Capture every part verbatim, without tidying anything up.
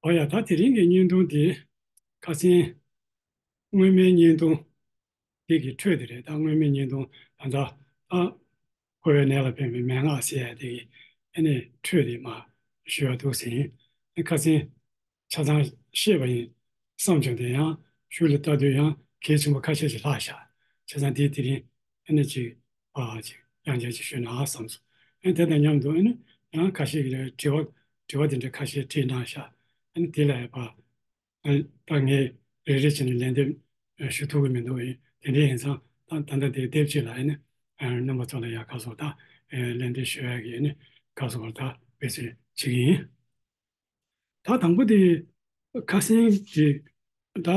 ཨོ་ཡ། ད་དེ་རིང་གི་བརྙན་ཐུང་དེ་ཁ་སང་སྔོན་མའི་བརྙན་ཐུང་དེ་གི་འཕྲོས་དེ་རེད། ད་སྔོན་མའི་བརྙན་ཐུང་ད་ལྟ་ཨ་འཁོར་བའི་ནད་ལ་ཕན་པའི་མན་ངག་ཟེར་ཡ་དེ་གི་ཨ་ནི་འཕྲོས་དེ་མར་ཞུ་ཡ་འདུག་ཟེར་ཡིན། ཨ་ཁ་སང་ཆ་ཚང་བཤད་པ་ཡིན་བསམ་བྱུང་། དེ་ཡང་གཞུག་ལ་ལྟ་དུས་ཡང་གལ་ཆེན་པོ་ཁ་ཤས་ཤིག་ལྷག་ཤག་བྱས་ཙང་དེ་དེ་རིང་ཨ་ནི་ཅིག་ཨ་ཅིག་ཡང་བསྐྱར་ཅིག་ཞུས་ན་བསམ་སོང་། ཨ་དེ་དང་མཉམ་དུ་ཨ་ནི་ཡང་ཁ་ཤས་ཀྱིས་དྲི་བ་དྲི་བ་དེ་འདྲ་ཁ་ཤས་དྲིས་གནང་ཤག་ཨ་ནི་དེ་ལ་ཡ་ཕར་ཨ་ད་ངས་རེ་རེ་བྱས་ནས་ལན་འདེབས་ཞུ་ཐུབ་ཀྱི་མི་འདུག་དེ་འདྲ་ཡིན་ཙང་ད་ད་ལྟ་དེ་དེབ་ཅིག་ལ་ཨ་ནི་རྣམ་པ་ཚོ་ལ་ཡ་ཁ་སོ་ད་ལན་འདེབས་ཞུ་ཡ་གི་ཨ་ནི་ཁ་སོ་ད་འབད་བརྩོན་བྱེད་ཀྱི་ཡིན། ད་དང་པོ་དེ་ཁ་སང་གི་ད་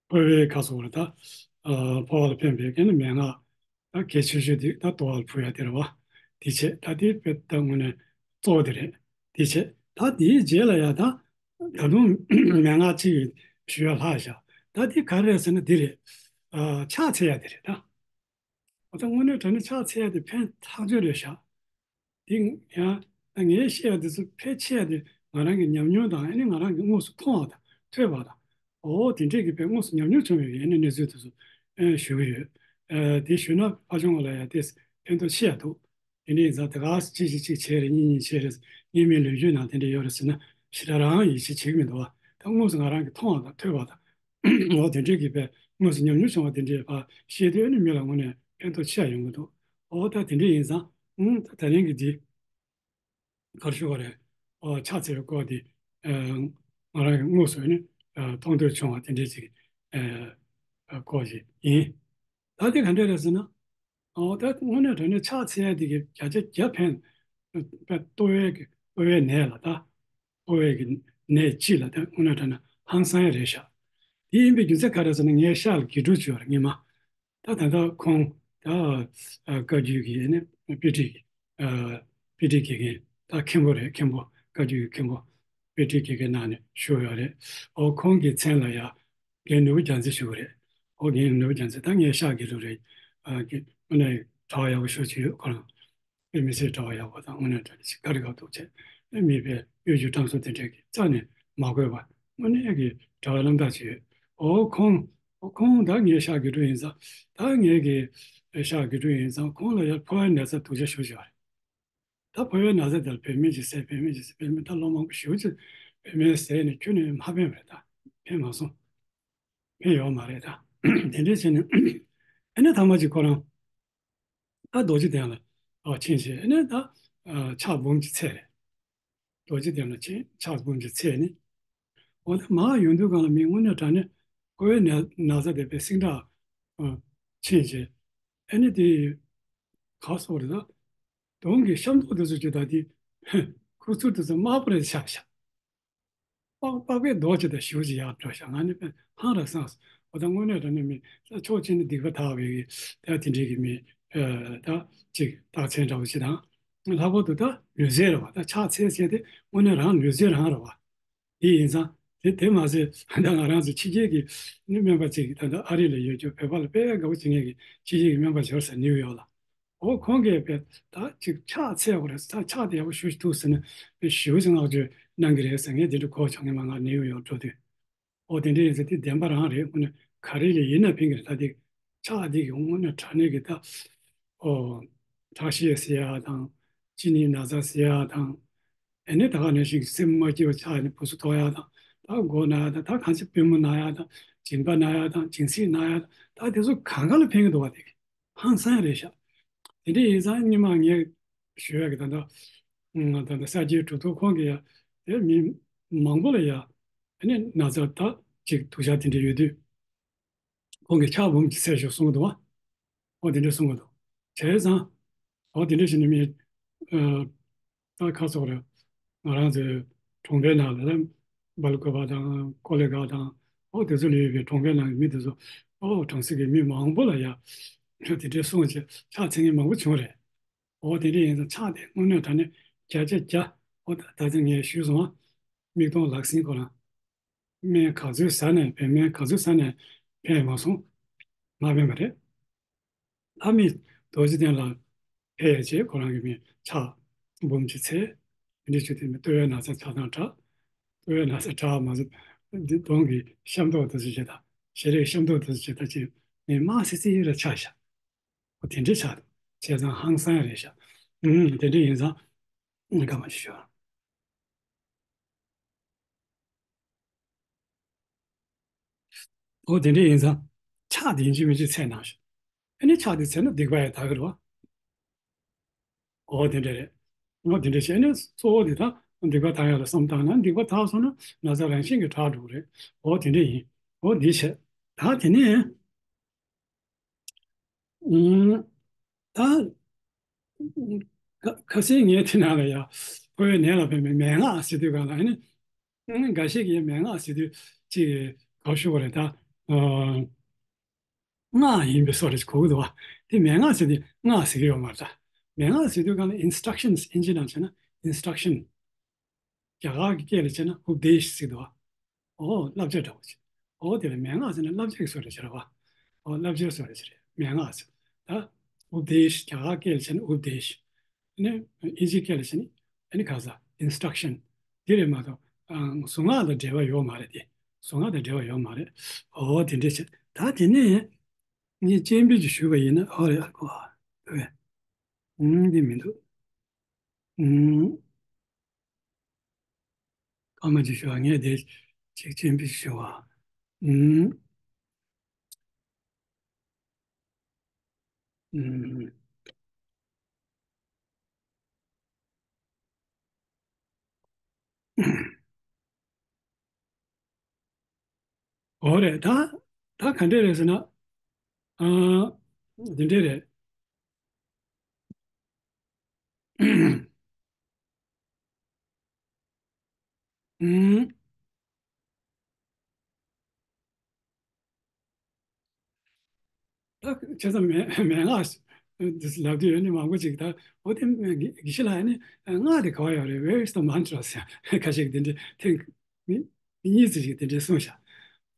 འཁོར་བའི་ཁ་སོ་ད་འཁོར་བ་ལ་ཕན་པའི་ཨ་ནི་མན་ངག་ད་གལ་ཆེ་ཤོས་དེ་ད་ལྟོ་བ་ལ་ཕུལ་ཡ་དེ་རེད་བ། དེ་བྱས་ད་དེ་དཔེ་ད་དངོས་གནས་གཙོ་བོ་དེ་རེད། དེ་བྱས་ད་དེའི་རྗེས་ལ་ཡ་ད་ད་དུང་མན་ངག་ཅིག་ཞུ་ཡ་ལྷག་བཞག་ད་དེ་ག་རེ་རེད་ཟེར་ན་དེ་རེད། ཨ་ཕྱག་འཚལ་ཡ་དེ་རེད་ད། འོ་ད་དངོས་གནས་དྲང་གནས་ཕྱག་འཚལ་ཡ་དེ་ཕན་ཐག་ཆོད་རེད་ཤག་དེ་ཡང་ངས་བཤད་ཡ་དེ་ཚོ་ཕལ་ཆེ་བ་དེ་ང་རང་གི་ཉམས་མྱོང་དང་ཨ་ནི་ང་རང་གིས་དངོས་སུ་མཐོང་བ་དང་ཐོས་པ་དང་། འོ་དེ་འདྲས་ཀྱི་དཔེ་དངོས་སུ་ཉམས་མྱོང་བྱུང་བའི་ཨ་ནི་གནས་ཚུལ་དེ་ཚོ་ཨ་ཞུ་གི་ཡོད། ཨ་དེ་ཞུས་ན་ཕ་ཆུང་བ་ལ་ཡང་དེ་ཕན་ཐོགས་ཆེ་ཡ་འདུག་དེ་འདྲས་ཡིན་ཙང་དེ་ག་ཅི་ཞིག་ཅིག་བྱས་རེད། གཉིས་གཉིས་བྱས་རེད། གཉིས་མིན་ལོས་རྒྱུས་ནང་དེ་འདྲས་ཡོད་རེད་ཟེར་ན་ཞེ་དྲག་རང་ཡིད་ཆེས་བྱེད་ཀྱི་མི་འདུག་བ། ད་དངོས་སུ་ང་རང་གིས་མཐོང་བ་དང་ཐོས་པ་དང་། འོ་དེ་འདྲས་ཀྱི་དཔེ་དངོས་སུ་ཉམས་མྱོང་བྱུང་བ་དེ་འདྲས་ཕར་བཤད་དུས་ཨ་ནི་མི་ལ་དངོས་གནས་ཕན་ཐོགས་ཆེ་ཡ་ཡོང་གི་འདུག་འོ་ད་དེ་འདྲས་ཡིན་ཙང་ཨང་ད་ད་རིང་གི་འདི་ག་རེ་ཞུ་དགོས་རེད། འོ་ཕྱག་འཚལ་བའི་སྐོར་འདི་ཨ་ང་རང་གིས་དངོས་སུ་ཨ་ནི་ཨ་མཐོང་ཐོས་བྱུང་བ་དེ་འདྲས་ཅིག་ཨ་སྐོར་ཞིག་ཡིན། ད་དེ་ག་འདྲས་རེད་ཟེར་ན། འོ་ད་དངོས་གནས་དྲང་གནས་ཕྱག་འཚལ་ཡ་དེ་གི་བརྒྱ་ཆ་བརྒྱ་ཕན་ཕན་ལྟོ་བའི་གི་ལྟོ་བའི་ནད་ལ་ད། ལྟོ་བའི་གི་ནད་སྤྱི་ལ་ད་དངོས་གནས་དྲང་གནས་ཧང་སང་ཡ་རེད་ཤག་དེ་ཡིན་པའི་རྒྱུ་མཚན་ག་རེ་ཟེར་ན་ངའི་ཤག་ལ་དགེ་ཕྲུག་ཅིག་ཡོད་རེད་སྔོན་མ། ད་ད་ལྟ་ཁོང་ད་ཨ་བཀའ་བརྒྱུད་ཀྱི་ནི་དཔེ་ཁྲིད་ཀྱི་ཨ་དཔེ་ཁྲིད་དགེ་རྒན་ད་མཁན་པོ་རེད། མཁན་པོ་བཀའ་བརྒྱུད་ཀྱི་མཁན་པོ་དཔེ་ཁྲིད་དགེ་རྒན་ནང་ནས་ཞུགས་ཡོད་རེད། འོ་ཁོང་གི་མཚན་ལ་ཡ་རྒན་ནོར་བུ་རྒྱལ་མཚན་ཞུ་གི་རེད། ཨོ་རྒན་ནོར་བུ་རྒྱལ་མཚན་ད་ངའི་ཤག་དགེ་ཕྲུག་རེད། ཨ་ཀི་དངོས་གནས་གྲྭ་པ་ཡག་པོ་ཞེ་པོ་ཅིག་ཡོད། ཁོ་རང་དཔེ་མི་སྲིད་གྲྭ་པ་ཡག་པོ་དང་དངོས་གནས་གྲྭ་པ་ཞིག་ག་རེ་ག་འདུག་བྱས་ཨེ་མི་དཔེ་གཡོ་སྒྱུ་བཀྲམ་སོགས་དེ་འདྲས་ཀྱི་རྩ་ནས་མ་དགོས་པ་དངོས་གནས་ཀྱི་གྲྭ་པ་རྣམ་དག་ཅིག་ཡོད། ཨོ་ཁོང་ཨོ་ཁོང་ད་ངའི་ཤག་དགེ་ཕྲུག་ཡིན་ཙང་ད་ངའི་གི་ཤག་དགེ་ཕྲུག་ཡིན་ཙང་ཁོང་ལ་ཡར་ཕོ་བའི་ན་ཚ་སྡུག་ཅག་ཞེ་པོ་ཅིག་ཡོད་རེད། ད་ཕོ་བའི་ན་ཚ་དེར་བེད་མེད་ཅིག་ཟས་བེད་མེད་ཅིག་ཟས་བེད་མེད་ད་ལོ་མང་པོ་ཞེ་པོ་ཅིག་བེད་མེད་ཟས་ནས་ཁྱོན་ནས་མ་ཕན་པ་རེད། ད་ཕན་མ་སོང་། ཕན་ཡོད་མ་རེད། ད་དེ་འདྲས་བྱས་ནས་ཨ་ནི་ཐ་མ་ཅིག་ཁོ་རང་ད་རྡོ་རྗེ་གདན་ལ་ཨ་ཕྱིན་བྱས་ཨ་ནི་ད་ཨ་ཕྱག་འབུམ་གྱི་ཚད་རེད། རྡོ་རྗེ་གདན་ལ་ཕྱིན་ཕྱག་འབུམ་གྱི་ཚད་ནི། འོ་ད་མར་ཡོང་དུས་སྒང་ལ་མི་དངོས་གནས་དྲང་གནས་ཕོ་བའི་ན་ན་ཚ་དེ་དཔེ་སིང་དྲག་ཨ་ཕྱིན་བྱས་ཨ་ནི་དེ་ག་སོགས་རེད། ད་གདོང་གི་ཤ་མདོག་དེ་ཚོ་ཅིག་ད་དེ་ཁུ་ཚུར་དེ་ཚོ་དམར་པོ་རེད་ཆགས་ཤག་པགས་པགས་པའི་རྡོ་ཅིག་དང་ཞེ་པོ་ཅིག་ཡར་འགྲོ་ཤག་ང་ནི་དཔེ་ཧང་ར་སངས་སོང་། འོ་ད་དངོས་གནས་དྲང་གནས་མི་ད་ཕྱོགས་གཅིག་ནས་སྡིག་པ་དག་པའི་ད་དེ་འདྲའི་གི་མི་ཨ་ད་ཅིག་རྟགས་མཚན་འདྲ་བོ་ཅིག་དང་། ལྷག་པར་དུ་ད་ལུས་རྩལ་རེད་བ། ད་ཕྱག་འཚལ་ཚེ་དེ་དངོས་གནས་རང་ལུས་རྩལ་རང་རེད་བ། དེ་ཡིན་ཙང་དེ་དེ་མ་ཟད་ད་ང་རང་ཚོ་ཕྱི་རྒྱལ་གྱི་ནི་སྨན་པ་ཅིག་ད་ལྟ་ཨ་རི་ལ་ཡོད་རྒྱུ་བོད་པ་ལ་དཔེ་དགའ་པོ་བྱེད་མཁན་གྱི་ཕྱི་རྒྱལ་གྱི་སྨན་པ་ཅིག་ཡོད་ས་ནིའུ་ཡོག་ལ། འོ་ཁོང་གིས་དཔེ་ད་ཅིག་ཕྱག་འཚལ་དགོས་རེད། ད་ཕྱག་དེ་ཡག་པོ་ཞེ་པོ་ཅིག་འདུག་ཟེར་ནས་དཔེ་ཞེ་པོ་ཅིག་བསྔགས་བརྗོད་གནང་གི་རེད་ཟེར། ངས་དེ་འདྲ་གོ་བྱུང་། ངས་མ་ང་ནིའུ་ཡོག་འགྲོ་དུས། འོ་དེ་འདྲ་ཡིན་ཙང་དེ་བདེན་པ་རང་རེད། དངོས་གནས་ག་རེ་ལ་ཡིན་ན་ཕན་གི་རེད། ད་དེ་ཕྱག་དེ་གི་དངོས་གནས་དྲང་གནས་ཀྱི་ད་འོ་ཁྲག་ཤེད་ཟེར་ཡ་དང་གཅིན་སྙི་ན་ཚ་ཟེར་ཡ་དང་། ཨ་ནི་ད་ག་ནང་བཞིན་སེམས་མ་སྐྱིད་པ་ཆགས་ནས་སྦུ་སུ་ཐོགས་ཡ་དང་། ད་མགོ་ན་ཡ་དང་། ད་གང་ཅི་པུས་མོ་ན་ཡ་དང་། མཇིང་པ་ན་ཡ་དང་། མཇིང་ཚིགས་ན་ཡ་དང་། ད་དེ་ཚོ་གང་ག་ལ་ཕན་གི་འདུག་བ། དེ་གི་ཧང་སང་རེད་ཤག་དེ་འདྲ་ཡིན་ཙང་སྔོན་མ་ངས་ཞུ་ཡ་གི་ད་ལྟ་ད་ལྟ་གསར་བརྗེའི་གྲུབ་ཐོབ་ཁོང་གིས་ཡ་དེ་མི་མང་པོ་ལ་ཡ་ཨ་ནི་ན་ཚ་ད་ཅིག་དུག་ཤག་དེ་འདྲ་ཡོད་དུས། ཁོང་གིས་ཕྱག་འབུམ་གྱི་ཚད་ཞུ་གསུང་གི་འདུག་བ། ཨོ་དེ་འདྲ་གསུང་གི་འདུག་བྱས་ཙང་། ཨོ་དེ་འདྲ་བྱས་ནས་མི་ཨ་ད་ཁ་སོགས་རེད། ང་རང་ཚོའི་གྲོང་པའི་ནང་ལ་ལ་སྦེལ་ཀོབ་དང་ཀོ་ལི་གྷལ་དང་ཨོ་དེ་ཚོ་ལ་ཡོད་པའི་གྲོང་པའི་ནང་གི་མི་དེ་ཚོ་ཨོ་གྲོང་གསེབ་ཀྱི་མི་མང་པོ་ལ་ཡ་དེ་འདྲའི་གསུང་བྱས་ཕྱག་འཚལ་མཁན་མང་པོ་བྱུང་རེད། ཨོ་དེ་འདྲ་ཡིན་ཙང་ཕྱག་དེ་དངོས་གནས་དྲང་གནས་བརྒྱ་ཆ་བརྒྱ་ཨོ་ད་ད་ཚེ་ངས་ཞུས་སོང་བ། མིག་མཐོང་ལག་ཟིན་ཁོ་རང་། སྨན་ག་ཚོད་ཟ་ནས་བོད་སྨན་ག་ཚོད་ཟ་ནས་ཕན་མ་སོང་། མ་ཕན་པ་རེད། ཨ་མི་རྡོ་རྗེ་གདན་ལ་ཕེབས་ཡས་བྱས་ཁོ་རང་གི་མི་ཕྱག་ འབུམ་གྱི་ཚད། དེ་འདྲ་བྱས་དེ་ནི་ལྟོ་བའི་ན་ཚ་ཆགས་སྡང་དྲག་ལྟོ་བའི་ན་ཚ་དྲག་མ་ཟད་འདི་གདོང་གི་ཤམ་ཐབས་དེ་ཚོ་བྱེད་དང་ཞལ་རས་ཤམ་ཐབས་དེ་ཚོ་བྱེད་དང་ཅིག་ནས་དམར་སི་སི་ཡི་ར་ཆགས་ཤག་འོ་དེ་འདྲའི་ཆགས་འདུག་བྱས་ཙང་ཧང་སང་རེད་ཤག་ཨུམ་དེ་འདྲ་ཡིན་ཙང་། ཨུམ་སྐར་མ་ཅིག་ཞུ། འོ་དེ་འདྲ་ཡིན་ཙང་། ཆགས་དེ་ཡིན་གཅིག་མིན་གཅིག་འཚལ་གནང་ཞིག་ཨ་ནི་ཆགས་དེ་འཚལ་ན་སྡིག་པ་ཡང་དག་གི་རེད་བ། འོ་དེ་འདྲ་རེད། འོ་དེ་འདྲ་བྱས་ནས་གཙོ་བོ་དེ་དག་སྡིག་པ་དག་ཡག་ལ་བསམ་བཏང་ན་སྡིག་པ་དག་སོང་ན་ན་ཚ་རང་བཞིན་གྱིས་དྲག་འགྲོ་གི་རེད། འོ་དེ་འདྲ་ཡིན། འོ་འདི་བྱས། ད་དེ་ནས། ཨུམ། ད། ཁ་ཁ་སང་ངས་དེ་ནང་ལ་ཡ། ཕོ་བའི་ནད་ལ་ཕན་པའི་མན་ངག་ཟེར་དུས་གང་ལ་ཨ་ནི། ཨ་ནི་འགའ་ཞིག་གིས་མན་ངག་ཟེར་དུས་ཅིག་ག་ཞུ་བ་རེད་ད། ཨ། སྔགས་ཡིན་པའི་བཟོ་འདྲ་ཞིག་གོ་གི་འདུག་བ། དེ་མན་ངག་ཟེར་དུས་སྔགས་ཟེར་གྱི་ཡོད་མ་རེད་ད། མན་ངག་ཟེར་དུས་གང་ལ་instructions ཨིན་ཇི་ནང་བྱས་ན་instruction རྒྱ་གར་གྱི་སྐད་ལ་བྱས་ན་ཨུབ་དེཤ་ཟེར་འདུག་བ། ཨོ་བསླབ་བྱ་འདྲ་བོ་ཅིག་ཨོ་དེ་ལ་མན་ངག་ཟེར་ན་བསླབ་བྱ་གི་བཟོ་འདྲ་ཅིག་རེད་བ། ཨོ་བསླབ་བྱའི་བཟོ་འདྲ་ཅིག་རེད་མན་ངག་ཟེར། ད་ཨུབ་དེཤ་རྒྱ་གར་སྐད་ལ་བྱས་ན་ཨུབ་དེཤ། ཨ་ནི་ཨིན་ཇིའི་སྐད་ལ་བྱས་ན་ཨ་ནི་ག་ས་instruction འདི་རེད་མ་གཏོགས་ཨ་གཟུངས་སྔགས་དང་འབྲེལ་བ་ཡོད་མ་རེད་དེ། གཟུངས་སྔགས་དང་འབྲེལ་བ་ཡོད་མ་རེད། ཨོ་དེ་འདྲ་བྱས། ད་དེ་ནས་ངས་སྤྱན་འབུལ་ཅིག་ཞུས་པ་ཡིན་ན་ཨོ་རེད་ཨ་ཁོ་ཨ་ཨེ་ཨུམ་འདི་མི་འདུག་ཨུམ། སྐར་མ་ཅིག་ཞུ་བ་ངས་དེ་ཅིག་སྤྱན་འབུལ་ཞུ་བ། ཨུམ། ཨུམ། འོ་རེད་ད། ད་ག་འདྲས་རེད་ཟེར་ན། ཨ། འདི་འདྲས་རེད། ཨུམ། ད་བྱས་ཙང་མན་མན་ངག་འདི་ལབ་དུས་ཡོད་ནི་མང་པོ་ཅིག་ད་འོ་དེ་དགེ་བཤེས་ལགས་ནི་སྔགས་དེ་ག་བ་ཡོད་རེད། Where is the mantra ཟེར་ཁ་ཤས་ཀྱིས་དེ་འདྲ་ཐེངས་མི་མི་གཉིས་ཙམ་ཞིག་དེ་འདྲ་གསུངས་ཤག་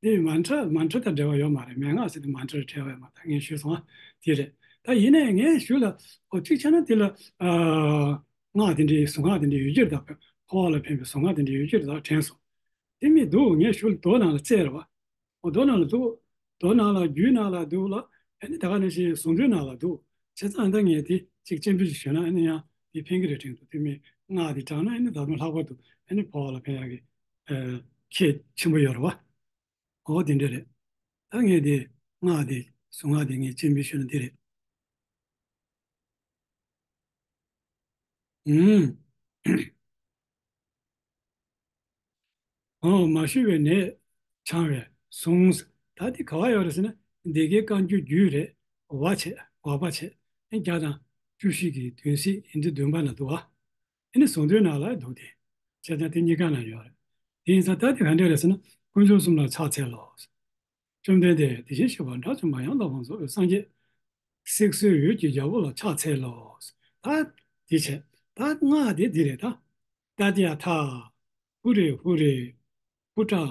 དེ་མན་ཏྲ་མན་ཏྲ་དང་འབྲེལ་བ་ཡོད་མ་རེད། མན་ངག་ཟེར་དུས་མན་ཏྲ་དང་འབྲེལ་བ་ཡོད་མ་རེད། ད་ངས་ཞུས་སོང་ཨ། དེ་རེད། ད་ཡིན་ནའི་ངས་ཞུས་ལ་འོ་གཅིག་བྱས་ན་དེ་ལ་ཨ་སྔགས་དེ་འདྲའི་གཟུངས་སྔགས་དེ་འདྲའི་ཡོད་ཀྱི་རེད། ད་ཕོ་བ་ལ་ཕན་པའི་གཟུངས་སྔགས་དེ་འདྲའི་ཡོད་ཀྱི་རེད། ད་དྲན་སོང་། དེ་མི་འདུག་ངས་ཞུ་ལ་མདོ་ནང་ལ་བཙལ་རེད་བ། འོ་མདོ་ནང་ལ་འདུག་མདོ་ནང་ལ་རྒྱུད་ནང་ལ་འདུག་ལ། ཨ་ནི་ད་ག་ནང་བཞིན་གཟུངས་བསྡུས་ནང་ལ་འདུག་བྱས་ཙང་ད་ངས་དེ་གཅིག་སྤྱན་འབུལ་ཞིག་ཞུས་ན་ཨ་ནི་ཡང་དེ་ཕན་གྱི་རེད་དྲན་འདུག་དེ་མིན་སྔགས་དེ་བགྲངས་ན་ཨ་ནི་ད་དུང་ལྷག་པར་དུ་ཨ་ནི་ཕོ་བ་ལ་ཕན་ཡག་གི་ཨ་ཁྱད་ཆེན་པོ་ཡོད་རེད་བ། འོ་དེ་འདྲ་རེད། ད་ངས་དེ་སྔགས་དེ་གཟུངས་སྔགས་དེ་ངས་སྤྱན་འབུལ་ཞུས་ན་དེ་རེད། ཨུམ། འོ་མ་ཞུ་བའི་ནད་བྱང་བའི་གཟུངས། ད་དེ་ག་བ་ཡོད་རེད་ཟེར་ན་སྡེ་དགེ་བཀའ་འགྱུར་རྒྱུད་རེད། འོག་པ་བྱས། འོག་པ་བྱས། ཨེ་བརྒྱ་དང་བཅུ་བཞི་གི་བདུན་ཚིགས་ཡིན་དུས་བདུན་པ་ན་འདུག་བ། ཨེ་ནི་གཟུངས་བསྡུས་ནང་ལ་འདུག་སྟེ། བྱས་ཙང་དེ་གཉིས་ཀ་ན་ཡོད་རེད། དེ་ཡིན་ཙང་ད་དེ་ག་འདྲ་རེད་ཟེར་ན་དཀོན་མཆོག་གསུམ་ལ་ཕྱག་འཚལ་ལོ། བཅོམ་ལྡན་འདས་དེ་བཞིན་གཤེགས་པ་དགྲ་བཅོམ་པ་ཡང་དག་པར་རྫོགས་པའི་སངས་རྒྱས། སྲེག་བཟོའི་འོད་ཀྱི་རྒྱལ་པོ་ལ་ཕྱག་འཚལ་ལོ། ད་དེ་བྱས། ད་སྔགས་དེ་འདི་རེད་ད། ཏདྱ་ཐཱ། ཧུ་རེ་ཧུ་རེ། ཧུ་ཏྲ།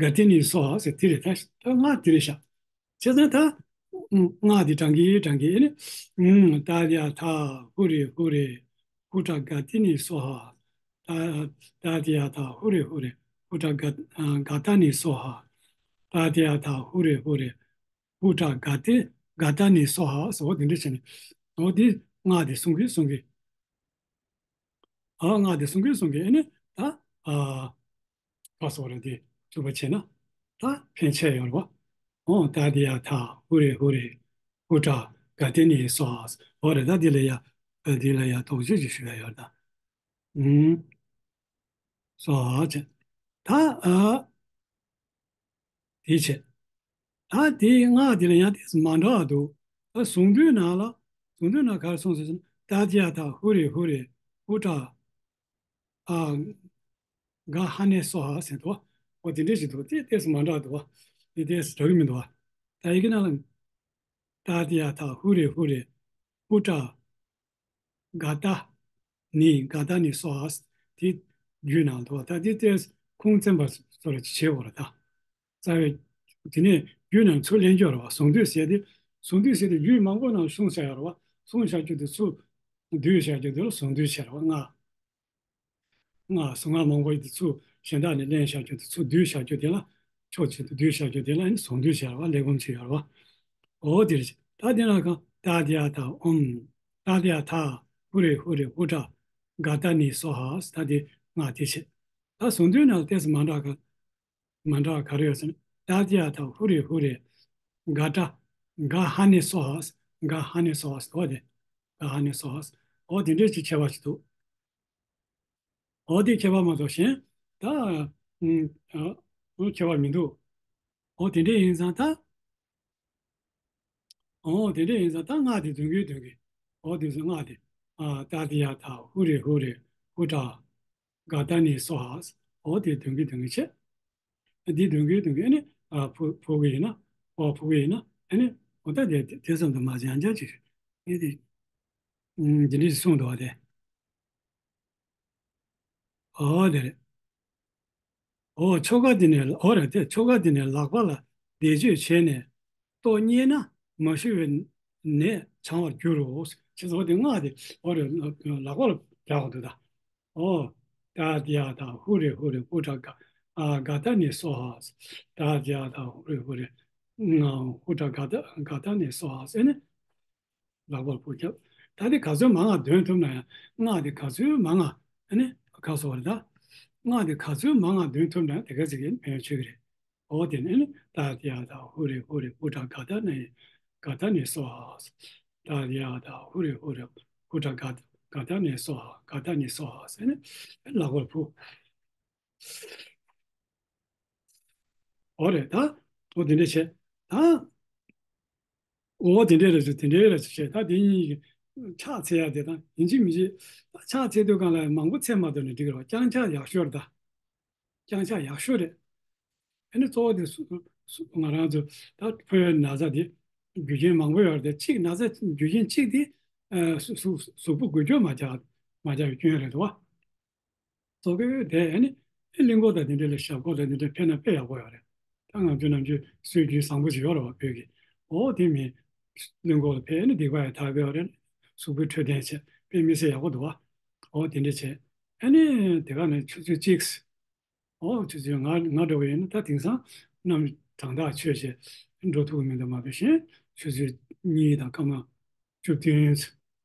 ག་ཏི་ནི་སྭཱ་ཧཱ་ཟེར་དེ་རེད་ད། ད་སྔགས་དེ་རེད་ཤག་བྱས་ཙང་ད། སྔགས་འདི་བགྲང་གིན་བགྲང་གིན་ཨེ་ནི། ཏདྱ་ཐཱ། ཧུ་རེ་ཧུ་རེ། ཧུ་ཏྲ་ག་ཏི་ནི་སྭཱ་ཧཱ། ཏདྱ་ཐཱ། ཧུ་རེ་ཧུ་རེ། ཧུ་ཏྲ་ག་ཏ་ནི་སྭཱ་ཧཱ། ཏདྱ་ཐཱ། ཧུ་རེ་ཧུ་རེ། ཧུ་ཏྲ་ག་ཏི་ག་ཏ་ནི་སྭཱ་ཧཱ་ཟེར་བ་དེ་འདྲ་བྱས་ནས། འོ་དེ་སྔགས་དེ་གསུང་གིན་གསུང་གིན། ཨ་སྔགས་དེ་གསུང་གིན་གསུང་གིན་ཨེ་ནི་ད། ཨ། ག་སོགས་རེད་དེ་བཅུ་པ་བྱས་ན་ད་ཕན་ཆེ་ཡོད་རེད་བ། ཨོ་ཏདྱ་ཐཱ། ཧུ་རེ་ཧུ་རེ། ཧུ་ཏྲ་ག་ཏི་ནི་སྭཱ་ཧཱ། ཨོ་རེད་ད་འདི་ལ་ཡ། འདི་ལ་ཡ་དོགས་གཅོད་ཅིག་ཞུ་ཡ་ཡོད་ད། ཨུམ། སྭཱ་ཧཱ་བྱས། ད་ཨ། དེ་བྱས། ད་དེའི་སྔགས་དེ་ལ་ཡང་ཏོག་ཙམ་མ་འདྲ་བ་འདུག་ད་གཟུངས་བསྡུས་ནང་ལ། གཟུངས་བསྡུས་ནང་ག་རེ་གསུངས་ཟེར་ན། ཏདྱ་ཐཱ། ཧུ་རེ་ཧུ་རེ། ཧུ་ཏྲ། ཨ། ག་ཧ་ནེ་སྭཱ་ཧཱ་ཟེར་འདུག་འོ་དེ་འདྲ་ཞིག་འདུག་དེ་ཏོག་ཙམ་མ་འདྲ་འདུག་དེ་ཏོག་ཙམ་འདྲ་གི་མི་འདུག་ད་ཡི་གེ་ནང་ལ། ཏདྱ་ཐཱ། ཧུ་རེ་ཧུ་རེ། ཧུ་ཏྲ། ག་ཏ། ནི་ག་ཏ་ནི་སྭཱ་ཧཱ། དེ་རྒྱུད་ནང་འདུག་ད་དེ་ཏོག་ཙམ་ཁུངས་བཙན་པ་བཟོ་འདྲ་ཅིག་བྱེད་དགོས་རེད་ད། རྩ་བའི། དེ་ནས་རྒྱུད་ནང་ཚུར་ལེན་རྒྱུ་རེད་བ། གཟུངས་བསྡུས་ཟེར་དེ། གཟུངས་བསྡུས་ཟེར་དེ་རྒྱུད་མང་པོ་ནང་གསུངས་བཞག་ཡོད་རེད་བ། གསུངས་བཞག་རྒྱུ་དེ་ཚུར། བསྡུས་བཞག་རྒྱུ་དེ་ལ་ཟུང་བསྡུས་ཟེར་བ། སྔགས། སྔགས། གཟུངས་སྔགས་མང་པོ་ཡི་དེ་ཚུར་གཞན་དག་ནས་ལེན་བཞག་རྒྱུ་དེ་ཚུར་བསྡུས་བཞག་རྒྱུ་དེ་ལ། ཕྱོགས་གཅིག་ཏུ་བསྡུས་བཞག་རྒྱུ་དེ་ལ་ཨ་ནི་ཟུང་བསྡུས་ཟེར་བ། ལེགས་སྒོམ་བྱེད་ཡོད་རེད་བ། འོ་དེ་རེད། ད་དེ་ན་གང་། ཏདྱ་ཐཱ། ཨོཾ། ཏདྱ་ཐཱ། ཧུ་རེ་ཧུ་རེ་ཧུ་དྲ་ག་ད་ནི་སྭཱ་ཧཱ། ད་དེ་སྔགས་དེ་བྱས། ད་ཟུང་འབྲེལ་ནང་ལ་ཏོག་ཙམ་མ་འདྲ་ག་མ་འདྲ་ག་རེ་ཡོད་ཟེར་ན། ཏདྱ་ཐཱ། ཧུ་རེ་ཧུ་རེ། ག་ད། ག་ཧ་ནི་སྭཱ་ཧཱ། ག་ཧ་ནི་སྭཱ་ཧཱ། འོ་དེ། ག་ཧ་ནི་སྭཱ་ཧཱ། འོ་དེ་འདྲས་ཀྱི་ཁྱད་པར་ཞིག་འདུག་འོ་དེ་ཁྱད་པར་མ་གཏོགས་གཞན་ད། ཨ། ཁྱད་པར་མི་འདུག་འོ་དེ་འདྲས་ཡིན་ཙང་ད། འོ་དེ་འདྲས་ཡིན་ཙང་ད་སྔགས་དེ་འདོན་གྱིན་འདོན་གྱིན། འོ་དེ་ཚོ་སྔགས་དེ། ཨ། ཏདྱ་ཐཱ། ཧུ་རེ་ཧུ་རེ། ཧུ་དྲ་ག་ད་ནི་སྭཱ་ཧཱ། འོ་དེ་འདོན་གྱིན་འདོན་གྱིན་བྱས། འདི་འདོན་གྱིན་འདོན་གྱིན་ཨ་ནི། ཨ། ཕུ་ཕུ་གི་ཡིན་ན། ཨོ་ཕུ་གི་ཡིན་ན་ཨ་ནི། འོ་ད་དེ་དེ་ཙམ་དུ་མ་ཟད་ཡང་བསྐྱར་ཅིག་རེད། ཨེ་དེ། ཨུམ། འདི་འདྲ་ཞིག་གསུངས་འདུག་བ་དེ། ཨོ་དེ་རེད། ཨོ་ཆོ་ག་འདི་ནས། ཨོ་རེད་དེ། ཆོ་ག་འདི་ནས་ལག་པ་ལ་བཟླས་བརྗོད་བྱས་ནས་ལྟོ་མཉེས་ན་མ་ཞུ་བའི་ནད་བྱང་བར་འགྱུར་རོ། ཅེས་སོགས་དེ་སྔགས་དེ་ཨོ་རེད། ལག་པ་ལ་རྒྱག་དགོས་འདུག་ད། ཨོ། ཏདྱ་ཐཱ། ཧུ་རེ་ཧུ་རེ། ཧུ་དྲ་ག་ཨ་ག་ད་ནི་སྭཱ་ཧཱ། ཏདྱ་ཐཱ། ཧུ་རེ་ཧུ་རེ། ཧུ་དྲ་ག་ད་ག་ད་ནི་སྭཱ་ཧཱ་ཟེར་ནས་ལག་པར་ཕུར་བརྒྱབ། ད་དེ་ག་ཚོད་མང་ང་འདོན་ཐུབ་ན་ཡང་། སྔགས་དེ་ག་ཚོད་མང་ང་ཨ་ནི་ག་སོ་བར་ད། སྔགས་དེ་ག་ཚོད་མང་ང་འདོན་ཐུབ་ན་ཡང་དེ་ག་ཚོད་ཀྱི་ཕན་ཡོན་ཆེ་གི་རེད། འོ་དེ་ནས་ནི། ཏདྱ་ཐཱ། ཧུ་རེ་ཧུ་རེ། ཧུ་དྲ་ག་ད་ནི་ག་ད་ནི་སྭཱ་ཧཱ། ཏདྱ་ཐཱ། ཧུ་རེ་ཧུ་རེ། ཧུ་དྲ་ག་ག་ད་ནི་སྭཱ་ཧཱ། ག་ད་ནི་སྭཱ་ཧཱ་ཟེར་ནས་ལག་པར་ཕུར། འོ་རེད་ད། འོ་དེ་འདྲ་བྱས་ད། འོ་དེ་འདྲ་རེད་ཟེར། དེ་འདྲ་རེད་ཟེར་བྱས་ད། དེ་གཉིས་ཀྱི་ཕྱག་འཚལ་ཡ་དེ་དང་ཡིན་གཅིག་མིན་གཅིག་ཕྱག་འཚལ་དུས་སྒང་ལ་མང་པོ་འཚལ་མ་ཐུབ་ནས་འགྲིག་གི་རེད་བ། རྐྱང་ཕྱག་ཡག་ཤོས་རེད་ད། རྐྱང་ཕྱག་ཡག་ཤོས་རེད། ཨ་ནི་གཙོ་བོ་དེ་སུ་སུ་ང་རང་ཚོ་ད་ཕོ་བའི་ན་ཚ་དེ་རྒྱུ་རྐྱེན་མང་པོ་ཡོད་རེད་དེ། གཅིག་ན་ཚ་རྒྱུ་རྐྱེན་གཅིག་དེ། ཨ། གཟུགས་གཟུགས་གཟུགས་པོ་འགུལ་སྐྱོད་མ་རྒྱག་མ་རྒྱག་པའི་སྐྱོན་རེད་འདུག་བ། གཙོ་བོ་དེ་ཨ་ནི་གླིང་སྐོར་དང་དེ་འདྲ་ལ། ཞབས་སྐོར་དང་དེ་འདྲ་ཕེབས་ན་དཔེ་ཡག་པོ་ཡོད་རེད། ད་ང་ཚོ་ནམ་རྒྱུན་སྲོལ་རྒྱུན་བཟང་པོ་ཞིག་ཡོད་རེད་བ་བོད་ཀྱི། འོ་དེ་མིན་གླིང་སྐོར་ལ་ཕེབས་ནས་སྡིག་པ་ཡང་དག་པའི་ཡོད་རེད། གཟུགས་པོའི་འཕྲོད་བསྟེན་བྱས་དཔེ་མི་སྲིད་ཡག་པོ་འདུག་བ། འོ་དེ་འདྲ་བྱས། ཨ་ནི་དེ་ག་ནས་ཆུ་ཚོད་གཅིག་འོ་ཆུ་ཚོད། ང་ང་འདྲ་བོ་ཡིན་ན་ད་དེང་སང་གནམ་གྲང་ཐག་ཆོད་བྱས་འགྲོ་ཐུབ་ཀྱི་མི་འདུག་མ་གཏོགས། གཞན་ཆུ་ཚོད་གཉིས་དང་སྐར་མ་བཅུ་བདུན། མཚམས་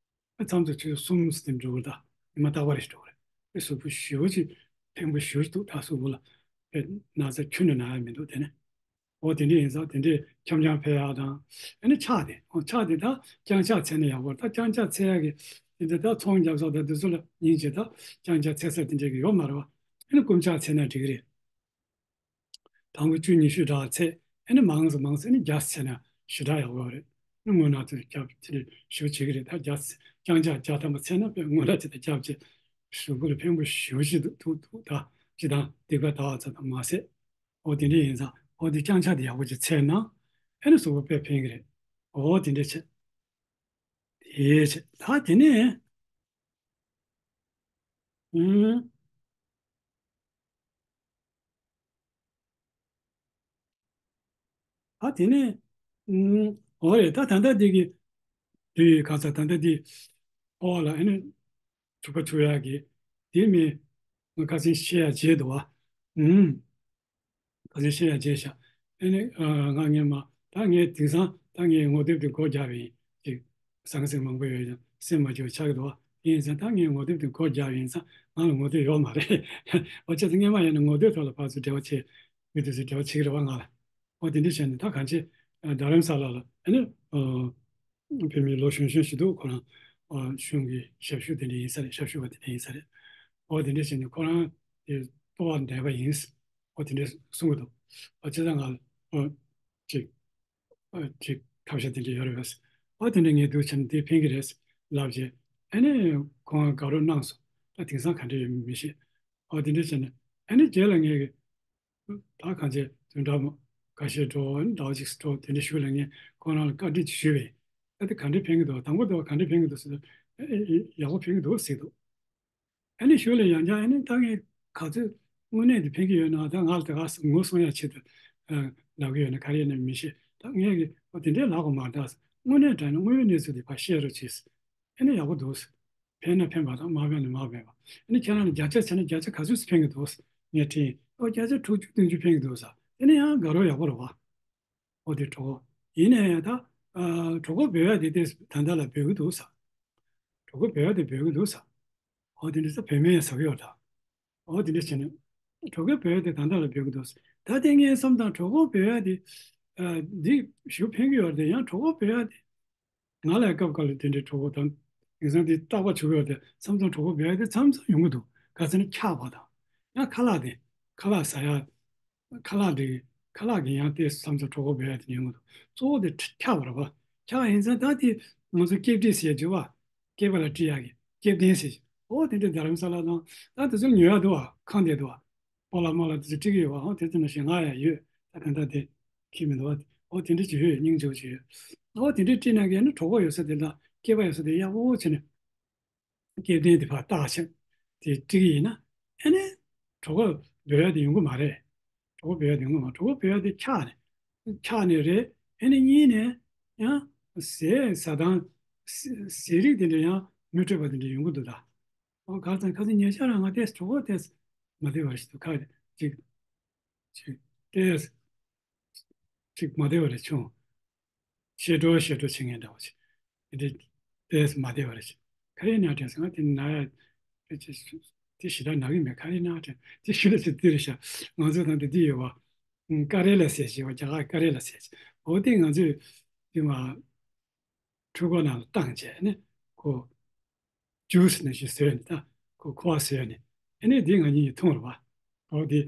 མཚམས་ཆུ་ཚོད་གསུམ་ཙམ་འགྲོ་གི་རེད་ད། ཉི་མ་རྟག་པ་རེ་ཞིག་འགྲོ་གི་རེད། དཔེ་གཟུགས་པོ་ཞེ་པོ་ཅིག་ཕན་པོ་ཞེ་པོ་ཅིག་འདུག་ད་གཟུགས་པོ་ལ་དཔེ་ན་ཚ་ཁྱོན་ནས་ན་ཡ་མི་འདུག་དེ་ནས། འོ་དེ་འདྲ་ཡིན་ཙང་དེ་འདྲས་འཆམ་འཆམ་ཕེབས་ཡག་དང་། ཨ་ནི་ཕྱག་དེ། འོ་ཕྱག་དེ་ད་རྐྱང་ཕྱག་འཚལ་ན་ཡག་པོ་རེད། ད་རྐྱང་ཕྱག་འཚལ་ཡག་གི་དེ་འདྲ་ད་ཚོང་རྒྱག་ས་དང་དེ་ཚོ་ལ་ཡིན་བྱས་ད་རྐྱང་ཕྱག་འཚལ་ས་དེ་འདྲས་ཀྱི་ཡོད་མ་རེད་བ། ཨ་ནི་སྐུ་ཕྱག་འཚལ་ན་འགྲིག་གི་རེད། དང་པོ་བཅུ་ཉི་ཤུ་འདྲ་ཚེ། ཨ་ནི་མང་ཙམ་མང་ཙམ་ཨ་ནི་བརྒྱ་ཚེ་ན་ཞེ་དྲག་ཡག་པོ་རེད། ཨ་ནི་སྔོ་ནག་ཚོས་རྒྱབ་དེ་ཞུ་བྱེད་ཀྱི་རེད། ད་བརྒྱ་རྐྱང་ཕྱག་བརྒྱ་ཐམ་པ་ཚེ་ན་དཔེ་སྔོ་ནག་ཚོས་ད་རྒྱབ་བྱེད་གཟུགས་པོ་ལ་ཕན་པོ་ཞེ་པོ་ཞིག་འདུག་འདུག་ད་ཅི་དང་སྡིག་པ་དག་ཚ་དང་མ་ཟད། འོ་དེ་འདྲ་ཡིན་ཙང་འོ་དེ་རྐྱང་ཕྱག་དེ་ཡག་པོ་ཅིག་འཚལ་ན་ཨ་ནི་གཟུགས་པོ་དཔེ་ཕན་གྱི་རེད། འོ་དེ་འདྲ་བྱེད། དེ་བྱེད་ད་དེ་ནས། ཨུམ། ད་དེ་ནས། ཨུམ། འོ་རེད། ད་ད་ལྟ་འདི་གི་དུས་ཡུན་ག་ཚ། ད་ལྟ་འདི་འོག་ལ་ཨ་ནི་འཁྲུག་པ་འཁྲུག་ཡག་གི་དེ་མིན་ང་ཁ་སང་བཤད་ཡ་བརྗེད་འདུག་བ། ཨུམ། ཁ་སང་བཤད་ཡ་བརྗེད་ཤག་ཨ་ནི་ང་ངས་མ། ད་ངས་དེང་སང་ད་ངས་ངོ་དེབ་དེ་སྒོ་རྒྱག་པ་ཡིན། ཅིག་ཟང་ཟིང་མང་པོ་ཡོད་ཀྱང་སེམས་མ་སྐྱིད་པ་ཆགས་ཀྱི་འདུག་བ། ཡིན་ཙང་ད་ངས་ངོ་དེབ་དེ་སྒོ་རྒྱག་པ་ཡིན་ཙང་ང་ལ་ངོ་དེབ་ཡོད་མ་རེད། འོ་བྱས་ཙང་སྔས་མ་ཡིན་ན་ངོ་དེབ་ཐོག་ལ་ཕར་ཚུར་འབྲེལ་བ་བྱེད། མི་དེ་ཚོས་འབྲེལ་བ་བྱེད་ཀྱི་རེད་བ་ང་ལ། འོ་དེ་འདྲ་བྱས་ནས་ད་གང་ཅི། རྡ་རམ་ས་ལ་ལ་ཨ་ནི་བོད་མི་ལོ་གཞོན་གཞོན་ཞིག་འདུག་ཁོ་རང་གཞུང་གི་ཞབས་ཞུ་དེ་འདྲ་ཡིན་ས་རེད། ཞབས་ཞུ་བ་དེ་འདྲ་ཡིན་ས་རེད། འོ་དེ་འདྲ་བྱས་ནས་ཁོ་རང་དེ་ལྟོ་བ་འདྲེན་པ་ཡིན། འོ་དེ་འདྲ་གསུང་གི་འདུག་འོ་བྱས་ཙང་ང་ལ་འོ་ཅིག་ཨ་ཅིག་ཐབས་ཤེས་དེ་འདྲ་ཡོད་རེད་པས། ཨ་དེ་འདྲ་ངས་འདུག་བྱས་ན་དེ་ཕན་གྱི་རེད་ལབ་རྗེས། ཨ་ནི་ཁོང་དགའ་རོགས་གནང་སོང་། ད་དེང་སང་ག་འདྲ་ཡོད་མི་ཤེས། ཨ་དེ་འདྲ་བྱས་ནས་ཨ་ནི་རྗེས་ལ་ངས་ཀྱི་ད་གང་བྱས་དོན་དག་མ་འགའ་ཤས་འགྲོ། ཨ་ནི་ཟླ་བ་གཅིག་འགྲོ། དེ་འདྲ་ཞུས་ལ་ངས་ཁོང་རང་ལ་བཀའ་འདྲི་ཅིག་ཞུས་པས། ཨ་དེ་ག་འདྲ་ཕན་གྱི་འདུག་དང་པོ་དེ་བ་ག་འདྲ་ཕན་གྱི་འདུག་ཟེར་དུས། ཨེ་ཨེ་ཡག་པོ་ཕན་གྱི་འདུག་ཟེར་འདུག་ཨ་ནི་ཞོར་ལ་ཡང་བསྐྱར་ཨ་ནི་ད་ངས་ག་ཚོད་དངོས་གནས་དེ་ཕན་གྱི་ཡོད་ན། ད་ང་ལ་དེ་ག་ངོ་སྲུང་ཡ་ཆེད་དུ་ལབ་ཀྱི་ཡོད་ན་ག་རེ་ཡིན་ན་མི་ཤེས། ད་ངས་ཀྱི་འོ་དེ་འདྲའི་ལབ་དགོས་མ་རེད། ད་དངོས་གནས་དྲང་གནས་དངོས་ཡོད་གནས་ཚུལ་དེ་ཕར་བཤད་རོགས་བྱས། ཨ་ནི་ཡག་པོ་འདུག་ཕན་ན་ཕན་པ་དང་མ་ཕན་ན་མ་ཕན་པ། ཨ་ནི་ཁྱེད་རང་ལ་བརྒྱ་ཆ་བྱས་ན་བརྒྱ་ཆ་ག་ཚོད་ཕན་གྱི་འདུག་ངས་དྲིས། ཨོ་བརྒྱ་ཆ་དྲུག་ཅུ་བདུན་ཅུ་ཕན་གྱི་འདུག་ཟེར། དེ་ནི་ཡང་དགའ་རོགས་ཡག་པོ་རེད་བ། ཨོ་དེ་གྲོད་ཁོག་ཡིན་ནའི་ཡང་ད་ཨ་གྲོད་ཁོག་སྦལ་བ་དེ་དེ་ད་ལྟ་ལ་སྦལ་གྱི་འདུག་ཟེར། གྲོད་ཁོག་སྦལ་བ་དེ་སྦལ་གྱི་འདུག་ཟེར། ཨོ་དེ་འདྲ་ས་བུད་མེད་ཟ་གི་ཡོད་ད། ཨོ་དེ་འདྲ་བྱས་ནས་གྲོད་ཁོག་སྦལ་བ་དེ་ད་ལྟ་ལ་སྦལ་གྱི་འདུག་ཟེར། ད་དེ་ངས་བསམ་དང་གྲོད་ཁོག་སྦལ་བ་དེ་ཨ་འདི་ཞུ་ཕན་གྱི་ཡོད་རེད་དེ། ཡང་གྲོད་ཁོག་སྦལ་བ་དེ། ང་ལ་སྐབས་འགའ་ལ་དེ་འདྲའི་གྲོད་ཁོག་དང་། དེང་སང་དེ་རྟག་པར་བྱུང་ཡོད་དེ། མཚམས་མཚམས་གྲོད་ཁོག་སྦལ་ཡག་དེ་མཚམས་མཚམས་ཡོང་གི་འདུག་ག་ཚོད་ན་འཁྱག་པ་དང་། ཡང་ཁ་ལག་དེ། ཁ་ལག་ཟ་ཡག་ཁ་ལག་དེ། ཁ་ལག་གི་ཡང་དེ་མཚམས་མཚམས་གྲོད་ཁོག་སྦལ་ཡག་དེ་ཡོང་གི་འདུག་གཙོ་བོ་དེ་འཁྱག་པ་རེད་པ། འཁྱག་ཡིན་ཙང་ད་དེ་ང་ཚོ་སྐེ་དཀྲིས་ཟེར་གྱི་བ། སྐེད་པ་ལ་དཀྲི་ཡག་གི་སྐེ་ལྡན་ཟེར་གྱི། ཨོ་དེ་འདྲ་རྡ་རམ་ས་ལ་དང་། ད་དེ་ཚོ་ཉོ་ཡག་འདུག་བ། ཁང་དེ་འདུག་བ། སྤོ་ལགས་རྨོ་ལགས་དེ་ཚོ་སྤྲད་ཀྱི་ཡོད་པ། ཨོ་དེ་ཚོ་ནང་བཞིན་ང་ཡང་ཡོད། ད་གང་ལྟར་དེ་ཁྱི་མི་འདུག་བ། ཨོ་དེ་འདྲ་ཅིག་ཡོད། སྙིང་རྗེ་པོ་ཅིག་ཡོད། ཨོ་དེ་འདྲ་སྤྲད་ན་གི་ནི་གྲོད་ཁོག་ཡོད་ས་དེ་དང་སྐེད་པ་ཡོད་ས་དེ་ཡག་པོ་བྱས་ནས་སྐེ་ལྡན་དེ་ཕར་བཏགས་བྱས་དེ་སྤྲད་ཀྱི་ཡིན་ན། ཨ་ནི་གྲོད་ཁོག་སྦལ་ཡག་དེ་ཡོང་གི་མ་རེད། གྲོད་ཁོག་སྦལ་ཡག་དེ་ཡོང་གི་མ། གྲོད་ཁོག་སྦལ་ཡག་དེ་འཁྱག་ནས། འཁྱག་ནས་རེད། ཨ་ནི་གཉིས་ནས་ཡང་ཟས་ཟ་སྟངས། ཟས་ཟས་རིགས་དེ་འདྲ་ཡང་མི་འཕྲོད་པ་དེ་འདྲ་ཡོང་གི་འདུག་ད། ཨོ་ག་ཚང་ཁ་སང་ཉེ་ཆར་ང་ཏོག་ཙམ་གྲོད་ཁོག་ཏོག་ཙམ་མ་བདེ་བ་རེ་ཞིག་འདུག་ཁ་ཅིག་ཅིག་ཏོག་ཙམ་ཅིག་མ་བདེ་བ་རེ་བྱུང་། ཞེ་དྲོ་ཞེ་དྲོ་བྱེད་མཁན་འདྲ་བོ་ཅིག་དེ་འདྲ་ཏོག་ཙམ་མ་བདེ་བ་རེ་ཞིག་ག་རེ་ན་དྲན་སོང་། ང་དེ་ན་ཡ་དེ་ཞེ་དྲག་ན་གི་མེད། ག་རེ་ན་དྲན་དེ་ཞུ་ལ་ཅིག་དེ་རེད་ཤག་ང་ཚོ་དང་དེ་འདི་ཡོད་བ། ཀ་རེ་ལ་ཟེར་ཞེས་པ། རྒྱ་གར་ཀ་རེ་ལ་ཟེར་ཞེས། འོ་དེ་ང་ཚོས་དེ་མ། འཕྲུལ་འཁོར་ནང་ལ་བཏང་བྱས་ནས་ཁོ་ཇུས་ནང་བཞིན་བཟོས་ནས། ད་ཁོ་ཁུ་བ་བཟོས་ནས། ཨ་ནི་འདི་ང་གཉིས་ཀྱིས་འཐུང་རེད་བ། འོ་དེ་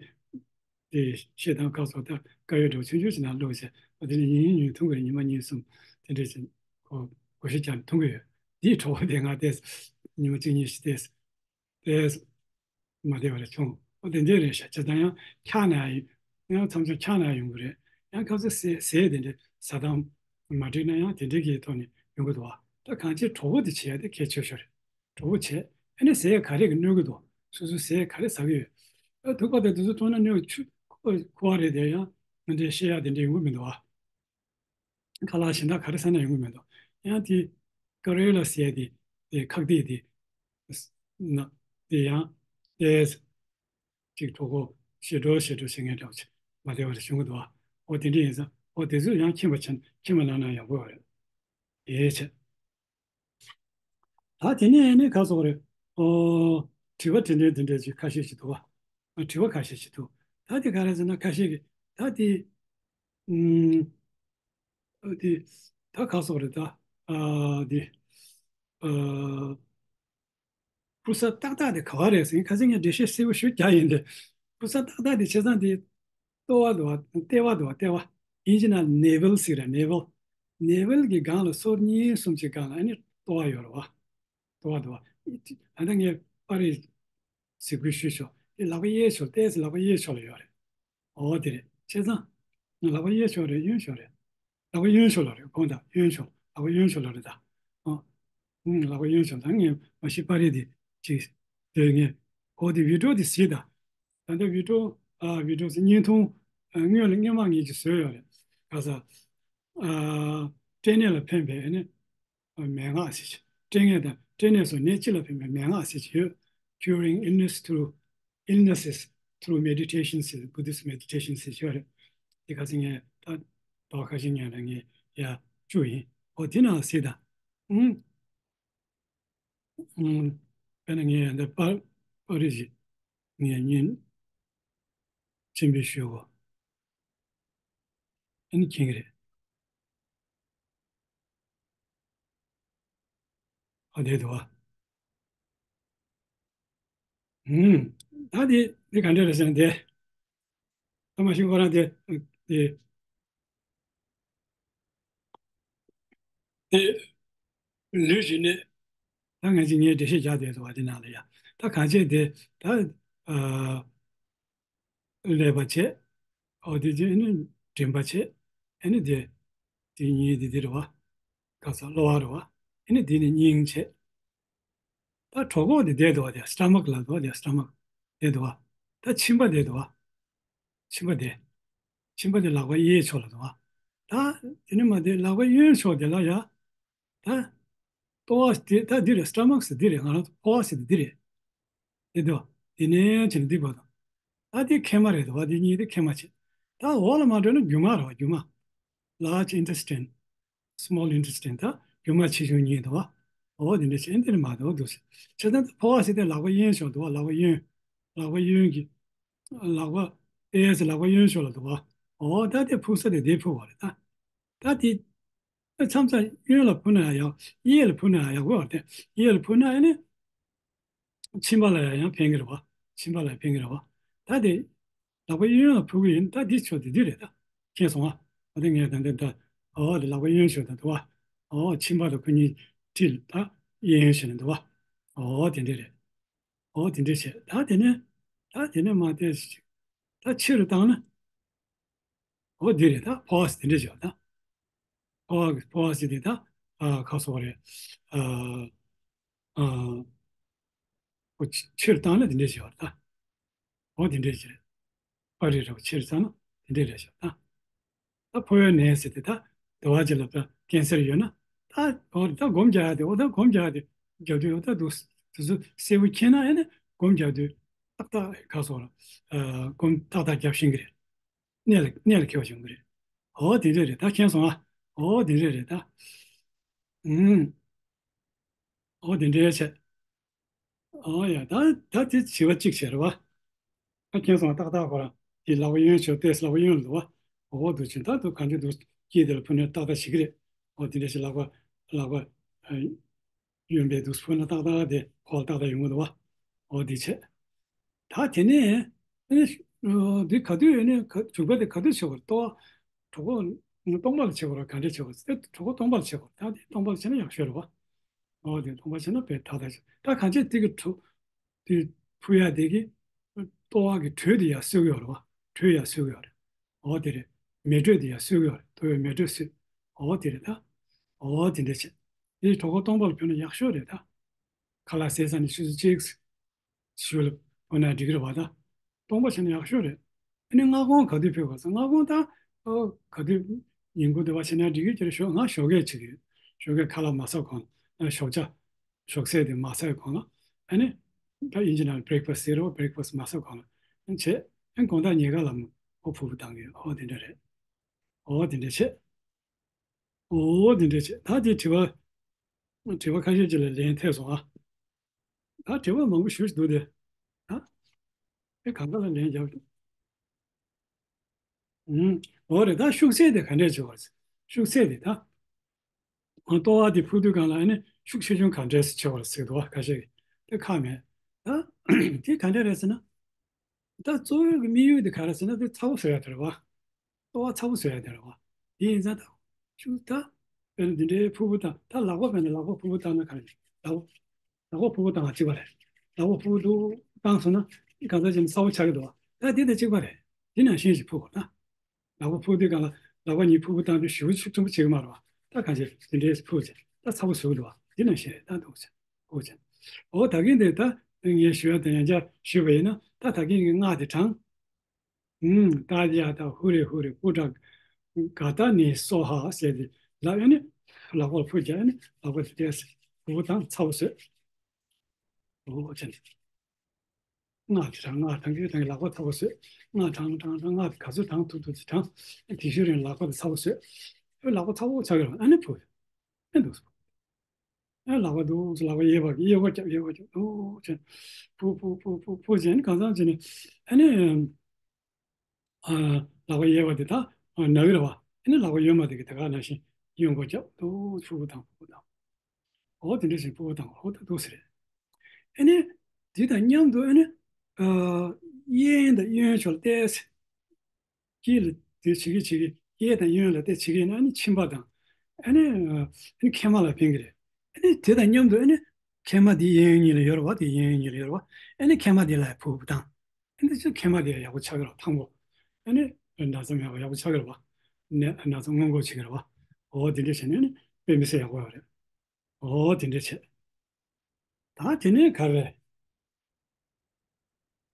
དེ་བཤད་སྟངས་ཁག་སོགས་ད་དཀར་ཡོལ་འདྲ་བོ་ཆུང་ཆུང་ཞིག་ནང་བླུགས་བྱས། འོ་དེ་ནས་ཉིན་ཉིན་འཐུང་གི་རེད། ཉི་མ་གཉིས་གསུམ་དེ་འདྲས་ཅིག་ཁོ་བགོ་བཤའ་བརྒྱབ་ནས་འཐུང་གི་ཡོད། འདིའི་གྲོད་ཁོག་དེ་ང་ཏོག་ཙམ་ཉི་མ་གཅིག་གཉིས་ཤིག་ཏོག་ཙམ་ཏོག་ཙམ་མ་བདེ་བ་རེ་བྱུང་། ཨོ་དེ་འདྲས་རེད་ཤག་བྱས་ཙང་ཡང་འཁྱག་ན་ཡང་། ཡང་མཚམས་མཚམས་འཁྱག་ན་ཡོང་གི་རེད། ཡང་སྐབས་སུ་ཟས་ཟས་དེ་འདྲས་ཟ་སྟངས་མ་འགྲིག་ན་ཡང་དེ་འདྲས་ཀྱི་ཐོག་ནས་ཡོང་གི་འདུག་བ། ད་གང་ཅི་གྲོད་ཁོག་དེ་བྱེད་ཡ་དེ་གལ་ཆེ་ཤོས་རེད། གྲོད་ཁོག་བྱས། ཨ་ནི་ཟས་ག་རེ་གིས་གནོད་ཀྱི་འདུག་སོ་སོའི་ཟས་ག་རེ་ཟ་གི་ཡོད། ཨ་དུག་པ་དང་དེ་ཚོ་འཐུང་ན་གནོད་ཆུ་ཁུ་བ་རེད་དེ། ཡང་འདི་འདྲས་བཤད་ཡ་དེ་འདྲས་ཡོང་གི་མི་འདུག་བ། ཁ་ལག་གཞན་དག་ག་རེ་ཟ་ན་ཡོང་གི་མི་འདུག་ཡང་དེ་ཀ་རེ་ལ་ཟེར་དེ། དེ་ཁག་ཐེག་དེ་ན་དེ་ཡང་དེ་ཅིག་གྲོད་ཁོག་ཞེ་དྲོ་ཞེ་དྲོ་བྱེད་མཁན་འདྲ་བོ་ཅིག་མ་བདེ་བ་རེ་བྱུང་གི་འདུག་ཨོ་དེ་འདྲ་ཡིན་ཙང་། ཨོ་དེ་ཚོས་ཡང་མཁྱེན་པ་ཆེན་མཁྱེན་པ་གནང་ན་ཡག་པོ་རེད། ཡེ་ཆེ། ད་དེ་ནས་ནི་ག་སོགས་རེད། ཨོ། དྲི་བ་དྲི་འདྲ་དེ་འདྲ་ཅིག་ཁ་ཤས་ཤིག་འདུག་བ། དྲི་བ་ཁ་ཤས་ཤིག་འདུག་ད་དེ་ག་རེ་ཟེར་ན་ཁ་ཤས་ཀྱིས་ད་དེ། ཨུམ། ཨ་དེ་ད་ག་སོགས་རེད་ད། ཨ་དེ། ཨ། ཕུ་ས་ཏག་ཏག་དེ་ག་བ་རེད་ཟེར། ཁ་སང་ངས་འགྲེལ་བཤད་གསལ་པོ་ཞུ་རྒྱུ་ཡིན་ཏེ། ཕུ་ས་ཏག་ཏག་དེ་བྱས་ཙང་དེ། ལྟོ་བ་འདུག་བ། ལྟེ་བ་འདུག་བ། ལྟེ་བ། དབྱིན་ཇི་ནང་ནེ་ཝལ་ཟེར་ར། ནེ་ཝལ། ནེ་ཝལ་གྱི་སྒང་ལ་སོར་གཉིས་གསུམ་གྱི་སྒང་ལ་ཨ་ནི་ལྟོ་བ་ཡོད་རེད་བ། ལྟོ་བ་འདུག་བ། ད་ལྟ་ངས་པར་རིས་གཟིགས་འབུལ་ཞུས་ཆོག་དེ་ལག་པ་གཡས་ཕྱོགས། ཏོག་ཙམ་ལག་པ་གཡས་ཕྱོགས་ལ་ཡོད་རེད། འོ་དེ་རེད། བྱས་ཙང་། ལག་པ་གཡས་ཕྱོགས་རེད། གཡོན་ཕྱོགས་རེད། ལག་པ་གཡོན་ཕྱོགས་ལ་རེད། གོང་དང་གཡོན་ཕྱོགས། ལག་པ་གཡོན་ཕྱོགས་ལ་རེད་ད། ཨ། ཨུམ། ལག་པ་གཡོན་ཕྱོགས་ད་ངས་མ་གཞི་པར་རིས་དེ་ཅིག་དེ་ངས། འོ་དེ་བི་ཌིའོ་དེ་གཟིགས་དང་། ད་ལྟ་བི་ཌིའོ། ཨ། བི་ཌིའོ་ཟེར། བརྙན་ཐུང་། ཨ། སྔོན་ལ་སྔོན་མ་ངས་ཅིག་བཟོས་ཡོད་རེད། ག་ས། ཨ། སྐྲན་ནད་ལ་ཕན་པའི་ཨ་ནི་མན་ངག་ཟེར་གྱི། སྐྲན་ནད་དང་། སྐྲན་ནད་སོགས་ནད་སྤྱི་ལ་ཕན་པའི་མན་ངག་ཟེར་གྱི་ཡོད། Curing illness through illnesses through meditation ཟེར། Buddhist meditation ཟེར་གྱི་ཡོད་རེད། དེ་ཁ་སང་ངས་ད་ཟླ་བ་ཁ་ཤས་སྔོན་ལ་ངས་ཡར་བཅུག་ཡིན། འོ་དེ་ནང་གཟིགས་དང་། ཨུམ། ཨུམ། དཔེར་ན་ངས་འདི་པར་པར་རིས་ཤིག་ངས་བརྙན་སྤྱན་འབུལ་ཞུའོ། ཨ་ནི་མཁྱེན་གྱི་རེད། ཨ། དེ་འདུག་བ། ཨུམ། ད་དེ་དེ་ག་འདྲ་རེད་ཟེར་ན་དེ། ད་མ་གཞི་ཁོ་རང་དེ་དེ་དེ་ལུས་ཀྱི་གནད། ད་ང་ཅིག་ངས་འགྲེལ་བཤད་རྒྱག་བསྡད་འདུག་བ། དེ་ནང་ལ་ཡ། ད་གང་བྱས་དེ་ད། ཨ། ཀླད་པ་བྱས། ཨོ་དེ་རྗེས་ནི་མགྲིན་པ་བྱས། ཨ་ནི་དེ་དེ་གཉིས་དེ་དེ་རེད་བ། ག་ས་གློ་བ་རེད་བ། ཨ་ནི་དེ་ནི་སྙིང་བྱས། ད་གྲོད་ཁོག་དེ་བསྡད་འདུག་བ། དེ་སི་ཊ་མག་ལབ་འདུག་བ། དེ་སི་ཊ་མག་བསྡད་འདུག་བ། ད་མཆིན་པ་བསྡད་འདུག་བ། མཆིན་པ་དེ། མཆིན་པ་དེ་ལག་པ་གཡས་ཕྱོགས་ལ་འདུག་བ། ད་དེ་ནི་མ་དེ་ལག་པ་གཡོན་ཕྱོགས་དེ་ལ་ཡ། ད་ ལྟོ་བ་དེ་ད་འདི་རེད། སི་ཊ་མག་ཟེར་འདི་རེད། ང་རང་ཚོ་ཕོ་བ་ཟེར་དེ་འདི་རེད། དེ་འདུག་དེ་ནས་བྱས་ནས་འདི་བར་དུ། ད་དེ་མཁལ་མ་རེད་འདུག་བ། དེ་གཉིས་དེ་མཁལ་མ་བྱས། ད་འོག་ལ་མ་འགྲོ་ན་རྒྱུ་མ་རེད་བ། རྒྱུ་མ། large intestine, small intestine. ད་རྒྱུ་མ་ཆེ་ཆུང་གཉིས་འདུག་བ། འོ་དེ་འདྲ་བྱས། འདི་ནས་མར་འདུག་འདུག་ཟེར། བྱས་ཙང་ད་ཕོ་བ་ཟེར་དེ་ལག་པ་གཡོན་ཕྱོགས་འདུག་བ། ལག་པ་གཡོན། ལག་པ་གཡོན་གྱི། ལག་པ། ཨེ་ཟེར་ལག་པ་གཡོན་ཕྱོགས་ལ་འདུག་བ། འོ་ད་དེ་ཕུག་ས་དེ་དེ་ཕུག་པ་རེད་ད། ད་དེ། མཚམས་མཚམས་གཡོན་ལ་ཕུག་ན་ཡང་། གཡས་ལ་ཕུག་ན་ཡང་ཡག་པོ་ཡོད་རེད་དེ། གཡས་ལ་ཕུག་ན་ཨ་ནི། མཆིན་པ་ལ་ཡང་ཕན་གྱི་རེད་བ། མཆིན་པ་ལ་ཡང་ཕན་གྱི་རེད་བ། ད་དེ། ལག་པ་གཡོན་ལ་ཕུག་གི་ཡིན། ད་འདི་ཕྱོགས་དེ་འདི་རེད་ད། མཁྱེན་སོང་ཨ། འོ་དེ་ངས་ད་འདི་ད། འོ་དེ་ལག་པ་གཡོན་ཕྱོགས་ད་འདུག་བ། འོ་མཆིན་པ་དང་ཁོ་གཉིས་འཁྲིས་ལ་ད་གཡས་གཡོན་བྱས་ནས་འདུག་བ། འོ་དེ་འདྲས་རེད། འོ་དེ་འདྲས་བྱས། ད་དེ་ནས། ད་དེ་ནས་མར་དེ། ད་ཕྱི་རུ་བཏང་ན། འོ་འདི་རེད་ད། ཕོ་བ་ཟེར་དེ་འདྲས་བྱས་པ་ད། ཕོ་བ་ཕོ་བ་ཟེར་དེ་ད། ཨ་ཁ་སོགས་རེད། ཨ། ཨ། འོ་ཕྱི་ཕྱིར་བཏང་ན་དེ་འདྲས་བྱས་པ་ད། འོ་དེ་འདྲས་བྱས། པར་རིས་རེད་བ། ཕྱིར་བཏང་ན་དེ་འདྲས་རེད་བྱས་པ་ད། ད་ཕོ་བའི་ནད་ཟེར་དེ་ད། དེ་བ་ཅིག་ལ་ད་ཀན་སར་ཡོད་ན། ད་འོ་ད་སྒོམ་རྒྱག་ཡ་དེ། འོ་ད་སྒོམ་རྒྱག་ཡ་དེ་རྒྱག་དུས། འོ་ད་འདུག་དེ་ཚོ་གསལ་པོ་མཁྱེན་ན་ཨ་ནི་སྒོམ་རྒྱག་དུས་ཏག་ཏག་ཁ་སོགས་ལ། ཨ། སྒོམ་ཏག་ཏག་རྒྱབ་ཤེས་ཀྱི་རེད། གནད་ལ་གནད་ལ་འཁེལ་བ་བྱུང་གི་རེད། འོ་དེ་འདྲས་རེད་ད། མཁྱེན་སོང་ཨ། འོ་དེ་འདྲས་རེད་ད། ཨུམ། འོ་དེ་འདྲས་བྱས། ཨོ་ཡ། ད་ད་དེ་བྱིས་པ་གཅིག་བྱས་རེད་བ། ད་མཁྱེན་སོང་། ཏག་ཏག་ཁོ་རང་དེ་ལག་པ་གཡོན་ཕྱོགས་ཏོག་ཙམ་ལག་པ་གཡོན་ལ་འདུག་བ། འོ་འདུག་ཅིང་ད་འདུག་ག་འདྲ་འདུག་དཀྱིལ་དེ་ལ་ཕུལ་ན་ཏག་ཏག་བྱེད་ཀྱི་རེད། འོ་དེ་འདྲ་ཞིག་ལག་པ་ལག་པ་ཨ་གཡོན་པས་འདུག་ཕུལ་ན་ཏག་ཏག་དེ་ཁོག་ལ་ཏག་ཏག་ཡོང་གི་འདུག་བ། འོ་དེ་བྱས། ད་དེ་ནས་ཨ་ནི་ཨ་འདི་ག་དུས་ཨ་ནི་ག་འཇུག་པ་དེ་ག་དུས་བྱེད་དགོས་རེད། ལྟོ་བ་གྲོད་ཁོག་སྟོང་པ་ལ་བྱེད་དགོས་རེད། ག་འདྲས་བྱེད་དགོས་རེད། དེ་གྲོད་ཁོག་སྟོང་པ་ལ་བྱེད་དགོས་རེད། ད་དེ་སྟོང་པ་ལ་བྱེད་ན་ཡག་ཤོས་རེད་བ། འོ་དེ་སྟོང་པ་བྱས་ན་དཔེ་ཏག་ཏག་བྱེད། ད་གང་ཅི་དེ་གི་དྲོད་དེ་ཕུལ་ཡ་དེ་གི་ལྟོ་བ་གི་དྲོད་དེ་ཡར་གསོ་གི་ཡོད་རེད་བ། དྲོད་ཡར་གསོ་གི་ཡོད་རེད། འོ་དེ་རེད། མེ་དྲོད་དེ་ཡར་གསོ་གི་ཡོད་རེད། ལྟོ་བའི་མེ་དྲོད་གསོ། འོ་དེ་རེད་ད། འོ་དེ་འདྲ་བྱེད། དེ་གྲོད་ཁོག་སྟོང་པ་ལ་ཕུལ་ན་ཡག་ཤོས་རེད་ད། ཁ་ལག་ཟས་ཚར་ནས་ཆུ་ཚོད་གཅིག་ཞོར་ལ་ཕུལ་ན་འགྲིག་གི་རེད་བ་ད། སྟོང་པ་བྱས་ན་ཡག་ཤོས་རེད། ཨ་ནི་སྔ་དགོང་ག་དུས་ཕུལ་དགོས་ཟེར། སྔ་དགོང་ད་ཨོ་ག་དུས་ཉིན་གུང་དེ་བ་བྱས་ན་འགྲིག་གི་རེད། ཞོ་ང་ཞོགས་ཀས་བྱེད་ཀྱི་ཡོད། ཞོགས་ཀས་ཁ་ལག་མ་ཟ་གོང་ལ། ཞོགས་ཇ་ཞོགས་ཟས་དེ་མ་ཟ་གོང་ལ། ཨ་ནི་ད་དབྱིན་ཇི་ནང་བྷི་རེག་ཕ་སི་ཟེར་རོ། བྷི་རེག་ཕ་སི་མ་ཟ་གོང་ལ་ཨ་ནི་བྱས། ཨ་ནི་དགོང་དག་ཉལ་ཁ་ལ་མོ་ཨོ་ཕུར་བུ་བཏང་གི་ཡོད། ཨོ་དེ་འདྲ་རེད། ཨོ་དེ་འདྲ་བྱས། ཨོ་དེ་འདྲ་བྱས། ད་དེ་དྲི་བ་དྲི་བ་ཁ་ཤས་ཅིག་ལ་ལན་ཐེབས་སོང་ཨ། ད་དྲི་བ་མང་པོ་ཞེ་པོ་ཅིག་འདུག་སྟེ། ད་དེ་གང་ག་ལ་ལན་རྒྱབ་ཀྱི། ཨུམ། འོ་རེད། ད་ཤུགས་ཚད་དེ་ག་འདྲས་བྱེད་པ་རེད། ཤུགས་ཚད་དེ་ད། ལྟོ་བ་དེ་ཕུག་དུས་སྒང་ལ་ཨ་ནི་ཤུགས་ཆེ་ཆུང་ག་འདྲས་སེ་བྱེད་པ་རེད་ཟེར་གྱི་འདུག་བ། ཁ་ཤས་ཀྱིས་དེ་ཁག་མེད། ད་དེ་ག་འདྲས་རེད་ཟེར་ན། ད་གཙོ་བོའི་གི་དམིགས་ཡུལ་དེ་ག་རེ་ཟེར་ན། དེ་ཚ་པོ་བཟོ་ཡ་དེ་རེད་བ། ལྟོ་བ་ཚ་པོ་བཟོ་ཡ་དེ་རེད་བ། དེ་ཡིན་ཙང་ད་ཤུགས་ད་དཔེར་ན་འདི་འདྲའི་ཕུར་བུ་བཏང་། ད་ལག་པ་དཔེར་ན་ལག་པ་ཕུར་བུ་བཏང་ན་ག་རེ། ལག་པ་ལག་པ་ཕུར་བུ་བཏང་བ་གཅིག་པ་རེད། ལག་པ་ཕུར་བུ་འདུག་བཏང་སོང་ན་གང་ཟག་ཅིག་ཚ་པོ་ཆགས་ཀྱི་འདུག་བ། ད་དེ་དང་གཅིག་པ་རེད། དེ་ནང་བཞིན་ཞིག་ཕུར་བུ་ད། ལག་པ་ཕུར་དུས་སྒང་ལ་ལག་པ་གཉིས་ཕུར་བུ་བཏང་དུས་ཞེ་པོ་ཤུགས་ཆེན་པོ་བྱེད་ཀྱི་མ་རེད་བ། ད་གང་ཅི་དེ་འདྲའི་ཕུར་བུ་བྱས། ད་ཚ་པོ་བཟོས་འདུག་བ། དེ་ནང་བཞིན་རེད། ད་འདུག་བྱས་ཕུར་བུ་བྱས། འོ་ད་གིན་དེ་ད་ངས་ཞུ་ཡ་དང་ཡང་བསྐྱར་ཞུས་པ་ཡིན་ན། ད་ད་གིན་གྱི་སྔགས་དེ་བགྲང་། ཨུམ། ཏདྱ་ཐཱ། ཧུ་རེ་ཧུ་རེ། པུ་ཊ་ག་ཏ་ནི་སྭཱ་ཧཱ་ཟེར་ཏེ་ལབ་ཡ་ནི། ལག་པ་ལ་ཕུར་རྒྱག་ཡ་ནི། ལག་པ་དེ་ཏོག་ཙམ་ཕུར་བུ་བཏང་། ཚ་པོ་བཟོས། འོ་བྱས་ནས། སྔགས་དེ་བགྲང་། སྔགས་བགྲང་གི་བགྲང་གི་ལག་པ་ཚ་པོ་བཟོས། སྔགས་བགྲང་བགྲང་བགྲང་། སྔགས་དེ་ག་ཚོད་བགྲང་ཐུབ་ཐུབ་ཙམ་བགྲང་། དེ་བཞིན་རིང་ལག་པ་དེ་ཚ་པོ་བཟོས། ཨེ་ལག་པ་ཚ་པོ་ཆགས་ཀྱི་རེད། ཨ་ནི་ཕུར། ཨེ་འདུག་སེ། ཨེ་ལག་པ་འདུག་སེ། ལག་པ་གཡས་པ་གཡས་པ་རྒྱབ། གཡས་པ་རྒྱབ། འདུག་སེ་ཕུར་ཕུར་ཕུར་ཕུར་ཕུར་བྱས་ནས་གང་འཚམ་བྱས་ནས། ཨ་ནི། ཨ། ལག་པ་གཡས་པ་དེ་ད་ཨ་ན་གི་རེད་བ། ཨ་ནི་ལག་པ་གཡོན་མ་དེ་གིས་དེ་ག་ནང་བཞིན་གཡོན་སྐོར་རྒྱབ། འདུག་སེ་ཕུར་བུ་བཏང་། ཕུར་བུ་བཏང་། འོ་དེ་འདྲ་བྱས་ཕུར་བུ་བཏང་། འོ་ད་འདུག་སེ་རེད། ཨ་ནི་དེ་དང་མཉམ་དུ་ཨ་ནི་ཨ་གཡས་དང་གཡོན་ཕྱོགས་ལ་ཏོག་ཙམ། དཀྱིལ་ལ་དེ་བྱེད་ཀྱི་བྱེད་ཀྱི། གཡས་དང་གཡོན་ལ་དེ་བྱེད་ཀྱི་ཡིན་ན། ཨ་ནི་མཆིན་པ་དང་། ཨ་ནི་ཨ་ནི་མཁལ་མ་ལ་ཕན་གྱི་རེད། ཨ་ནི་དེ་དང་མཉམ་དུ་ཨ་ནི་མཁལ་མ་དེ་གཡས་གཡོན་གཉིས་ལ་ཡོད་རེད་བ། དེ་གཡས་གཡོན་གཉིས་ལ་ཡོད་རེད་བ། ཨ་ནི་མཁལ་མ་དེ་ལ་ཕུར་བུ་བཏང་། ཨ་ནི་ཅི་མཁལ་མ་དེ་ཡག་པོ་ཆགས་ཀྱི་རེད་བ། ཐང་པོ། ཨ་ནི་ན་ཚ་མེད་པ་ཡག་པོ་ཆགས་ཀྱི་རེད་བ། ནད་ན་ཚ་སྔོན་འགོག་བྱེད་ཀྱི་རེད་བ། འོ་དེ་འདྲ་བྱས་ནས་ཨ་ནི་དཔེ་མི་སྲིད་ཡག་པོ་ཡོད་རེད། འོ་དེ་འདྲ་བྱས། ད་དེ་ནས་ག་རེ་རེད།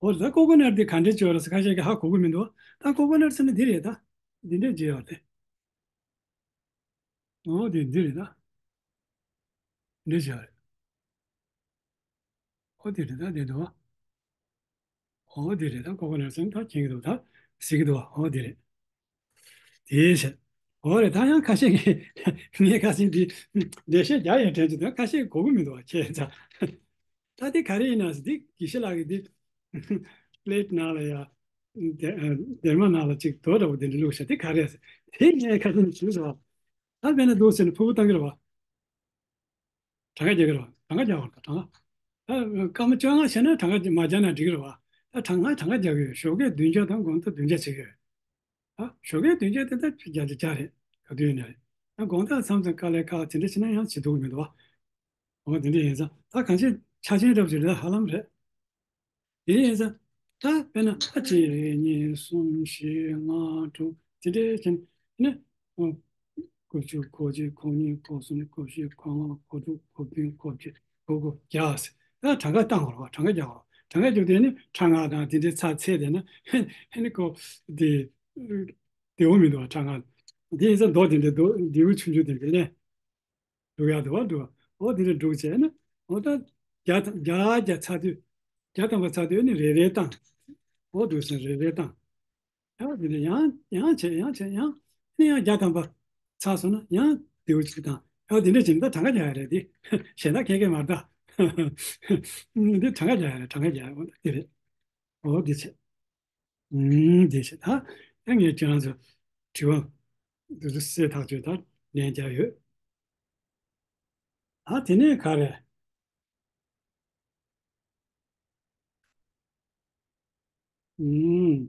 འོ་ད་ཀོ་ཀོ་ནཊ་དེ་ག་འདྲས་བྱས་ཡོད་རེད་ཟེར་ཁ་ཤས་ཀྱིས་ཧ་གོ་གི་མི་འདུག་ད་ཀོ་ཀོ་ནཊ་ཟེར་ན་འདི་རེད་ད། འདི་འདྲས་བྱས་ཡོད་རེད། འོ་དེ་འདི་རེད་ད། འདི་བྱས་རེད། ཨོ་དེ་རེད་ད་དེ་འདུག་བ། ཨོ་དེ་རེད་ད་ཀོ་ཀོ་ནཊ་སོན་ད་མཁྱེན་གྱི་འདུག་ད་གཟིགས་ཀྱི་འདུག་བ། ཨོ་དེ་རེད། དེ་བྱས། ཨོ་རེད་ད་ཡང་ཁ་ཤས་ཀྱིས་ངས་ཁ་སང་འདི་འགྲེལ་བཤད་རྒྱག་ཡས་དྲན་གྱི་འདུག་ཁ་ཤས་གོ་གི་མི་འདུག་བ་ཁྱེད་ཚ། ད་དེ་ག་རེ་ཡིན་ན་ཟེར་དེ་དགེ་བཤེས་ལགས་ཀྱིས་དེ་པི་ལེ་ཊི་ནང་ལ་ཡ་སྡེར་མ་ནང་ལ་ཅིག་རྡོ་འདྲ་བོ་དེ་འདྲ་བླུགས་ཤག་དེ་ག་རེ་ཟེར། དེ་ངས་ཁ་སང་ཞུས་སོང་བ། ད་དཔེར་ན་འདུག་ཟེར་ནས་ཕུར་བུ་བཏང་གི་རེད་བ། གྲངས་ཀ་རྒྱག་གི་རེད་བ། གྲངས་ཀ་རྒྱག་དགོས་རེད་ད། གྲངས་ཀ་ད་སྐར་མ་བཅོ་ལྔ་བྱས་ན་གྲངས་ཀ་མ་རྒྱག་ན་འགྲིག་གི་རེད་བ། ད་གྲངས་ཀ་གྲངས་ཀ་རྒྱག་གི་ཡོད། ཞོགས་ཀས་བདུན་བརྒྱ་དང་དགོང་དག་བདུན་བརྒྱ་བྱེད་ཀྱི་ཡོད། ད་ཞོགས་ཀས་བདུན་བརྒྱ་དེ་ད་བརྒྱ་ཆ་བརྒྱ་རེད། ག་དུས་ཡིན་ནའི་རེད། ད་དགོང་དག་མཚམས་མཚམས་དཀའ་ལས་ཁག་དེ་འདྲ་བྱས་ན་ཡང་བྱེད་ཐུབ་ཀྱི་མི་འདུག་བ། འོ་དེ་འདྲ་ཡིན་ཙང་ད་གང་ཅི་ཆ་ཆེན་འདྲ་བོ་ཞིག་རེད། ཧ་ལམ་རེད། དེ་ཡིན་ཙང་ད་དཔེར་ན་ཨ་གཅིག་གཉིས་གསུམ་བཞི་ལྔ་དྲུག་དེ་འདྲའི་ཕྱིན་ནི། ཨོ། དགུ་བཅུ་གོ་གཅིག་གོ་གཉིས་གོ་གསུམ་གོ་བཞི་གོ་ལྔ་གོ་དྲུག་གོ་བདུན་གོ་བརྒྱད་གོ་དགུ་བརྒྱ་ཟེར། ད་གྲངས་ཀ་བཏང་བ་རེད་བ། གྲངས་ཀ་རྒྱག་བ་རེད། གྲངས་ཀ་རྒྱག་དུས་ནི་ཕྲ་ལྔ་དང་དེ་འདྲའི་ཚ་ཚད་དེ་ན་ཧེ་ནི་ཁོ་དེ་བདེ་བོ་མི་འདུག་བ། ཕྲ་ལྔ་དེ་ཡིན་ཙང་རྡོ་དེ་འདྲ་རྡོ་རྡེའུ་ཆུང་ཆུང་དེ་འདྲ་ནས། འགྲུག་ཡག་འདུག་བ་འགྲུག་འོ་དེ་འདྲ་འགྲུག་བྱས་ན། འོ་ད་བརྒྱ་དང་བརྒྱ་བརྒྱ་ཚར་དུས། བརྒྱ་ཐམ་པ་ཚར་དུས་ནི་རེ་རེ་བཏང་། འོ་འདུག་སེ་རེ་རེ་བཏང་། ཡང་དེ་འདྲ་ཡང་ཡང་བྱས་ཡང་བྱས་ཡང་ནི་ཡང་བརྒྱ་ཐམ་པ་ཚར་སོང་ན་ཡང་རྡེའུ་གཅིག་བཏང་། ཡང་དེ་འདྲ་བྱས་ན་ད་གྲངས་ཀ་རྒྱག་ཡག་རེད་དེ། གཞན་དག་ཁེ་ཁེ་མ་རེད་ད། འདི་གྲངས་ཀ་རྒྱག་ཡག་རེད། གྲངས་ཀ་རྒྱག་ཡག་འོ་དེ་རེད། འོ་དེ་བྱས། ཨུམ། དེ་བྱས་ད། ད་ངས་ཁྱེད་རང་ཚོ་དྲི་བ་འདི་ཚོ་གསལ་ཐག་ཆོད་ད་ལན་རྒྱག་ཡོད། ད་དེ་ནས་ག་རེ། ཨུམ།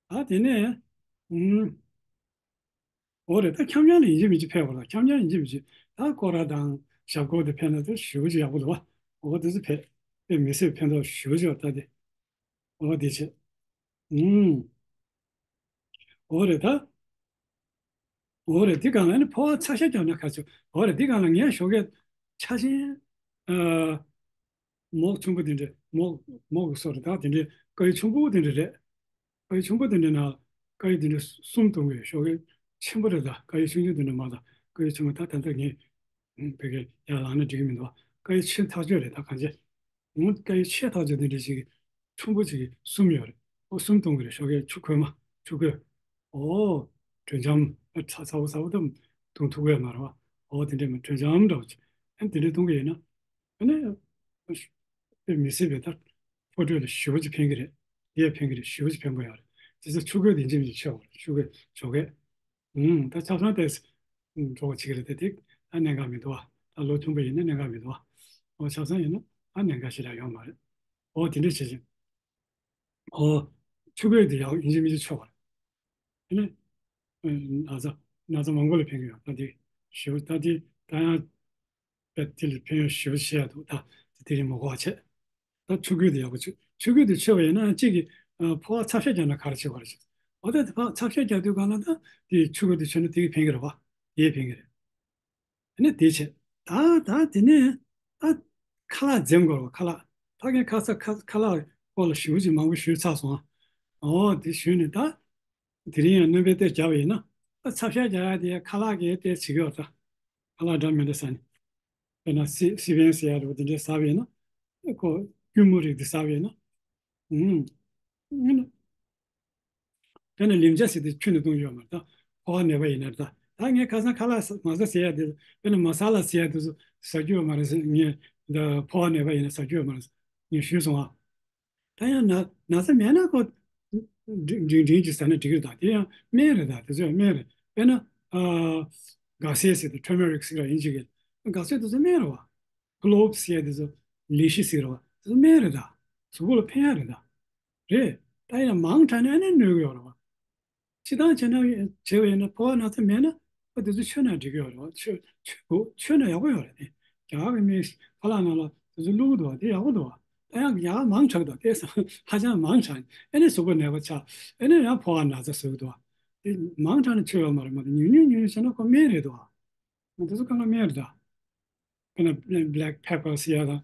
ད་དེ་ནས་ཨུམ། འོ་རེད། ད་འཁྱམ་འཁྱམ་ལ་ཡིན་གཅིག་མིན་གཅིག་ཕེབས་པ་ལ། འཁྱམ་འཁྱམ་ཡིན་གཅིག་མིན་གཅིག་ད་སྐོར་ར་དང་ཞབས་སྐོར་དེ་ཕེབས་ན་ད་ཞེ་པོ་ཅིག་ཡག་པོ་འདུག་བ། འོ་དེ་ཚོ་ཕེབས། དཔེ་མི་སྲིད་ཕན་ཐོགས་ཞེ་པོ་ཅིག་ཡོད་ད་དེ། འོ་དེ་བྱས། ཨུམ། འོ་རེད་ད། འོ་རེད། དེ་སྒང་ལ་ནི་ཕོ་བ་ཚ་ཤ་རྒྱབ་ན་ག་ཚོད། འོ་རེད། དེ་སྒང་ལ་ངས་ཞོགས་ཀས་ཆ་ཆེན། ཨ། མོག་ཆུང་པོ་དེ་འདྲ། མོག་མོག་གི་སོ་རེད་ད། དེ་འདྲའི་དཀར་ཡོལ་ཆུང་པོ་དེ་འདྲ་རེད། དཀར་ཡོལ་ཆུང་པོ་དེ་འདྲའི་ནང་དཀར་ཡོལ་དེ་འདྲ་གསུམ་གཏོང་གི་ཡོད། ཞོགས་ཀས་ཆེན་པོ་རེད་ད། དཀར་ཡོལ་ཆུང་ཆུང་དེ་འདྲ་མ་གཏོགས། དཀར་ཡོལ་ཆུང་པོ་ད་ད་ལྟ་ངས་བོད་སྐད་ཡར་ལངས་ན་འགྲིག་གི་མི་འདུག་དཀར་ཡོལ་ཆེ་ཐག་ཆོད་རེད་ད་གང་ཅི། ངོ་དཀར་ཡོལ་ཆེ་ཐག་ཆོད་དེ་འདྲ་ཞིག་ཆུང་པོ་ཅིག་གསུམ་ཡོད་རེད། ཨོ་གསུམ་གཏོང་གི་རེད། ཞོགས་ཀས་ཆུ་ཁོལ་མ། ཆུ་ཁོལ། ཨོ། དྲོད་འཇམ། ཚ་ཚ་བོ་ཚ་བོ་དེ་འཐུང་ཐུབ་ཀྱི་ཡོད་མ་རེད་བ། ཨོ་དེ་འདྲ་མ་དྲོད་འཇམ་འདྲ་བོ་ཅིག་ཨ་ནི་དེ་འདྲ་གཏོང་གི་ཡོད་ན། ཨ་ནི། དཔེ་མི་སྲིད་པའི་ད། ཕོ་དྲོད་ལ་ཞེ་པོ་ཅིག་ཕན་གྱི་རེད། དེ་ཡང་ཕན་གྱི་རེད། ཞེ་པོ་ཅིག་ཕན་པོ་ཡོད་རེད། དེ་ཚོ་ཆུ་ཁོལ་དེ་འཇིམ་གྱི་ཆེ་བ་རེད། ཆུ་ཁོལ་ཞོགས་ཀས། ཨུམ། ད་ཆབ་གསང་ཏོག་ཙམ་འགྲོ་བ་བྱེད་ཀྱི་རེད་དེ། དེ་ད་གནད་འགག་མི་འདུག་བ། ད་ལོ་ཆུང་པ་ཡིན་ན་གནད་འགག་མི་འདུག་བ། འོ་ཆབ་གསང་ཡིན་ན་ད་གནད་འགག་ཞེ་དྲག་ཡོད་མ་རེད། འོ་དེ་འདྲ་བྱེད་ཅིང་། འོ། ཆུ་ཁོལ་དེ་ཡང་ཡིན་གཅིག་མིན་གཅིག་མཆོད་པ་རེད། དེ་ནས། ན་ཚ། ན་ཚ་མང་པོ་ལ་ཕན་གྱི་ཡོད། ད་དེ་ཞེ་པོ་ད་དེ་ད་ཡང་དཔེ་དེ་ལ་ཕན་ཡོན་ཞེ་པོ་ཞིག་ཡོད་འདུག་ད་དེ་དེ་རིང་མ་གོ་བ་བྱས། ད་ཆུ་ཁོལ་དེ་ཡག་པོ་ཆུ་ཆུ་ཁོལ་དེ་མཆོད་པ་ཡིན་ན་གཅིག་གིས་ཕོ་བ་ཚབ་ཤ་རྒྱག་ན་ག་རེ་བྱེད་པ་རེད་ཟེར། འོ་ད་དེ་ཕོ་བ་ཚབ་ཤ་རྒྱག་དུས་གང་ལ་ད་དེ་ཆུ་ཁོལ་དེ་མཆོད་ན་དེ་གིས་ཕན་གྱི་རེད་བ། དེས་ཕན་གྱི་རེད། དེ་ནས་དེ་བྱས། ད་ད་དེ་ནས་ད་ཁ་ལག་འཛེམ་དགོས་རེད་བ། ཁ་ལག་ད་ངས་ཁ་ས་ཁ་ཁ་ལག་སྐོར་ལ་ཞེ་པོ་ཅིག་མང་པོ་ཞུས་ཚར་སོང་ཨ། འོ་དེ་ཞུས་ནས་ད། དེ་རིང་ཡང་སྣོན་པའི་གཏེར་བརྒྱབ་པ་ཡིན་ན། ད་ཚབ་ཤ་རྒྱག་ཡ་དེ་ཁ་ལག་གི་གཏེར་བྱེད་ཀྱི་ཡོད་ད། ཁ་ལག་འདྲ་མི་འདྲ་ཟ་ནས། དཔེར་ན་སི་སི་པན་ཟེར་ཡ་རེད་བ། དེ་འདྲ་ཟ་བ་ཡིན་ན། ཁོ་སྐྱུར་མོ་རིགས་དེ་ཟ་བ་ཡིན་ན། ཨུམ། ཨུམ། དཔེར་ན་ལིམ་ཇ་ཟེར་དེ་ཆུ་ནང་བཏུང་ཡོད་མ་རེད་ད། ཕོ་བ་ན་བ་ཡིན་ན་རེད་ད། ད་ངས་ཁ་སང་ཁ་ལག་ཟ་མ་ཟ་ཟེར་ཡ་དེ། དཔེར་ན་མ་ས་ལ་ཟེར་ཡ་དེ་ཚོ་ཟ་རྒྱུ་ཡོད་མ་རེད་ཟེར། ངས་ད་ཕོ་བ་ན་བ་ཡིན་ན་ཟ་རྒྱུ་ཡོད་མ་རེད་ཟེར་ངས་ཞུས་སོང་ཨ། ད་ཡང་ན་ན་ཚ་མེད་ན་ཁོ་འབྲིང་འབྲིང་འབྲིང་ཅིག་ཟ་ན་འགྲིག་གི་རེད་ད། དེ་ཡང་སྨན་རེད་ད། དེ་ཚོ་ཡང་སྨན་རེད། དཔེར་ན་ཨ་ག་ཟེ་ཟེར་དེ་ཊར་མ་རིག་ཟེར་ར་ཡིན་ཅིག་གི། ག་ཟེ་དེ་ཚོ་སྨན་རེད་བ། ཀློབ་ཟེར་ཡ་དེ་ཚོ་ལི་ཤི་ཟེར་བ་དེ་ཚོ་སྨན་རེད་ད། གཟུགས་པོ་ལ་ཕན་ཡ་རེད་ད། རེད། ད་ཡིན་ན་མང་དྲགས་ན་ཨ་ནི་གནོད་གི་ཡོད་རེད་བ། སྤྱིར་བཏང་བྱས་ན་བྱས་པ་ཡིན་ན་ཕོ་བ་ན་ཚ་མེད་ན་ཨ་དེ་ཚོ་མཆོད་ན་འགྲིག་གི་ཡོད་རེད་བ། མཆོད་མཆོད་དགོས། མཆོད་ན་ཡག་པོ་ཡོད་རེད་དེ། རྒྱ་གར་གི་མི་ཁ་ལག་ནང་ལ་དེ་ཚོ་བླུག་གི་འདུག་བ། དེ་ཡག་པོ་འདུག་བ། ད་ཡང་ཡག་མང་དྲགས་འདུག་དེ་ཧ་ཅང་མང་དྲགས་ཨ་ནི་གཟུགས་པོ་ནད་པ་ཆགས་ཨ་ནི་ཡང་ཕོ་བ་ན་ཚ་བཟོ་གི་འདུག་བ། དེ་མང་དྲགས་ན་ཆོ་ཡོད་མ་རེད་མ་གཏོགས་ཉུང་ཉུང་ཉུང་ཉུང་བྱས་ན་ཁོ་སྨན་རེད་འདུག་བ། དེ་ཚོ་གང་ག་སྨན་རེད་ད། དཔེར་ན་black pepper ཟེར་ཡ་དང་།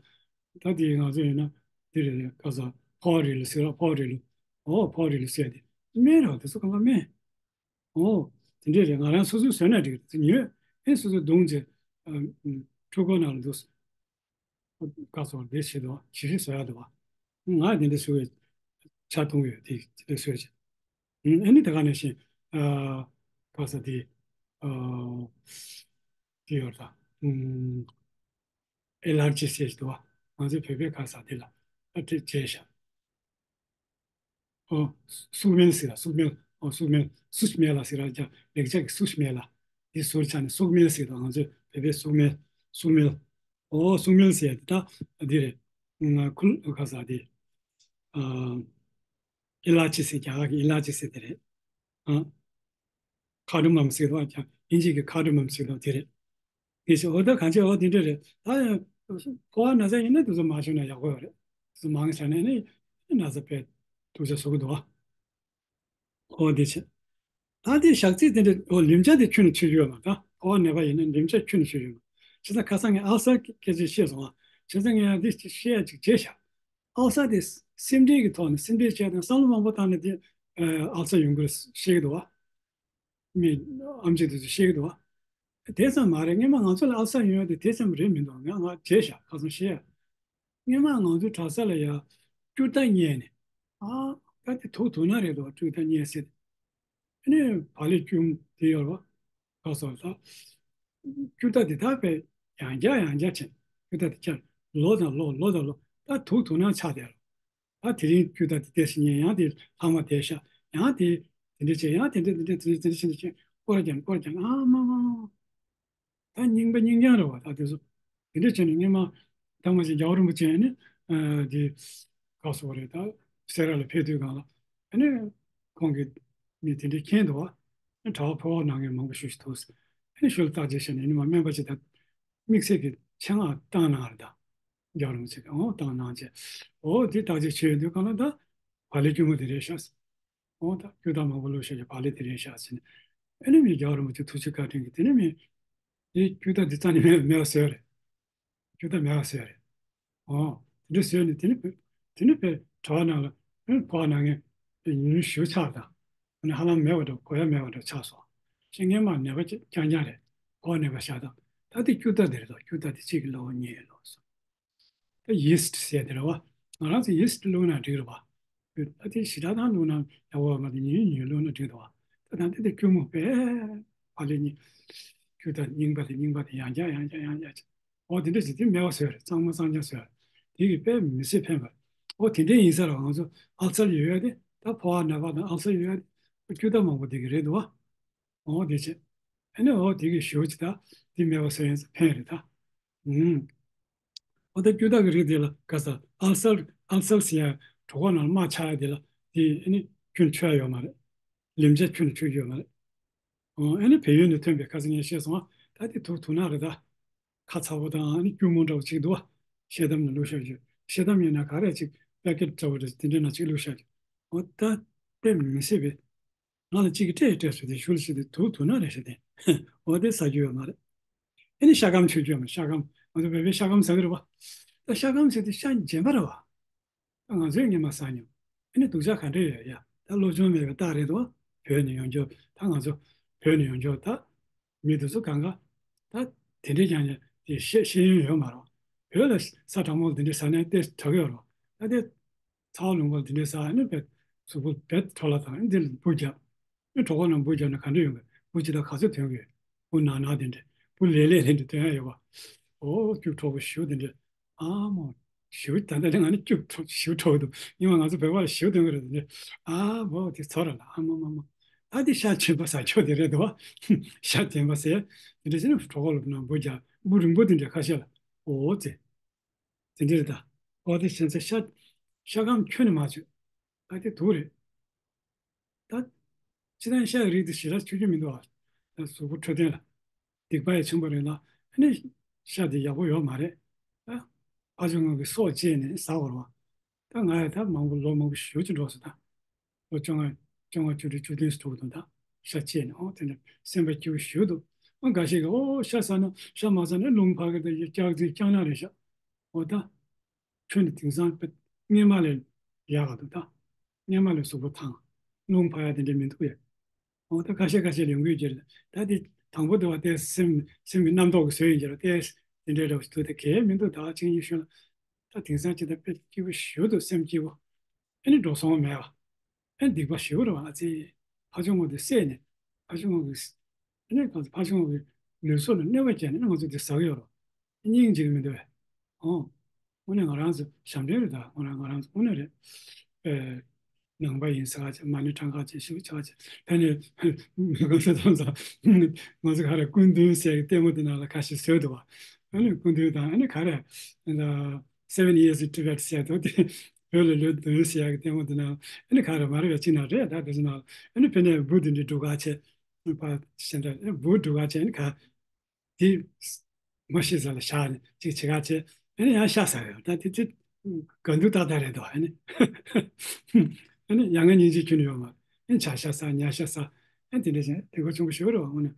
ད་དེ་ང་ཚོ་ཡིན་ན་དེ་རེད། ག་ས་ཕོ་རི་ལུ་ཟེར་ར། ཕོ་རི་ལུ། ཨོ་ཕོ་རི་ལུ་ཟེར་ཡ་དེ་སྨན་རེད་བ། དེ་ཚོ་གང་ག་སྨན། ཨོ། དེ་འདྲས་རེད། ང་རང་སོ་སོས་བཟོས་ན་འགྲིག་རེད། དེ་ཉོས་ཨེ་སོ་སོས་བརྡུངས་བྱས་ཨ་ཨ་འཕྲུལ་འཁོར་ནང་ལ་འདུག་སེ། བཀའ་སོགས་དེ་བྱེད་དོ། ཞིབ་ཞིབ་བཟོ་ཡག་འདུག་བ། ང་དེ་འདྲ་བཟོ་བའི་ཆ་མཐོང་ཡོད་དེ་དེ་འདྲ་བཟོས་བྱས། ཨ་ནི་ད་ག་ནང་བཞིན་ཨ་ག་ས་དེ་ཨ་དེ་ཡོད་ད། ཨེ་ལར་ཇི་ཟེར་གྱི་འདུག་བ། ང་ཚོའི་བོད་པའི་ག་ས་དེ་ལ་ཨ་དེ་བྱས་ཤག་ཨོ། སུག་སྨེལ་ཟེར་ལ་སུག་སྨེལ། ཨོ་སུག་སྨེལ་སུག་སྨེལ་ལ་ཟེར་ལ་ཀྱང་ལེགས་སྦྱར་གྱི་སུག་སྨེལ་ལ། འདི་ཟུར་ཆ་ནས་སུག་སྨེལ་ཟེར་དང་ང་ཚོས་བོད་པའི་སུག་སྨེལ། སུག་སྨེལ། ཨོ་སུག་སྨེལ་ཟེར་ཡ་འདི་ད་འདི་རེད། ང་ཁུལ་ཁ་ས་འདི། ཨ་ཨི་ལ་ཅི་ཟེར་རྒྱ་གར་གྱི་ཨི་ལ་ཅི་ཟེར་དེ་རེད། ཨ། ཁ་ཌི་མམ་ཟེར་དང་ཀྱང་ཨིན་ཇི་གི་ཁ་ཌི་མམ་ཟེར་དང་དེ་རེད། དེ་བཞིན་འོ་ད་གང་ཅི་འོ་དེ་འདྲ་རེད། ད་ཡང་ཕོ་བ་ན་ཚ་ཡིན་ན་དེ་ཚོ་མ་བྱུང་ན་ཡག་པོ་ཡོད་རེད། དེ་ཚོ་མང་ཆ་ནས་ནི་ན་ཚ་དཔེ་དུག་ཚ་བཟོ་གི་འདུག་ཨ། འོ་དེ་བྱས། ད་དེ་ཞག་ཚིལ་དེ་འདྲ་འོ་ལིམ་ཇ་དེ་ཁྱོན་ནས་མཆོད་རྒྱུ་ཡོད་མ་རེད། ད་ཕོ་བ་ནད་པ་ཡིན་ན་ལིམ་ཇ་ཁྱོན་ནས་མཆོད་རྒྱུ་ཡོད་མ་རེད། བྱས་ཙང་ཁ་སང་ངས་ཨལ་སར་སྐད་ཆ་བཤད་སོང་ཨ། བྱས་ཙང་ངས་ཡང་དེ་བཤད་ཡ་ཅིག་བྱས་ཤག་ཨལ་སར་དེ་སེམས་ཁྲལ་གྱི་ཐོག་ནས་སེམས་ཁྲལ་བྱས་དང་བསམ་བློ་མང་པོ་བཏང་ནས་དེ་ཨལ་སར་ཡོང་གི་རེད་བཤད་ཀྱི་འདུག་བ། མི་ཨམ་ཆི་དེ་ཚོས་བཤད་ཀྱི་འདུག་བ། དེ་ཙམ་མ་རེད། སྔོན་མ་ང་ཚོ་ལ་ཨལ་སར་ཡོང་ཡ་དེ་དེ་ཙམ་རེད་མི་འདུག་ང་ང་བརྗེད་ཤག་ཁ་སང་བཤད་ཡ། སྔོན་མ་ང་ཚོའི་གྲྭ་ས་ལ་ཡ་སྐྱུར་རྟ་རྙེད་ནས་ཨ་ད་དེ་དུག་དུག་ན་རེད་འདུག་སྐྱུར་རྟ་རྙེད་ཟེར། ཨ་ནི་བག་ལེབ་སྐྱུར་མོ་དེ་ཡོད་རེད་བ། ཁ་སང་ད་སྐྱུར་རྟ་དེ་ད་དཔེ་ཡང་བསྐྱར་ཡང་བསྐྱར་བྱས། སྐྱུར་རྟ་དེ་བསྐྱར་ལོ་དང་ལོ་ལོ་དང་ལོ་ད་དུག་དུག་ན་ཆགས་བསྡད་རེད། ད་དེ་རིང་ཁྱོད་ད་དེ་བལྟས་ཤིག་ཉན། ཡང་དེ་ལྷག་མ་བསྡད་ཤག་ཡང་དེ་དེ་འདྲ་བྱས། ཡང་དེ་འདྲ་དེ་འདྲ་དེ་འདྲ་དེ་འདྲ་བྱས་ནས་སྐོར་རྒྱབ་སྐོར་རྒྱབ། ཨ་མ་མ་མ། ད་རྙིང་པ་རྙིང་རྐྱང་རེད་བ། ད་དེ་ཚོ་དེ་འདྲ་བྱས་ནས་སྔོན་མ་ད་མ་བྱས་རྒྱལ་བ་རིན་པོ་ཆེ་ནི་དེ་ག་སོགས་རེད། ད་སེ་ར་ལ་ཕེབས་དུས་སྒང་ལ་ཨ་ནི་ཁོང་གིས་མི་དེ་འདྲ་མཁྱེན་འདུག་བ། ཨ་གྲྭ་པ་ཕོ་བ་ན་མཁན་མང་པོ་ཞེ་ཅིག་འདུག་ཨ་ནི་ཞུ་ལ་བརྟག་དཔྱད་བྱས་ནས་ནི་མ་སྨན་པ་ཅིག་ད་དམིགས་བསལ་གྱི་ཆེད་མངགས་བཏང་གནང་རེད་ད། རྒྱལ་བ་རིན་པོ་ཆེ་གིས་ཨོ་བཏང་གནང་བྱས། ཨོ་དེ་བརྟག་དཔྱད་བྱས་ཡོང་དུས་སྒང་ལ་ད་བག་ལེབ་སྐྱུར་མོ་དེ་རེད་ཤག་ཨོ་ད་སྐྱུར་རྟ་མང་པོ་བླུགས་བཞག་ཡ་བག་ལེབ་དེ་རེད་ཤག་ཟེར་ནས། ཨ་ནི་མི་རྒྱལ་བ་རིན་པོ་ཆེ་ཐུགས་རྗེ་བཀའ་དྲིན་གྱིས་དེ་ནི་མི་དེ་སྐྱུར་རྟ་དེ་རྩ་ནས་མེད་མེད་པ་བཟོས་རེད། སྐྱུར་རྟ་མེད་པ་བཟོས་རེད། ཨོ། དེ་འདྲ་བཟོས་ནས་དེ་ནི་དེ་ནི་དཔེ་གྲྭ་པ་ནང་ལ་ཨ་ནི་ཕོ་བ་ན་མཁན་དེ་ཉུང་ཉུང་ཞེ་པོ་ཆགས་དང་། ཨ་ནི་ཧ་ལམ་མེད་པ་འདྲ་གོ་ཡ་མེད་པ་འདྲ་ཆགས་སོང་། ཅི་སྔོན་མ་ནད་པ་རྐྱང་རྐྱང་རེད། ཕོ་བ་ནད་པ་ཤ་སྟག་ད་དེ་སྐྱུར་རྟ་དེ་རེད་དོ། སྐྱུར་རྟ་དེ་གཅིག་གི་ལོ་གཉིས་ལོ་སོང་། ད་ཡིས་ཊི་ཟེར་དེ་རེད་བ། ང་རང་ཚོ་ཡིས་ཊི་བླུགས་ན་འགྲིག་རེད་བ། ད་དེ་ཞེ་དྲག་ཐང་བླུགས་ན་ཡག་པོ་མ་རེད། ཉུང་ཉུང་བླུགས་ན་འགྲིག་འདུག་བ། ད་ད་འདི་དེ་སྐྱུར་མོ་དཔེ་བག་ལེབ་གཉིས། སྐྱུར་རྟ་རྙིང་པ་དེ་རྙིང་པ་དེ་ཡང་བསྐྱར་ཡང་བསྐྱར་ཡང་བསྐྱར་བྱས། འོ་དེ་འདྲ་བྱས་དེ་མེད་པ་བཟོས་རེད། གཙང་མ་གཙང་རྐྱང་བཟོས་རེད། དེ་གིས་དཔེ་མི་སྲིད་ཕན་པ་རེད། འོ་དེ་འདྲ་ཡིན་ས་རེད་བ། ང་ཚོ་ཨལ་སར་ཡོད་ཡ་དེ་ད་ཕོ་བ་ན་བ་དང་ཨལ་སར་ཡོད་ཡ་དེ་སྐྱུར་རྟ་མང་པོ་དེ་གི་རེད་འདུག་བ། འོ་དེ་བྱས། ཨ་ནི་འོ་དེ་གི་ཞེ་པོ་ཅིག་ད་དེ་མེད་པ་བཟོས་ཡིན་ས་ཕན་རེད་ད། ཨུམ། འོ་ད་སྐྱུར་རྟ་གི་རིགས་དེ་ལ་ག་ས་ཨལ་སར་ཨལ་སར་ཟེར་ཡ་གྲོད་ཁོག་ནང་ལ་རྨ་ཆགས་ཡ་དེ་ལ་དེ་ཨ་ནི་ཁྱོན་ནས་མཆོད་ཡ་ཡོད་མ་རེད། ལིམ་ཇ་ཁྱོན་ནས་མཆོད་རྒྱུ་ཡོད་མ་རེད། འོ་ཨ་ནི་བལ་ཡུལ་ནས་ཐོན་པའི་ཁ་སང་ངས་བཤད་སོང་ཨ། ད་དེ་དུག་དུག་ནག་རེད་ད། ཁ་ཚ་པོ་དང་ཨ་ནི་སྐྱུར་མོ་འདྲ་པོ་ཅིག་འདུག་བ། ཤེལ་དམ་ནང་བླུགས་བཞག་རྒྱུ། ཤེལ་དམ་ཡིན་ན་ག་རེ་ཅིག་པེ་ཀེ་ཊི་འདྲ་པོ་རེད། དེ་འདྲ་ནང་ཅིག་བླུགས་བཞག་རྒྱུ། འོ་ད་དཔེ་མི་སྲིད་པའི། ང་ལ་གཅིག་གིས་སྤྲད་སྤྲད་སོང་། དེ་ཞུ་ལ་ཞུ་དེ་དུག་དུག་ནག་རེད་ཤག་དེ། འོ་དེ་ཟ་རྒྱུ་ཡོད་མ་རེད། ཨ་ནི་ཤ་སྐམ་མཆོད་རྒྱུ་ཡོད་མ་རེད། ཤ་སྐམ་ང་ཚོ་བོད་པས་ཤ་སྐམ་ཟ་གི་རེད་བ། ད་ཤ་སྐམ་ཟེར་དེ་ཤ་རྗེན་པ་རེད་བ། ད་ང་ཚོས་སྔོན་མ་ཟ་མྱོང་། ཨ་ནི་སྡུག་ཅག་ག་འདྲ་ཡོད་ཡ། ད་སློབ་སྦྱོང་མེད་པའི་རྟགས་རེད་དོ། བོད་ནས་ཡོང་རྒྱུ་ད་ང་ཚོ་བོད་ནས་ཡོང་རྒྱུ་ད། མི་དེ་ཚོ་གང་ག་ད་དེ་འདྲའི་ཀྱང་ཡ་དེ་ཤེས་ཤེས་ཡོན་ཡོད་མ་རེད་བ། བོད་ལ་ས་གྲང་མོ་ལ་དེ་འདྲའི་ཟ་ནས་ཏོག་ཙམ་དྲག་གི་ཡོད་རེད་བ། ད་དེ་ཚ་བ་ལུང་པ་ལ་དེ་འདྲའི་ཟ་ཨ་ནི་བས་གཟུགས་པོ་བས་འཕྲོ་བརླག་དང་ཨ་ནི་དེ་ལ་འབུ་རྒྱབ། ཨ་ནི་གྲོད་ཁོག་ནང་འབུ་རྒྱབ་ན་ག་འདྲ་ཡོང་གི། འབུ་ཇི་ལྟར་ག་ཚོད་ཐོན་གི། འབུ་ནག་ནག་དེ་འདྲ། འབུ་ལས་ལས་དེ་འདྲ་ཐོན་ཡ་ཡོད་བ། ཨོ་སྐྱུག་བྲོ་བོ་ཞུ་དེ་འདྲ། ཨ་མོ། ཞུ་ད་ལྟ་ང་ནི་སྐྱུག་བྲོ་ཞུ་བྲོ་འདུག་སྔོན་མ་ང་ཚོ་བོད་པ་ལ་ཞུ་དོན་གི་རེད་དེ་འདྲ། ཨ་མོ་དེ་ཚོ་ར་ལ་ཨ་མ་མ་མ། ད་དེ་ཤ་རྗེན་པ་ཟ་ཆོག་དེ་རེད་འདུག་བ། ཤ་རྗེན་པ་ཟས་དེ་འདྲ་བྱས་ན་གྲོད་ཁོག་ལ་ནང་འབུ་རྒྱག་འབུ་རིང་པོ་དེ་འདྲ་ཁ་ཤས་ལ། ཨོ་ཙི། དེ་འདྲ་རེད་ད། ཨོ་དེ་བྱས་ཚེ་ཤ་ཤ་སྐམ་ཁྱོན་ནས་མ་བཅུག་ད་དེ་དུག་རེད། ད། སྤྱིར་བཏང་ཤ་ཡི་རིགས་དེ་ཞེ་དྲག་མཆོད་རྒྱུ་མི་འདུག་ཨ། ད་གཟུགས་པོ་འཕྲོད་བསྟེན་ལ་སྡིག་པ་ཡང་ཆེན་པོ་རེད་ལ། ཨ་ནི་ཤ་དེ་ཡག་པོ་ཡོད་མ་རེད། ད་ཕ་ཆུང་ངུ་གི་སྲོག་བཅད་ནས་ཟ་བར་བ། ད་ང་ཡང་ད་མང་པོ་ལོ་མང་པོ་ཞེ་པོ་ཅིག་འགྲོ་སོང་ད། ལོ་བཅོ་ལྔ་བཅོ་ལྔ་བཅུ་དྲུག་བཅུ་བདུན་ཙམ་འགྲོ་གི་འདུག་ད་ཤ་བཅད་ནས་ཨོ་དེ་འདྲ་སེམས་པ་སྐྱིད་པོ་ཞེ་པོ་འདུག་ཨ་འགའ་ཞིག་གིས་ཨོ་ཤ་ཟ་ན་ཤ་མ་ཟ་ན་རླུང་འཕར་གི་འདུག་སྐྱག་རྫུན་རྐྱང་ནག་རེད་ཤག་ཨོ་ད། ཁྱོད་ནི་དེང་སང་དཔེ་སྔོན་མ་ལས་ཡག་ག་འདུག་ད། སྔོན་མ་ལས་གཟུགས་པོ་ཐང་། རླུང་འཕར་ཡ་དེ་འདྲ་མི་འདུག་ཡ། འོ་ད་ཁ་ཤས་ཁ་ཤས་ལས་འགུལ་གྱི་རེད། ད་དེ་དང་པོ་དུ་བ་དེ་སེམས་སེམས་ཀྱི་རྣམ་རྟོག་གི་བཟོས་ཡིན་གྱི་རེད། དེ་དེ་འདྲའི་འདྲ་བ་ཞིག་འདུག་དེ་གལ་མི་འདུག་ད་གཅིག་གཉིས་ཤོད་ན། ད་དེང་སང་ཅི་ད་དཔེ་སྐྱིད་པོ་ཞེ་པོ་འདུག་སེམས་སྐྱིད་པོ། ཨ་ནི་འགྲོ་སོང་མེད་པ། ཨ་ནི་སྡིག་པ་ཞེ་པོ་རེད་བ། ཨ་ཙི། ཕ་ཆུང་ངུ་དེ་བསད་ནས་ཕ་ཆུང་ངུ་གི་ཨ་ནི་གང་ཚེ་ཕ་ཆུང་ངུ་གི་ལུས་སྲོག་ལ་གནོད་པ་བསྐྱལ་ནས་ང་ཚོ་དེ་ཟ་གི་ཡོད་རེད་བ། སྙིང་རྗེ་གི་མི་འདུག་བས། ཨོ། དངོས་གནས་ང་རང་ཚོ་ཞབས་འདྲེན་རེད། ད་ང་རང་ང་རང་ཚོ་དངོས་གནས་རེད། ཨེ། ནང་པ་ཡིན་ཟེར་ག་ཅིག་མ་ཎི་བགྲང་ག་ཅིག་ཞུ་ཆ་ཅིག་ཕན་ནས་གང་ཟེར་ཙམ་ཙམ་ང་ཚོ་ག་རེ་སྐུ་མདུན་ཟེར་གི་ལྟད་མོ་དེ་ནང་ལ་ཁ་ཤས་བཟོས་འདུག་བ། ཨ་ནི་སྐུ་མདུན་དང་ཨ་ནི་ག་རེ་Seven Years in Tibet ཟེར་འདུག་དེ་བོད་ལ་ལོས་འདུག་ཟེར་གི་ལྟད་མོ་དེ་ནང་ཨ་ནི་ག་རེ་མ་རེད་པ་ཅིག་ནང་རེད། ད་དེ་ཚོ་ནང་ཨ་ནི་ཕན་ནས་བུ་དེ་འདྲའི་འགྲོ་ག་ཅིག་ཕ་ཤེས་འདྲ་བུ་འགྲོ་ག་ཅིག་ཨ་ནི་ག་དེ་མ་ཤེས་ས་ལ་བཞག་ནས་ཅིག་བྱེད་ག་བྱེད། ཨ་ནི་ཡང་ཤ་ཟ་ཡོད། ད་དེ་ཚོ་ག་འདུག་ཏག་ཏག་རེད་དོ། ཨ་ནི་ཨ་ནི་ཡ་ང་སྙིང་རྗེ་ཁྱོན་ནས་ཡོད་མ་རེད། ཨ་ནི་ཇ་ཤ་ཟ་ཉ་ཤ་ཟ། ཨ་ནི་དེ་འདྲ་བྱས་སྡིག་པ་ཆེན་པོ་ཞེ་པོ་རེད་བ། དངོས་གནས་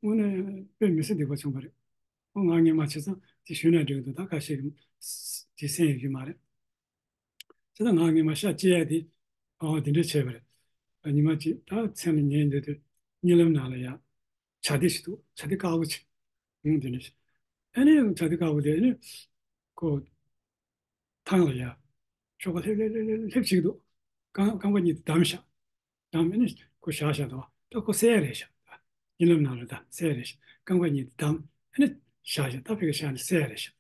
དངོས་གནས་དཔེ་མི་སྲིད་སྡིག་པ་ཆེན་པོ་རེད། ཨོ་ང་སྔོན་མ་བྱས་ཙང་དེ་ཞུས་ན་འགྲིག་གི་འདུག་ད་ཁ་ཤས་ཀྱིས་དེ་གསན་ཡོད་ཀྱི་མ་རེད། བྱས་ཙང་ང་སྔོན་མ་ཤ་བཅད་ཡ་དེ་ཨོ་དེ་འདྲ་བྱས་པ་རེད། ཉི་མ་གཅིག་ད་མཚན་ལ་ཉལ་འདུག་དུས་གཉིད་ལམ་ནང་ལ་ཡ། བྱ་དེ་ཞིག་འདུག་བྱ་དེ་དཀར་པོ་ཅིག་ཨང་། དེ་ནས་ཨ་ནི་བྱ་དེ་དཀར་པོ་དེ་ཨ་ནི་ཁོ་ཐང་ལ་ཡ་གཤོག་པ་ལྷེབ་ལྷེབ་ལྷེབ་ལྷེབ་ལྷེབ་བྱེད་ཀྱི་འདུག་རྐང་རྐང་པ་གཉིས་དེ་བསྡམས་བཞག་བསྡམས་ཨ་ནི་ཁོ་བཞག་བཞག་འདུག་ད་ཁོ་བསད་ཡ་རེད་ཤག་གཉིད་ལམ་ནང་ལ་ད་བསད་ཡ་རེད་ཤག་རྐང་པ་གཉིས་དེ་བསྡམས་ཨ་ནི་བཞག་བཞག་ད་ཕ་གི་བཞག་ནས་བསད་ཡ་རེད་ཤག་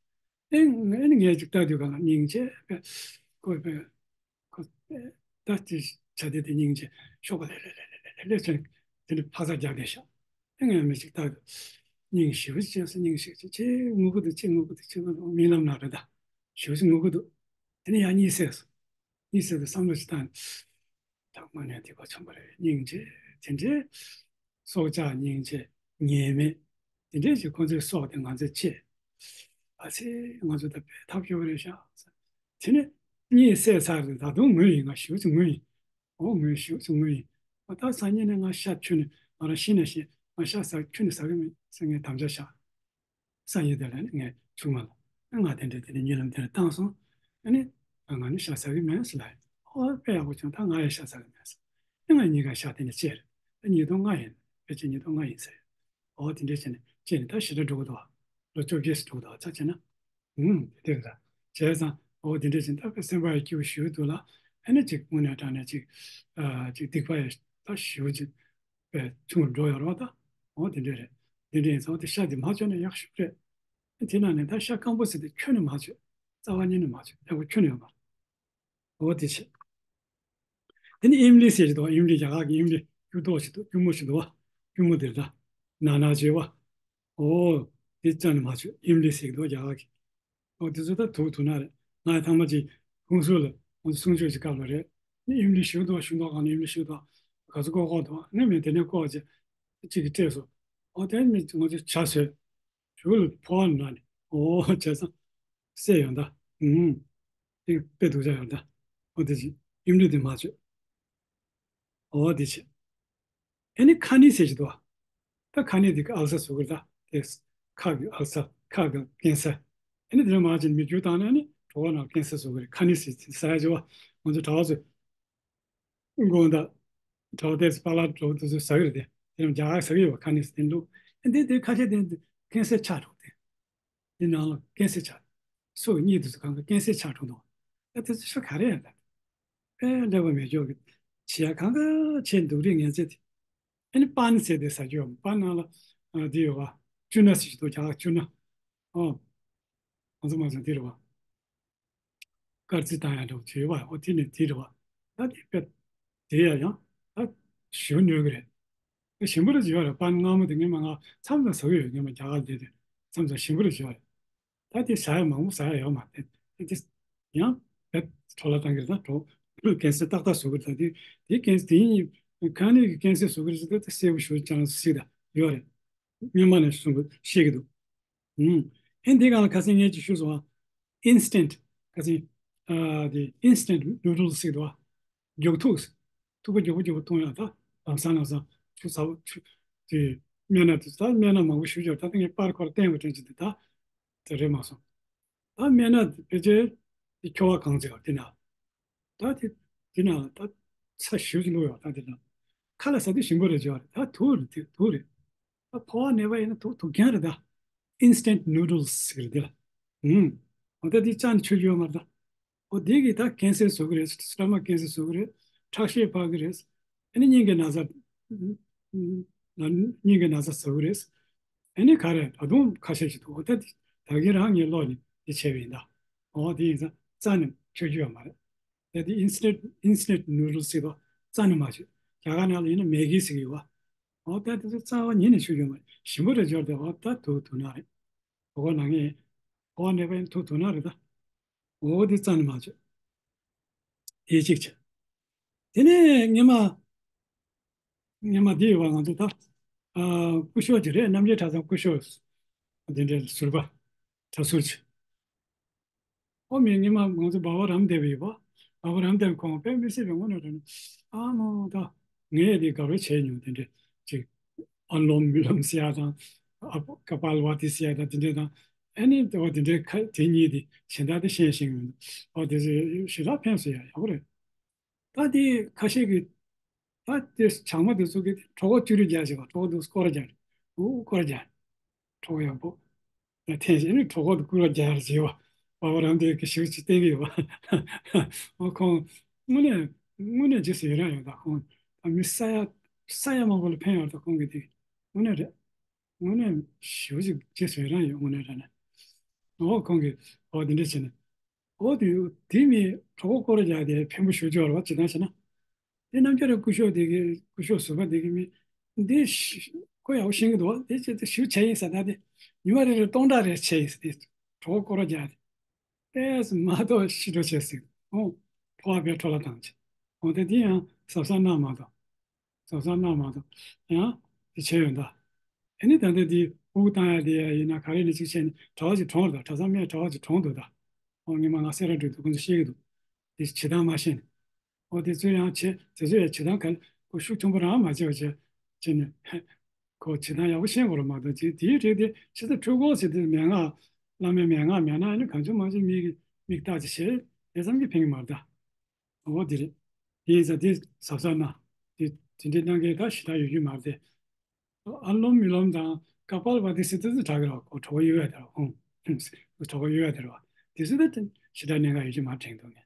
ཨེ་ཨ་ནི་ངས་ཅིག་ལྟ་དུས་གང་ལ་སྙིང་རྗེ་པས་ཁོ་པས། ཁོ་ད་དེ་བྱ་དེ་དེ་སྙིང་རྗེ་གཤོག་པ་ལེ་ལེ་ལེ་ལེ་ལེ་ལེ་ལེ་བྱས་དེ་ནི་ཕག་ཚ་རྒྱག་བསྡད་ཤག་ཨེ་ངས་མི་ཞིག་ལྟ་དུས་སྙིང་ཞེ་པོ་ཅིག་རྗེ་སུ་སྙིང་ཞིག་ཅིག་ཅིག་ངུ་གི་འདུག་ཅིག་ངུ་གི་འདུག་ཅིག་ངུ་གི་འདུག་རྨི་ལམ་ནང་རེད་ད། ཞེ་པོ་ཅིག་ངུ་གི་འདུག་དེ་ནི་ཡང་གཉིད་སད་སོང་། གཉིད་སད་དུས་བསམ་བློ་ཞིག་བཏང་ནས། ད་དངོས་གནས་སྡིག་པ་ཆེན་པོ་རེད། སྙིང་རྗེ་དེ་འདྲའི་སྲོག་ཆགས་སྙིང་རྗེ་ཉེས་མེད་དེ་འདྲའི་ཞིག་ཁོ་ཚོའི་སྲོག་དེ་ང་ཚོས་བཅད། ཨ་ཙི་ང་ཚོ་ད་དཔེ་ཐབས་སྐྱོ་པོ་རེད་ཤག་དེ་ནས་གཉིད་སད་ཚར་རེད། ད་དུང་ངུ་ཡིན། ང་ཞེ་པོ་ཅིག་ངུ་ཡིན། འོ་ངུ་ཡིན། ཞེ་པོ་ཅིག་ངུ་ཡིན། ཨ་ད་སང་ཉིན་ནས་ང་ཤ་ཁྱོན་ནས་ང་རང་ཤི་ན་ཤི། ང་ཤ་ཟ་ཁྱོན་ནས་ཟ་གི་མིན་ཟེར་ངས་དམ་བཅའ་བཞག་སང་ཉིན་དེ་ལ་ནི་ངས་ཆུང་མ་ལ་ང་དེ་འདྲ་དེ་འདྲ་གཉིད་ལམ་དེ་འདྲ་བཏང་སོང་། ཨ་ནི་ང་ནི་ཤ་ཟ་གི་མེད་ཟེར་ལབ། ཨོ་དཔེ་ཡག་པོ་བྱུང་། ད་ང་ཡང་ཤ་ཟ་གི་མེད་ཟེར། ཨ་ང་གཉིས་ཀ་ཤ་དེ་འདྲ་བཅད་རེད། ཨ་ཉིས་སྟོང་ལྔ་ཡིན། ཕལ་ཆེར་ཉིས་སྟོང་ལྔ་ཡིན་ཟེར། ཨོ་དེ་འདྲ་བྱས་ནས་བཅད་ནས་ད་ཞེ་དྲག་འགྲོ་གི་འདུག་ལོ་བཅོ་བརྒྱད་ཙམ་འགྲོ་གི་འདུག་ད་བྱས་ན། ཨུམ་དེ་འདྲ་རེད། བྱས་ཙང་ཨོ་དེ་འདྲ་བྱས་ནས་ད་དཔེ་སེམས་པ་ཡང་སྐྱིད་པོ་ཞེ་པོ་འདུག་ལ། ཨ་ནི་ཅིག་དངོས་གནས་དྲང་གནས་ཅིག་ཨ་ཅིག་སྡིག་པ་ཡང་ད་ཞེ་པོ་ཅིག་དཔེ་ཆུང་རུ་འགྲོ་ཡོད་རེད་བ་ད། འོ་དེ་འདྲས་རེད། དེ་འདྲས་ཡིན་ཙང་དེ་ཤ་དེ་མ་གཅོད་ན་ཡག་ཤོས་རེད། དེ་ནང་ནས་ད་ཤ་སྐམ་པོ་ཟེར་དེ་ཁྱོན་ནས་མ་གཅོད། རྩ་བ་ཉིད་ནས་མ་གཅོད། ཡག་པོ་ཁྱོན་ནས་ཡོད་མ་རེད། འོ་དེ་བྱས། དེ་ནི་ཨིམ་ལི་ཟེར་གྱི་འདུག་ཨིམ་ལི་རྒྱ་གར་གྱི་ཨིམ་ལི་སྐྱུར་ཏོག་ཞིག་འདུག་སྐྱུར་མོ་ཞིག་འདུག་བ། སྐྱུར་མོ་དེ་རེད་ད། ན་ན་བྱས་བ། འོ། དེ་རྩ་ནས་མ་གཅོད། ཨིམ་ལི་ཟེར་གྱི་འདུག་རྒྱ་གར་གྱི། འོ་དེ་ཚོ་ད་དུག་དུག་ནག་རེད། ང་ཡང་ཐེངས་མ་གཅིག་ཁོང་ཚོ་ལ་ང་ཚོ་གསུང་ཆོས་ཀྱི་སྐབས་ལ་རེད། ཨིམ་ལི་ཞུ་དོ་ཞུ་དོ་གང་ལ་ཨིམ་ལི་ཞུ་དོ་ག་ཚོད་ཀོ་ཀོ་དོ་ནི་མི་དེ་ནས་ཀོ་ཅེ་གཅིག་གིས་སྤྲད་སོང་། འོ་དེ་མི་ང་ཚོ་ཇ་ཟོས། ཞུ་ལ་ཕོ་བ་ན་ནི་འོ་བྱས་ཙང་སད་ཡོང་ད། ཨུམ། དེ་དཔེ་སྡུག་ཅག་ཡོང་ད། འོ་དེ་ཅི་ཨིམ་ལི་དེ་མ་གཅོད། འོ་དེ་བྱས། ཨེ་ནི་ཁ་ནི་ཟེར་གྱི་འདུག་བ། ད་ཁ་ནི་དེ་གི་ཨལ་སར་བཟོ་གི་རེད་ད། དེ་ཁ་གི་ཨལ་སར་ཁ་གི་ཀན་སར། ཨེ་ནི་དེ་མ་བྱས་མི་རྒྱུ་བཏང་ནས་ཨེ་ནི་གྲོད་ཁོག་ནང་ཀན་སར་བཟོ་གི་རེད། ཁ་ནི་ཟེར་ཟ་ཡ་བྱེད་བ། ང་ཚོ་གྲྭ་བ་ཚོས་དགོང་དག་གྲྭ་བ་དེ་ཚོ་པཱ་ལགས་གྲྭ་བ་དེ་ཚོས་ཟ་གི་རེད་དེ། དེ་རིང་རྒྱ་གར་ཟ་གི་ཡོད་བ། ཁ་ནི་ཟེར་དེ་འདུག་ཨེ་འདི་དེ་ཁ་ཤས་དེ་ཀན་སར་ཆགས་འགྲོ་དེ། འདི་ནང་ལ་ཀན་སར་ཆགས། སོ་གཉིས་དེ་ཚོ་གང་ག་ཀན་སར་ཆགས་འགྲོ་འདུག་ད་དེ་ཚོ་ཤོ་ག་རེ་ཡང་ད། ཨེ་ལེགས་པ་མེད་ཀྱོག་གི། བྱེད་ཡ་གང་ག་བྱས་འདུག་རེད་ངན་ཚད་དེ། ཨ་ནི་པན་ཟེར་དེ་ཟ་རྒྱུ་ཡོད། པན་ནང་ལ་ཨ་འདི་ཡོད་བ། ཅུ་ན་ཟེར་གྱི་འདུག་རྒྱ་གར་ཅུ་ན། ཨོ། ང་ཚོ་མ་ཚོ་འདི་རེད་བ། དཀར་རྩི་བཏང་ཡ་འདྲ་བོ་བྱོས་བ། ཨོ་དེ་ནི་དེ་རེད་བ། ད་དེ་དཔེ་དེ་ཡ་ཡང་ད་ཞུ་ནུས་གི་རེད། ཞིམ་པོ་རེ་བྱོས་རེད། པན་མངར་མོ་དེ་ངས་མ་ང་མཚམས་མཚམས་ཟ་གི་ཡོད། ངས་མ་རྒྱ་གར་བསྡད་དུས་མཚམས་མཚམས་ཞིམ་པོ་རེ་བྱོས་རེད། ད་དེ་ཟ་ཡ་མང་པོ་ཟ་ཡ་ཡོད་མ་རེད། དེ་དེ་ཡང་བེད་འཕྲོ་བརླག་བཏང་གི་རེད། ད་འགྲོ་ཀན་སར་ཏག་ཏག་བཟོ་གི་རེད། ད་དེ་དེ་ཀན་སར་དེ་ཡིན་ཁ་ནི་གི་ཀན་སར་བཟོ་གི་རེད་ཟེར་ད་དེ་གསལ་པོ་ཞུ་ཅང་སྲིད་ད་ཡོད་རེད། སྔོན་མ་ནས་གསུང་གི་ཤེས་ཀྱི་འདུག་ཨུམ། ཨེ་འདི་གང་ལ་ཁ་སང་ངས་ཅིག་ཞུས་སོང་ཨ། ཨིན་སི་ཊན་ཊི་ཁ་སང་ཨ་དེ་ཨིན་སི་ཊན་ཊི་ནུ་ཌལ་སི་ཟེར་གི་འདུག་ཨ། མགྱོགས་ཐུག་ཐུག་པ་མགྱོགས་པོ་མགྱོགས་པོ་གཏོང་ཡག་ད་ལམ་སང་ལམ་སང་ཆུ་ཚ་བོ་ཆུ་དེ་སྨན་སྣ་དེ་ད་སྨན་སྣ་མང་པོ་ཞུ་རྒྱུ་ད་ལྟ་ངས་པར་ཁོ་ར་བསྟན་དགོས་དྲན་གྱི་འདུག་ད་དེ་རེད་མ་སོང་། ད་སྨན་སྣ་དེ་ཕལ་ཆེར་དེ་ཁྱོ་བ་གང་ཚེ་བ་དེ་ན་ད་དེ་དེ་ན་ད་ཚ་ཞེ་པོ་ཅིག་བླུགས་ཡོད་ད་དེ་ན། ཁ་ལ་ཟ་དུས་ཞིམ་པོ་རེད་བྱོས་རེད། ད་དུག་རེད། དུག་དུག་རེད། ད་ཕོ་བ་ནད་པ་ཡིན་ན་དུག་དུག་རྐྱང་རེད་ད། Instant noodles་ཟེར་གི་རེད་དེ་ལ། ཨུམ། འོ་ད་དེ་རྩ་ནས་མཆོད་རྒྱུ་ཡོད་མ་རེད་ད། འོ་དེ་གིས་ད་ཀེན་སར་བཟོ་གི་རེད། སི་ཊ་མག་ཀེན་སར་བཟོ་གི་རེད། ཁྲག་ཤེད་འཕར་གི་རེད། ཨ་ནི་སྙིང་གི་ན་ཚ། སྙིང་གི་ན་ཚ་བཟོ་གི་རེད། ཨ་ནི་ག་རེ་ད་དུང་ཁ་ཤས་ཤིག་འདུག་འོ་ད་དེ་ད་གིན་རང་ངའི་བློ་ནས་དེ་བྱས་པ་ཡིན་ད། འོ་དེ་ཡིན་ཙང་རྩ་ནས་མཆོད་རྒྱུ་ཡོད་མ་རེད། ད་དེ་instant instant noodles་ཟེར་བ་རྩ་ནས་མ་མཆོད། རྒྱ་གར་ནང་ལ་ཡིན་ན་མེ་གི་ཟེར་གི་ཡོད་བ། འོ་ད་དེ་ཚོ་རྩ་བ་ཉིད་ནས་མཆོད་རྒྱུ་ཡོད་མ་རེད། ཞིམ་པོ་རེད་བྱོས་རེད་དེ། འོ་ད་དུག་དུག་ན་རེད། གོ་བ་ན་ངས་གོ་བ་ནས་པ་ཡིན་དུག་དུག་ན་རེད་ད། འོ་དེ་རྩ་ནས་མ་མཆོད། དེ་གཅིག་བྱས། དེ་ནས་སྔོན་མ། སྔོན་མ་འདི་ཡོད་པ་ང་ཚོ་ད། ཨ། སྐུ་ཞབས་ཅིག་རེད། རྣམ་རྒྱལ་གྲྭ་ཚང་སྐུ་ཞབས། འདི་འདྲའི་ཟུར་པ། གྲྭ་ཟུར་ཅིག་ཨོ་མི་སྔོན་མ་ང་ཚོ་སྦ་བ་རམ་དེ་བ་ཡོད་པ། སྦ་བ་རམ་དེ་བ་ཁོང་དཔེ་མི་སྲིད་པའི་དངོས་གནས་དྲང་གནས། ཨ་མོ་ད། ངས་དེ་དགའ་བོ་བྱས་མྱོང་། དེ་འདྲའི་ཅིག་ཨ་ལོམ་བི་ལོམ་ཟེར་ཡ་དང་། ཨ་ཀ་པཱལ་ཝ་ཏི་ཟེར་ཡ་དང་དེ་འདྲ་དང་། ཨ་ནི་དེ་བ་དེ་འདྲའི་ཁ་དེ་གཉིས་དེ་གཞན་དག་དེ་ཤེས་ཤེས་ཡོད། ཨོ་དེ་ཚོ་ཞེ་དྲག་ཕན་སོང་ཡ། ཡག་པོ་རེད། ད་དེ་ཁ་ཤས་ཀྱིས་ད་དེ་བྱང་མ་དེ་ཚོ་གིས་གྲོད་ཁོག་ཅུ་རུ་རྒྱག་བྱེད་པ། གྲོད་ཁོག་དེ་སྐོར་རྒྱག་འུ་སྐོར་རྒྱག་གྲོད་ཁོག་ཡག་པོ་འཐེན་བྱས་ནས་གྲོད་ཁོག་དེ་སྐོར་རྒྱག་བྱེད་པ། སྦ་བ་རམ་དེ་གི་ཞིབ་ཅིག་བསྟན་གི་ཡོད་པ། ཨོ་ཁོང་དངོས་གནས་དངོས་གནས་རྗེས་སུ་ཡི་རང་ཡོད། ད་ཁོང་ད་མི་ས་ཡ་ས་ཡ་མང་པོ་ལ་ཕན་ཡོད། ད་ཁོང་གི་དེ་དངོས་གནས་རེད། དངོས་གནས་ཞེ་པོ་ཅིག་རྗེས་སུ་ཡི་རང་ཡོད། དངོས་གནས་དྲང་གནས། འོ་ཁོང་གིས་འོ་དེ་འདྲ་བྱས་ནས། འོ་དེ་དེ་མི་གྲོད་ཁོག་སྐོར་རྒྱག་དེ་ཕན་པོ་ཞེ་པོ་ཅིག་ཡོད་རེད་པ། ཇི་ལྟར་བྱས་ན། དེ་རྣམ་རྒྱལ་རི་སྐུ་ཞབས་དེ་གི་སྐུ་ཞབས་ཟུར་པ་དེ་གི་མི་འདི་ཤི་ཁོ་ཡག་པོ་ཤེས་ཀྱི་འདུག་པ། དེ་ཅི་ད་ཞིབ་བྱས་ཡིན་ཟེར། ད་དེ་ཉི་མ་རེ་རེ་སྟོང་ཕྲག་རེ་བྱས་ཡིན་ཟེར། དེ་གྲོད་ཁོག་སྐོར་རྒྱག་དེ། ཏོག་ཙམ་མ་གཏོགས་ཤི་འགྲོ་བྱས་ཟེར། འོ་ཕོ་བ་དཔེ་འཕྲོ་བརླག་བཏང་བྱས། འོ་དེ་དེ་ཡང་གཟབ་གཟབ་གནང་མ་གཏོགས། གཟབ་གཟབ་གནང་མ་གཏོགས་ཡང་དེ་བྱས་ཡོད་ད། ཨ་ནི་ད་ལྟ་དེ་དབུགས་བཏང་ཡ་དེ་ཡ་ཡིན་ན་ག་རེ་ནས་ཅིག་བྱས་ནས་གྲྭ་པ་ཅིག་གྲོངས་རེད་ད། གྲྭ་ཚང་མས་གྲྭ་པ་ཅིག་གྲོངས་འདུག་ད། ཨོ་ངས་མ་ང་སེ་ར་འགྲོ་དུས་ཁོང་ཚོ་བཤད་ཀྱི་འདུག་དེ་བྱེད་སྟངས་མ་ཤེས་ནས། ཨོ་དེ་ཚོ་ཡང་བྱེད་དེ་ཚོ་ཡང་བྱེད་སྟངས་ག་ཁོ་ཤུགས་ཆེན་པོ་རང་མ་བྱེད་པ་བྱས་བྱས་ནས། ཁོ་བྱེད་སྟངས་ཡག་པོ་ཤེས་དགོས་རེད་མ་གཏོགས། དེ་དེའི་རིགས་དེ་ཕྱི་ས་འཁྲུལ་འཁོར་ཟེར་དུས་མན་ངག་བླ་མའི་མན་ངག་མེད་ན་ཨ་ནི་གང་བྱུང་མང་བྱུང་མིག་གིས་མིག་ལྟ་ཅིག་བྱས་དེ་ཙམ་གྱིས་ཕན་གྱི་མ་རེད་ད། འོ་དེ་རེད། དེ་ཡིན་ཙང་དེ་གཟབ་གཟབ་གནང་། དེ་དེ་འདྲའི་གནང་མཁན་ད་ཞེ་དྲག་ཡོད་རྒྱུ་མ་རེད་དེ། ཨ་ལོམ་བི་ལོམ་དང་ཀ་པཱལ་ཝ་ཏི་ཟེར་དེ་ཚོ་དྲག་གི་རེད་པ། ཁོ་གྲོད་ཁོག་གཡོ་ཡ་དེ་རེད་པ། ཁོང་གྲོད་ཁོག་གཡོ་ཡ་དེ་རེད་པ། དེ་ཚོ་ད་ཞེ་དྲག་གནད་འགག་ཡོད་རྒྱུ་མ་རེད་དྲན་འདུག་ངས།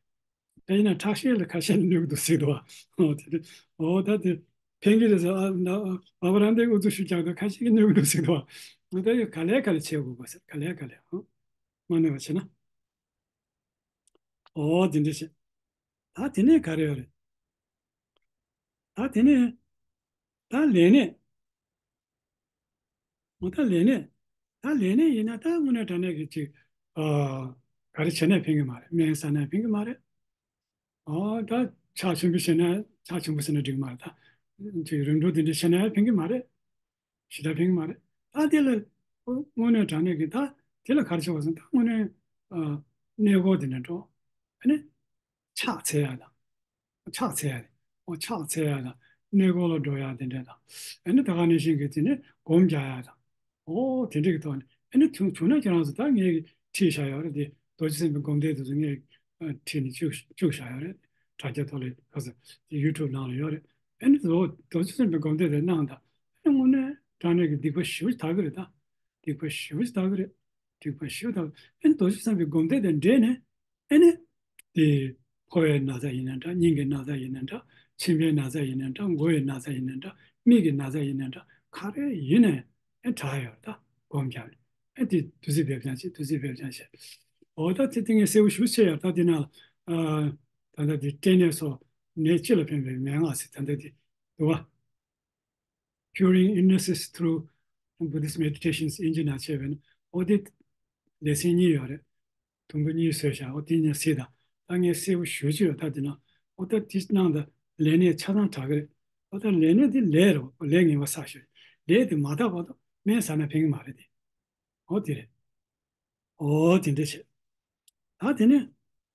དེ་ཡིན་ན་ཁྲག་ཤེད་ལ་ཁ་ཤས་གནོད་གི་འདུག་ཟེར་འདུག་པ། འོ་དེ་དེ་འོ་ད་དེ་ཕན་གི་རེད་ཟེར། ཨ་ན་སྦ་བ་རམ་དེ་ཨུ་ཚུགས་ཤུགས་རྒྱག་འདུག་ཁ་ཤས་ཀྱིས་གནོད་གི་འདུག་ཟེར་འདུག་པ། འོ་ད་ཡོད་ག་ལེ་ག་ལེ་བྱེད་དགོས་པ་ཟེར། ག་ལེ་ག་ལེ་ཨང་། མ་གནས་པ་བྱེད་ན། ཨོ་དེ་འདྲ་བྱེད། ད་དེ་ནས་ག་རེ་ཡོད་རེད། ད་དེ་ནས་ད་ལས་གནས། འོ་ད་ལས་གནས། ད་ལས་གནས་ཡིན་ན་ད་དངོས་གནས་དྲང་གནས་ཀྱི་ཅིག་ཨ་ག་རེ་བྱས་ནས་ཕན་གྱི་མ་རེད། སྨན་ཟ་ནས་ཕན་གྱི་མ་རེད། ཨོ་ད་ཕྱག་ཆེན་པོ་བྱས་ན་ཕྱག་ཆེན་པོ་ཟེར་ན་འགྲིག་གི་མ་རེད། ད་ཅིག་རིམ་གྲོ་དེ་འདྲ་བྱས་ན་ཕན་གྱི་མ་རེད། ཞེ་དྲག་ཕན་གྱི་མ་རེད། ད་དེ་ལ་དངོས་གནས་དྲང་གནས་ཀྱི་ད་དེ་ལ་ག་རེ་བྱེད་པ་ཟེར་ན། ད་དངོས་གནས་ཨ་གནས་སྐོར་དེ་འདྲ་འགྲོ། ཨ་ནི་ཕྱག་འཚལ་ཡ་དང་། ཕྱག་འཚལ་ཡ་དེ། ཨོ་ཕྱག་འཚལ་ཡ་དང་། གནས་སྐོར་ལ་འགྲོ་ཡ་དེ་འདྲ་དང་། ཨ་ནི་ད་ག་ནང་བཞིན་གྱི་དེ་ནི་སྒོམ་རྒྱག་ཡ་དང་། ཨོ་དེ་འདྲ་གི་ཐོག་ནས་ཨ་ནི་བྱུང་བྱུང་ན་ཁྱེད་རང་ཚོ་ད་ངས་ཁྲིད་བཞག་ཡོད་རེད། དེ་རྡོ་རྗེ་སེམས་དཔའི་སྒོམ་བཟླས་དེ་ཚོ་ངས་ཨ་ཁྲིད་ནས་བཅུག་བཅུག་བཞག་ཡོད་རེད། དྲ་རྒྱ་ཐོག་ལ་ག་ས་དེ་ཡུ་ཊུབ་ནང་ལ་ཡོད་རེད། ཨ་ནི་རྡོ་རྗེ་སེམས་དཔའི་སྒོམ་བཟླས་དེ་གནང་དང་། ཨ་ནི་དངོས་གནས་དྲང་གནས་ཀྱི་སྡིག་པ་ཞེ་པོ་ཅིག་དག་གི་རེད་ད། སྡིག་པ་ཞེ་པོ་ཅིག་དག་གི་རེད། སྡིག་པ་ཞེ་པོ་དག་ཨ་ནི་རྡོ་རྗེ་སེམས་དཔའི་སྒོམ་བཟླས་དང་འབྲེལ་ནས་ཨ་ནི་དེ་ཕོ་བའི་ན་ཚ་ཡིན་ན་འདྲ། སྙིང་གི་ན་ཚ་ཡིན་ན་འདྲ། མཆིན་པའི་ན་ཚ་ཡིན་ན་འདྲ། མགོ་བའི་ན་ཚ་ཡིན་ན་འདྲ། མིག་གི་ན་ཚ་ཡིན་ན་འདྲ། ག་རེ་ཡིན་ནའི་ཨ་དྲག་ཡོད་ད། སྒོམ་རྒྱག་ནས་ཨ་དེ་བདུད་རྩི་སྦས་སྦྱང་བྱེད། བདུད་རྩི་སྦས་སྦྱང་བྱེད། འོ་ད་དེ་དེ་ངས་གསལ་པོ་ཞེ་པོ་ཅིག་བྱས་ཡོད། ད་དེ་ནང་ལ་ཨ་ད་ལྟ་དེ་སྐྲན་ནད་སོགས་ནད་སྤྱི་ལ་ཕན་པའི་མན་ངག་ཟེར་ད་ལྟ་དེ་འདུག་པ། Curing illnesses through Buddhist meditations ཨིན་ཇི་ནང་བྱས་པས་ན། འོ་དེ་ལེ་ཚན་གཉིས་ཡོད་རེད། དུམ་བུ་གཉིས་བཟོས་བཞག་འོ་དེ་གཉིས་གཟིགས་དང་། ད་ངས་གསལ་པོ་ཞེ་པོ་ཅིག་ཡོད། ད་དེ་ན་འོ་ད་དེ་གནང་དང་ལས་གནས་ཆ་ཚང་དྲག་གི་རེད། འོ་ད་ལས་གནས་དེ་ལས་རེད་པ། ལས་ངན་པ་བསགས་ཤོར། ལས་དེ་མ་དག་བར་དུ་སྨན་ཟ་ན་ཕན་གི་མ་རེད་དེ། འོ་དེ་རེད། འོ་དེ་འདྲ་བྱས། ད་དེ་ནས་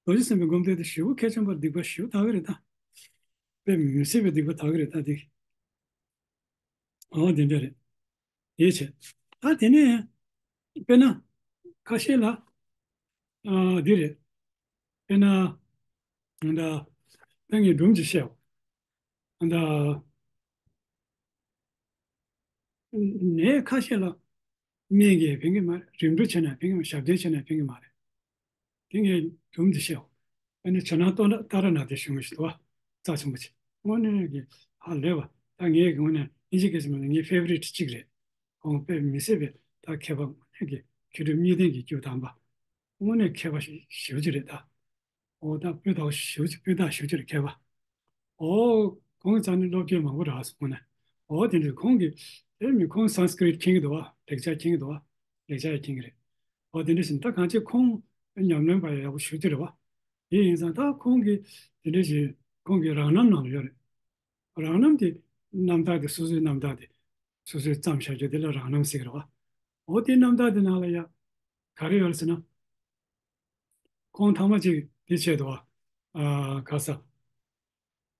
རྡོ་རྗེ་སེམས་དཔའི་སྒོམ་བཟླས་དེ་ཞེ་པོ་གལ་ཆེན་པོ་རེད། སྡིག་པ་ཞེ་པོ་དག་གི་རེད་ད། དཔེ་མི་སྲིད་པའི་སྡིག་པ་དག་གི་རེད་ད་དེ། འོ་དེ་འདྲ་རེད། དེ་བྱས། ད་དེ་ནས་དཔེར་ན་ཁ་ཤས་ལ་ཨ་འདི་རེད། དཔེར་ན་ད་ད་ངས་སྒྲུང་ཅིག་བཤད་འོ། ད་ ནད་ཁ་ཤས་ལ་སྨན་གྱིས་ཕན་གྱི་མ་རེད། རིམ་གྲོ་བྱས་ན་ཕན་གྱི་མ་རེད། ཞབས་བརྟན་བྱས་ན་ཕན་གྱི་མ་རེད། དེ་ངས་རྒྱུ་མཚན་དེ་བཤད། ཨ་ནི་ཇོ་ནང་ཏོ་ན་ཏཱ་ར་ནཱ་ཐའི་གཞུང་ཞིག་འདུག་བ། རྩ་ཆེན་པོ་ཆེ། དངོས་གནས་ཀྱི་ཧ་ལས་པ། ད་ངས་དངོས་གནས་དབྱིན་ཇི་སྐད་ཆ་མ་ངའི་ཕེ་ཝ་རི་ཊི་གཅིག་རེད། ཁོང་དཔེ་མི་སྲིད་པའི་ད་མཁས་པ་དངོས་གནས་ཀྱི་མཁས་གྲུབ་གཉིས་ལྡན་གྱི་སྐྱེས་བུ་དམ་པ། དངོས་གནས་མཁས་པ་ཞེ་པོ་ཅིག་རེད་ད། འོ་ད་སྤུས་དག་ཞེ་པོ་ཅིག་སྤུས་དག་ཞེ་པོ་ཅིག་རེད་མཁས་པ། འོ་ཁོང་རྩ་ནས་སློབ་དཔོན་མང་པོ་རག་སོང་ནས། འོ་དེ་འདྲ་ཁོང་གི་དེ་མི་ཁོང་སཾ་སྐྲྀཏ་མཁྱེན་གྱི་འདུག་བ། ལེགས་སྦྱར་མཁྱེན་གྱི་འདུག་བ། ལེགས་སྦྱར་ཡང་མཁྱེན་གྱི་རེད། འོ་དེ་འདྲ་ཞིག་ད་གང་ཅི་ཁོང་ཉམས་ལེན་པ་ཡག་པོ་ཞེ་པོ་ཅིག་རེད་བ། དེ་ཡིན་ཙང་ད་ཁོང་གིས་དེ་འདྲ་ཞིག་ཁོང་གི་རང་རྣམ་ནང་ལ་ཡོད་རེད། རང་རྣམ་དེ་རྣམ་ཐར་དེ་སོ་སོའི་རྣམ་ཐར་དེ་སོ་སོས་བརྩམས་བཞག་རྒྱུ་དེ་ལ་རང་རྣམ་ཟེར་གི་རེད་བ། འོ་དེ་རྣམ་ཐར་དེ་ནང་ལ་ཡ་ག་རེ་ཡོད་རེད་ཟེར་ན། ཁོང་ཐ་མ་ཅིག་དེ་བྱས་འདུག་བ། ཨ་ག་ས།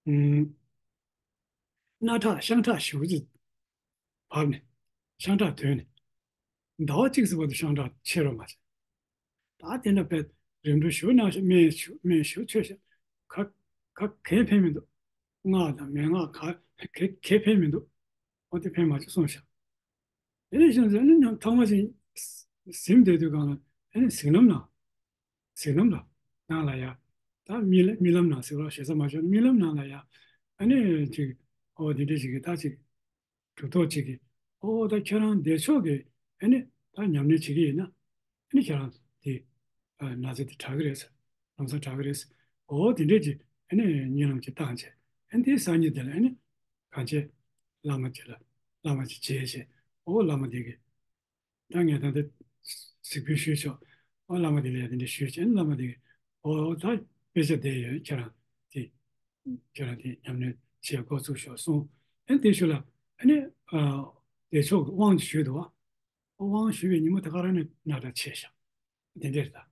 ཨུམ། སྣ་ཁྲག་ཤང་ཁྲག་ཞེ་པོ་ཅིག་བབས་ནས། ཤང་ཁྲག་ཐོན་ནས། ཟླ་བ་གཅིག་ཙམ་བར་དུ་ཤང་ཁྲག་ཆད་རོགས་མ་བྱས། ད་དེ་འདྲ་བས་རིམ་གྲོ་ཞུ་གནང་ཤག་སྨན་ཞུ་སྨན་ཞུ་མཆོད་ཤག་ག་ག་གས་ཕན་མི་འདུག་སྔགས་དང་མན་ངག་ག་གས་གས་ཕན་མི་འདུག་འོ་དེ་ཕན་མ་བྱུང་གསུངས་ཤག་དེ་ནས་བྱུང་ཚེ་ཨ་ནི་ཉམས་ཐོག་མ་ཞིག་ཟིན་བསྡད་དུས་གང་ལ་ཨ་ནི་གཟིགས་ལམ་ནང་། གཟིགས་ལམ་ལ་ནང་ལ་ཡ། ད་རྨི་ལམ་རྨི་ལམ་ནང་ཟེར་བ་ཞེ་ས་མ་ཤོར་རྨི་ལམ་ནང་ལ་ཡ། ཨ་ནི་ཅིག་འོ་དེ་འདྲ་ཞིག་གི་ད་ཅིག་གྲུབ་ཐོབ་ཅིག་གིས་ཨོ་ད་ཁྱེད་རང་བདེ་མཆོག་གི་ཨ་ནི་ད་ཉམས་ལེན་བྱེད་ཀྱི་ཡིན་ན་ཨ་ནི་ཁྱེད་རང་དེ་ན་ཚ་དེ་དྲག་གི་རེད་ཟེར། ལམ་སང་དྲག་གི་རེད་ཟེར། ཨོ་དེ་འདྲས་ཀྱི་ཨ་ནི་གཉིད་ལམ་གྱི་བཏང་བྱས་ཨ་ནི་དེའི་སང་ཉིན་དེ་ལ་ཨ་ནི་གང་བྱས་བླ་མ་ཅིག་ལ་བླ་མ་ཅིག་མཇལ་བྱས་ཨོ་བླ་མ་དེ་གིས། ད་ངས་ད་ལྟ་གཟིགས་འབུལ་ཞུས་ཆོག་ཨོ་བླ་མ་དེ་ལ་ཡང་དེ་འདྲ་ཞུས་བྱས་བླ་མ་དེ་གིས་ཨོ་ད་དཔེ་ཆ་བསྡད་ཡོད་ཁྱེད་རང་དེ་ཁྱེད་རང་དེ་ཉམས་ལེན་བྱེད་འགོ་ཚུགས་ཤོག་གསུངས། ཨ་ནི་དེ་ཤུལ་ལ་ཨ་ནི་བདེ་མཆོག་གི་དབང་ཅིག་ཞུས་འདུག་བ། ཨོ་དབང་ཞུས་པའི་ཉིན་མོ་དེ་ག་རང་ནས་ན་ཚ་ཆད་ཤག་དེ་འདྲ་རེད་ད།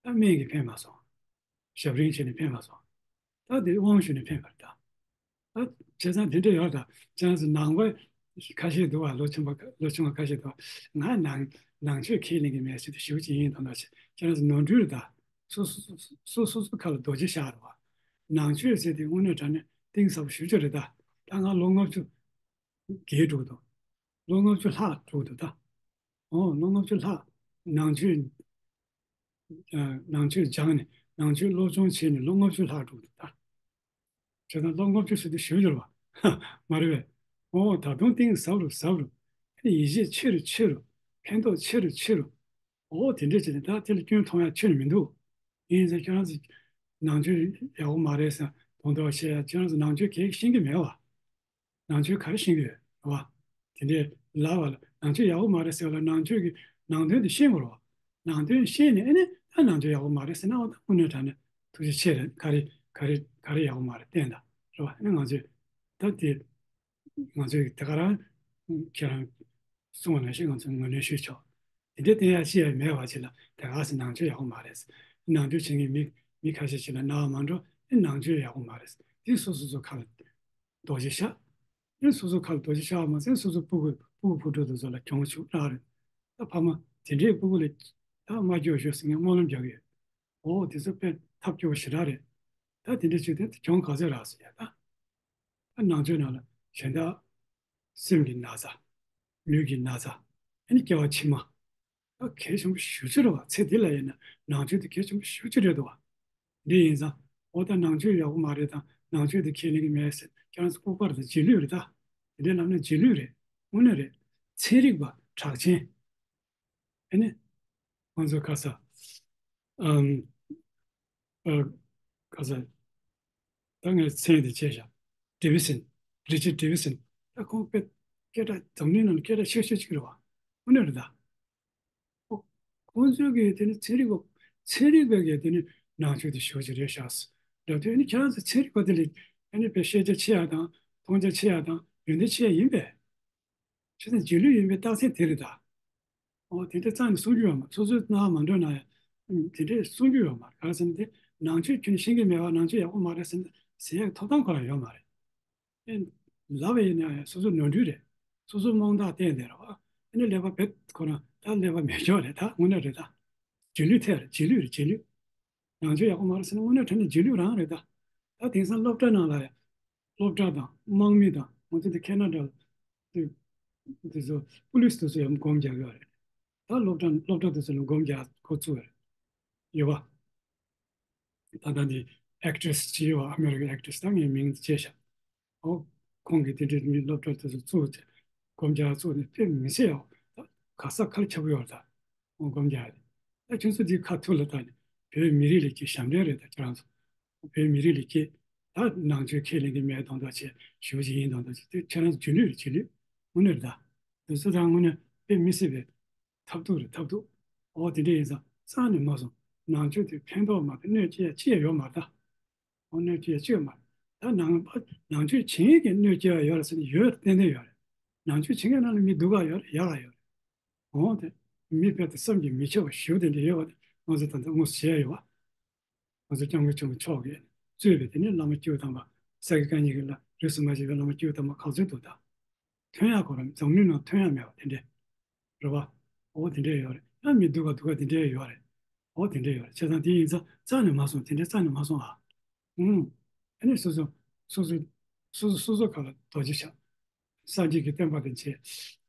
ད་སྨན་གྱིས་ཕན་མ་སོང་། ཞབས་རིམ་བྱས་ནས་ཕན་མ་སོང་། ད་དེ་དབང་ཞུས་ནས་ཕན་པ་རེད་ད། ད་བྱས་ཙང་དེ་འདྲ་ཡོད་ད། ཁྱེད་རང་ཚོ་ནང་པ་ཁ་ཤས་འདུག་བ། ལོ་ཆུང་བ་ལོ་ཆུང་བ་ཁ་ཤས་འདུག་བ། ང་ནང་ནང་ཆོས་ཁས་ལེན་གྱི་མེད་ཟེར་དུས་ཞུ་གི་ཡིན་དོན་དག་ཆེ་ཁྱེད་རང་ཚོ་ནོར་འཁྲུལ་རེད་ད། སོ་སོ་སོ་སོ་སོ་ཁ་ལ་རྡོ་རྗེ་བཞག་རེད་བ། ནང་ཆོས་ཟེར་དེ་དངོས་གནས་དྲང་གནས་གཏིང་ཟབ་པོ་ཞེ་པོ་ཅིག་རེད་ད། ད་ང་ལོ་ལྔ་བཅུ་བརྒལ་འགྲོ་གི་འདུག་ལོ་ལྔ་བཅུ་ལྷག་འགྲོ་གི་འདུག་ད། ཨོ་ལོ་ལྔ་བཅུ་ལྷག་ནང་ཆོས་ཨ་ནང་ཆོས་སྦྱངས་ནས་ནང་ཆོས་སློབ་སྦྱོང་བྱས་ནས་ལོ་ལྔ་བཅུ་ལྷག་འགྲོ་གི་འདུག་ད། བྱས་ཙང་ལོ་ལྔ་བཅུ་ཟེར་དུས་ཞེ་པོ་ཅིག་རེད་བ། མ་རེད་པས། ཨོ་ད་དུང་གཏིང་ཟབ་རུ་ཟབ་རུ། ཨ་ནི་ཡིད་ཆེས་ཆེ་རུ་ཆེ་རུ། ཕན་ཐོགས་ཆེ་རུ་ཆེ་རུ། ཨོ་དེ་འདྲས་བྱས་ནས་ད་དེ་ལ་སྐྱོན་མཐོང་ཡ་ཁྱོན་ནས་མི་འདུག་ཡིན་ཙང་ཁྱེད་རང་ཚོ་ནང་ཆོས་ཡག་པོ་མ་རེད་ཟེར་དོན་དག་བཤད་ཡ། ཁྱེད་རང་ཚོ་ནང་ཆོས་གང་ཤེས་ཀྱི་མེད་བ། ནང་ཆོས་ག་རེ་ཤེས་ཀྱི་ཡོད་རེད་བ། དེ་འདྲའི་ལབ་པ་ལ་ནང་ཆོས་ཡག་པོ་མ་རེད་ཟེར་བ་ལ་ནང་ཆོས་ཀྱི་ནང་དོན་དེ་ཤེས་དགོས་རེད་བ། ནང་དོན་ཤེས་ནས་ཨ་ནི་ད་ནང་ཆོས་ཡག་པོ་མ་རེད་ཟེར་ན་འོ་ད་དངོས་གནས་དྲང་གནས་ཐུགས་རྗེ་ཆེ་རེད། ག་རེ་ག་རེ་ག་རེ་ཡག་པོ་མ་རེད་བསྟན་ད་རེད་བ། ཨ་ནི་ང་ཚོས་ད་དེ་ང་ཚོས་དེ་ག་རང་ཁྱེད་རང་གསུངས་པ་ནང་བཞིན་ང་ཚོས་ངོས་ལེན་ཞུས་ཆོག་དེ་འདྲའི་བསྟན་ཡ་ཅི་ཡང་མེད་པ་ཅིག་ལ་དེ་ག་ཟེར་ནང་ཆོས་ཡག་པོ་མ་རེད། ནང་དོན་བྱེད་མཁན་མི་མི་ཁ་ཤས་ཅིག་ལ་རྣ་བ་མ་འགྲོ། ཨེ་ནང་ཆོས་ཡག་པོ་མ་རེད། དེ་སོ་སོ་སོ་ཁ་ལ་རྡོ་རྗེ་བཞག་ཨེ་སོ་སོ་ཁ་ལ་རྡོ་རྗེ་བཞག་པ་མ་ཟད་སོ་སོ་སྤུ་གུ་སྤུ་གུ་བུ་ཕྲུག་དེ་ཚོ་ལ་གྱོང་ཆུང་རག་རེད། ད་ཕ་མ་དེ་འདྲའི་སྤུ་གུ་ལ་ད་མ་སྐྱོ་ཤོག་ཟེར་མཁན་སྨོན་ལམ་རྒྱག་གི་ཡོད། འོ་དེ་ཚོ་དཔེ་ཐབས་སྐྱོ་བོ་ཞེ་དྲག་རེད། ད་དེ་འདྲ་བྱས་ཏེ་གྱོང་ག་ཚོད་རག་ཟེར་ཡ་ད། ད་ནང་ཆོས་ནང་ལ་གཞན་དག་སེམས་ཀྱི་ན་ཚ། ལུས་ཀྱི་ན་ཚ། ཨ་ནི་སྐྱེ་བ་ཕྱི་མ། ད་གལ་ཆེན་པོ་ཞེ་པོ་ཅིག་རེད་བ། ཚེ་འདི་ལ་ཡིན་ན་ནང་ཆོས་དེ་གལ་ཆེན་པོ་ཞེ་པོ་ཅིག་རེད་འདུག་བ། འདི་ཡིན་ཙང་འོ་ད་ནང་ཆོས་ཡག་པོ་མ་རེད་དང་ནང་ཆོས་དེ་ཁས་ལེན་གྱི་མེད་ཟེར་ཁྱེད་རང་ཚོ་ལྐུགས་པ་རེད་དང་རྗེས་ལུས་རེད་ད། དེ་འདྲའི་ལབ་ན་རྗེས་ལུས་རེད། དངོས་གནས་རེད། ཚན་རིག་པ་གྲགས་ཅན། ཨ་ནི། ང་ཚོ་ཁ་ས། ཨམ། ཨ། ཁ་ས། ད་ངས་མཚན་དེ་བྱས་བཞག་ཌེ་བི་སན། རི་ཅར་ཌེ་བི་སན། ད་ཁོང་དཔེ་སྐད་གྲགས་འཛམ་གླིང་ནང་སྐད་གྲགས་ཆེ་ཤོས་གཅིག་རེད་བ། དངོས་གནས་རེད་ད། ཁོ། ཁོང་ཚོའི་གི་དེ་ནི་ཚན་རིག་པ། ཚན་རིག་པའི་གི་དེ་ནི་ནང་ཆོས་དེ་ཞེ་པོ་ཅིག་རེད་ཤག་ད་དུས་ཨ་ནི་ཁྱེད་རང་ཚོ་ཚན་རིག་པ་དེ་ལས་ཨ་ནི་དཔེ་ཤེས་རྒྱ་ཆེ་ཡ་དང་མཐོང་རྒྱ་ཆེ་ཡ་དང་ཡོན་ཏན་ཆེ་ཡ་ཡིན་པས། བྱས་ཙང་རྗེས་ལུས་ཡིན་པའི་རྟགས་མཚན་དེ་རེད་ད། འོ་དེ་འདྲ་རྩ་ནས་གསུང་རྒྱུ་ཡོད་མ་རེད། སོ་སོའི་རྣ་བ་མ་འགྲོ་ན་ཡང་དེ་འདྲས་གསུང་རྒྱུ་ཡོད་མ་རེད། ག་རེ་ཟེར་ན་དེ་ནང་ཆོས་ཁྱོན་ཤེས་ཀྱི་མེད་པ་ནང་ཆོས་ཡག་པོ་མ་རེད་ཟེར་ན་ཟེར་ཡག་ཐོབ་ཐང་ཁོ་རང་ཡོད་མ་རེད། ཨེ། ལབ་པ་ཡིན་ན་ཡང་སོ་སོ་ནོར་འཁྲུལ་རེད། སོ་སོ་རྨོངས་དག་བསྟན་བསྡད་རེད་བ། ཨ་ནི་ཀླད་པ་བེད་ཁོ་རང་ད་ཀླད་པ་མེད་ཆོག་རེད་ད། དངོས་གནས་རེད་ད། རྗེས་ལུས་ཐེབས་རེད། རྗེས་ལུས་རེད། རྗེས་ལུས། ནང་ཆོས་ཡག་པོ་མ་རེད་ཟེར་ན་དངོས་གནས་དྲང་གནས་རྗེས་ལུས་རང་རེད་ད། ད་དེང་སང་སློབ་གྲྭ་ནང་ལ་ཡང་། སློབ་གྲྭ་དང་དམག་མི་དང་ང་ཚོ་འདི་ཁེ་ན་ཌ་ལ་དེ་ དེ་ཚོ་པུ་ལིས་དེ་ཚོ་ཡང་སྒོམ་རྒྱག་གི་ཡོད་རེད། ད་སློབ་གྲྭ་སློབ་གྲྭ་དེ་ཚོ་ལ་སྒོམ་རྒྱག་འགོ་བཙུགས་ཡོད་རེད། ཡོད་པ། ད་ལྟ་འདི་ཨེག་ཊི་རེ་སི་བྱས་ཡོད་པ། ཨ་མེ་རི་ཀའི་ཨེག་ཊི་རེ་སི་ད་ངས་མིང་བརྗེད་ཤག་ཨོ། ཁོང་གིས་དེ་འདྲའི་མི་སློབ་གྲྭ་དེ་ཚོ་བཙུགས་ཏེ་སྒོམ་རྒྱག་བཙུགས་ནས་དཔེ་མི་སྲིད་ཡོད། ད་ག་ས་ག་ལ་ཁྱབ་ཡོད་རེད། ད་སྒོམ་རྒྱག་རེད། ད་ཁྱོད་ཚོ་འདི་ཁ་ཐུག་ལ་ད་ནི་བོད་མི་རིགས་ལ་སྐྱེས་ཞབས་འདྲེན་རེད། ད་ཁྱེད་རང་ཚོ་བོད་མི་རིགས་ལ་སྐྱེས། ད་ནང་ཆོས་ཁས་ལེན་གྱི་མེད་དོན་དག་བྱས་ཞུ་གི་ཡིན་དོན་དག་བྱས། དེ་ཁྱེད་རང་ཚོ་རྗེས་ལུས་རེད། རྗེས་ལུས་དངོས་གནས་རེད། ད་དེ་ཚོ་ད་དངོས་གནས་དཔེ་མི་སྲིད་པའི་ཐབས་སྡུག་རེད། ཐབས་སྡུག་ཨོ་དེ་འདྲ་ཡིན་ཙང་རྩ་ནས་མ་སོང་། ནང་ཆོས་དེ་ཕན་ཐོགས་མ་རེད། གནོད་སྐྱེལ་ཡ་ཅི་ཡང་ཡོད་མ་རེད་ད། ཨོ་གནོད་སྐྱེལ་ཡ་ཅི་ཡང་མ་རེད། ད་ནང་པ་ནང་ཆོས་བྱེད་མཁན་གྱི་གནོད་སྐྱེལ་ཡ་ཡོད་རེད་ཟེར་ན་ཡོད། ཏན་ཏན་ཡོད་རེད། ནང་ཆོས་བྱེད་མཁན་ནང་ལ་མི་སྡུག་ག་ཡོད་རེད། ཡག་ག་ཡོད་རེད། ཨོ་དེ་མི་དཔེ་དེ་བསམ་གྱིས་མི་ཁྱབ་པ་ཞེ་པོ་དེ་འདྲ་ཡོད་པ་དེ་ང་ཚོ་ད་ལྟ་དངོས་སུ་བྱས་ཡོད་པ། ང་ཚོ་སྐྱབས་མགོན་ཆེན་པོ་མཆོག་གིས་གཙོས་པའི་དེ་ནས་བླ་མ་སྐྱེས་བུ་དམ་པ་ས་དགེ་བཀའ་རྙིང་གི་བླ་རིས་སུ་མ་ཆད་པའི་བླ་མ་སྐྱེས་བུ་དམ་པ་ག་ཚོད་འདུག་ད། ཐོན་ཡག་ཁོ་རང་འཛམ་གླིང་ནང་ཐོན་ཡག་མེད་པ་དེ་འདྲས་རེད་པ། ཨོ་དེ་འདྲས་ཡོད་རེད། ཡང་མི་སྡུག་ག་སྡུག་ག་དེ་འདྲས་ཡོད་རེད། ཨོ་དེ་འདྲས་ཡོད་རེད། བྱས་ཙང་དེ་ཡིན་ཙང་རྩ་ནས་མ་སོང་། དེ་འདྲས་རྩ་ནས་མ་སོང་ཨ། ཨུམ། ཨ་ནི་སོ་སོ་སོ་སོ་སོ་སོ་སོ་སོ་ཁ་ལ་རྡོ་རྗེ་འཆང་། སངས་རྒྱས་ཀྱི་བསྟན་པ་དང་བཅས་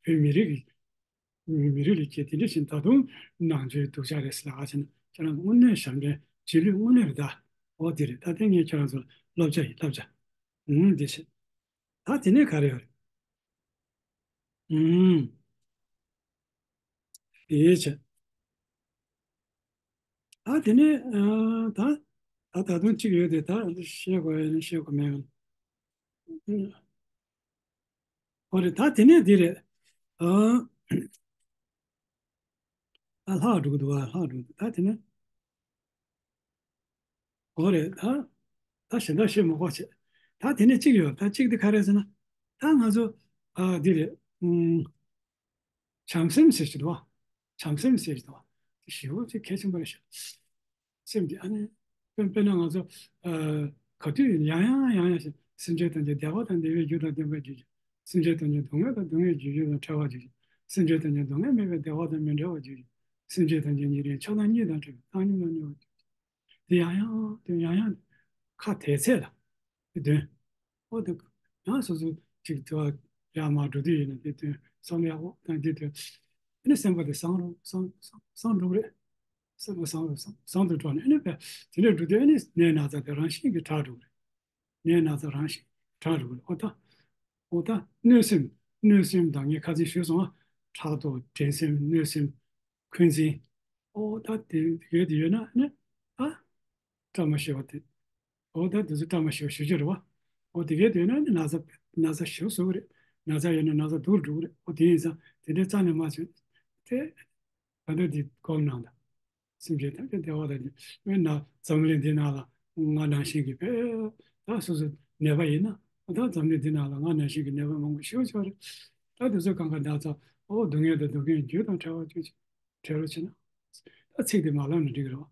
བོད་མི་རིགས་ཀྱི་མི་རིགས་ལ་སྐྱེས། དེ་འདྲ་བཞིན་ད་དུང་ནང་ཆོས་སྡུག་ཅག་རེད་ཟེར་ལབ་ཀྱི་ན་ཁྱེད་རང་ཚོ་དངོས་གནས་ཞབས་འདྲེན་རྗེས་ལུས་དངོས་གནས་རེད་ད། ཨོ་དེ་རེད། ད་དེ་ངས་ཁྱེད་རང་ཚོ་ལ་བསླབ་བྱ་ཡིན། བསླབ་བྱ། ཨུམ་དེ་བྱེད། ད་དེ་ནས་ག་རེ་ཡོད་རེད། ཨུམ། དེ་བྱེད། ད་དེ་ནས་ཨ་ད་ད་ད་དུང་གཅིག་ཡོད་དེ། ད་བཤད་དགོས་ཡ་ནི་བཤད་དགོས་མེད། ཨོ་རེད། ད་དེ་ནས་འདི་རེད། ཨ་ཨ་ལྷག་འགྲོ་གི་འདུག་ཨ་ལྷག་འགྲོ་གི་འདུག་ད་དེ་ནས་ཨོ་རེད། ད་ད་གཞན་དག་བཤད་མ་དགོས་བྱས། ད་དེ་ནས་གཅིག་ཡོད། ད་གཅིག་དེ་ག་རེ་ཟེར་ན། ད་ང་ཚོ་ཨ་འདི་རེད། ཨུམ། བྱམས་སེམས་ཟེར་གྱི་འདུག་བ། བྱམས་སེམས་ཟེར་གྱི་འདུག་བ། དེ་ཞེ་པོ་ཅིག་གལ་ཆེན་པོ་རེད་ཤག་སེམས་དེ་ཨ་ནི། དཔེར་དཔེར་ན་ང་ཚོ་ཨ་ག་དུས་ཡིན་ཡང་ཡང་ཡང་ཡང་ཞིག་སེམས་ཅན་ཐམས་ཅད་བདེ་བ་དང་བདེ་བའི་རྒྱུ་དང་ལྡན་པར་གྱུར་ཅིག་སེམས་ཅན་ཐམས་ཅད་སྡུག་བསྔལ་དང་སྡུག་བསྔལ་གྱི་རྒྱུ་དང་བྲལ་བར་གྱུར་ཅིག་སེམས་ཅན་ཐམས་ཅད་སྡུག་བསྔལ་མེད་པའི་བདེ་བ་དང་མི་འབྲལ་བར་གྱུར་ཅིག་སེམས་ཅན་ཐམས་ཅད་ཉེ་རིང་ཆགས་སྡང་གཉིས་དང་བྲལ་བའི་བཏང་སྙོམས་དང་མཉམ་པར་གྱུར་ཅིག་དེ་ཡང་ཡང་དེ་ཡང་ཡང་ཁ་དེ་ཚད་ལ་དེ་དོན། ཨོ་དེ་ཡང་སོ་སོ་ཅིག་དེ་བ་ཡར་མར་འགྲོ་དུས་ཡིན་ན་དེ་དོན་བསམ་ཡག་པོ་དང་དེ་དོན། ཨ་ནི་སེམས་པ་དེ་བཟང་རུ་བཟང་བཟང་བཟང་འགྲོ་གི་རེད། སེམས་པ་བཟང་རུ་བཟང་བཟང་དུ་འགྲོ་ནས་ཨ་ནི་བས་དེ་འདྲ་འགྲོ་དུས་ཨ་ནི་ནད་ན་ཚ་དེ་རང་བཞིན་གྱིས་དྲག་འགྲོ་གི་རེད། ནད་ན་ཚ་རང་བཞིན་དྲག་འགྲོ་གི་རེད། ཨོ་ད་ཨོ་ད་གནོད་སེམས་གནོད་སེམས་དང་ངས་ཁ་སང་ཞུས་སོང་ཨ། ཕྲག་དོག་འགྲན་སེམས་གནོད་སེམས། འཁོན་འཛིན། ཨོ་ད་དེ་དེ་གས་དེ་ཡོད་ན་ནི་ཨ། བཀྲ་མ་ཤིས་པ་དེ། ཨོ་ད་དེ་ཚོ་བཀྲ་མ་ཤིས་པ་ཞེ་པོ་ཅིག་རེད་བ། ཨོ་དེ་གས་དེ་ཡོད་ན་ནི་ན་ཚ་ན་ཚ་ཞེ་པོ་བཟོ་གི་རེད། ན་ཚ་ཡོད་ན་ན་ཚ་སྡུག་རུ་འགྲོ་གི་རེད། ཨོ་དེ་ཡིན་ཙང་དེ་འདྲའི་རྩ་ནས་མ་བྱེད་དེ། ད་ལྟ་འདི་སྒོམ་གནང་དང་། སེམས་ཅན་ཐམས་ཅད་བདེ་བ་དང་། དཔེར་ན་འཛམ་གླིང་འདི་ནང་ལ་ང་ནང་བཞིན་གྱི་བོད་ད་སོ་སོ་ནད་པ་ཡིན་ན། ད་འཛམ་གླིང་འདི་ནང་ལ་ང་ནང་བཞིན་གྱི་ནད་པ་མང་པོ་ཞེ་པོ་ཅིག་ཡོད་རེད། ད་དེ་ཚོ་གང་ག་ན་ཚ་ཨོ་སྡུག་བསྔལ་དང་སྡུག་བསྔལ་རྒྱུ་དང་བྲལ་བ་བཅུག་ཅིག་བྲལ་རོགས་བྱེད་ན། ད་ཚིག་དེ་མ་ལབ་ན་འགྲིག་གི་རེད་བ།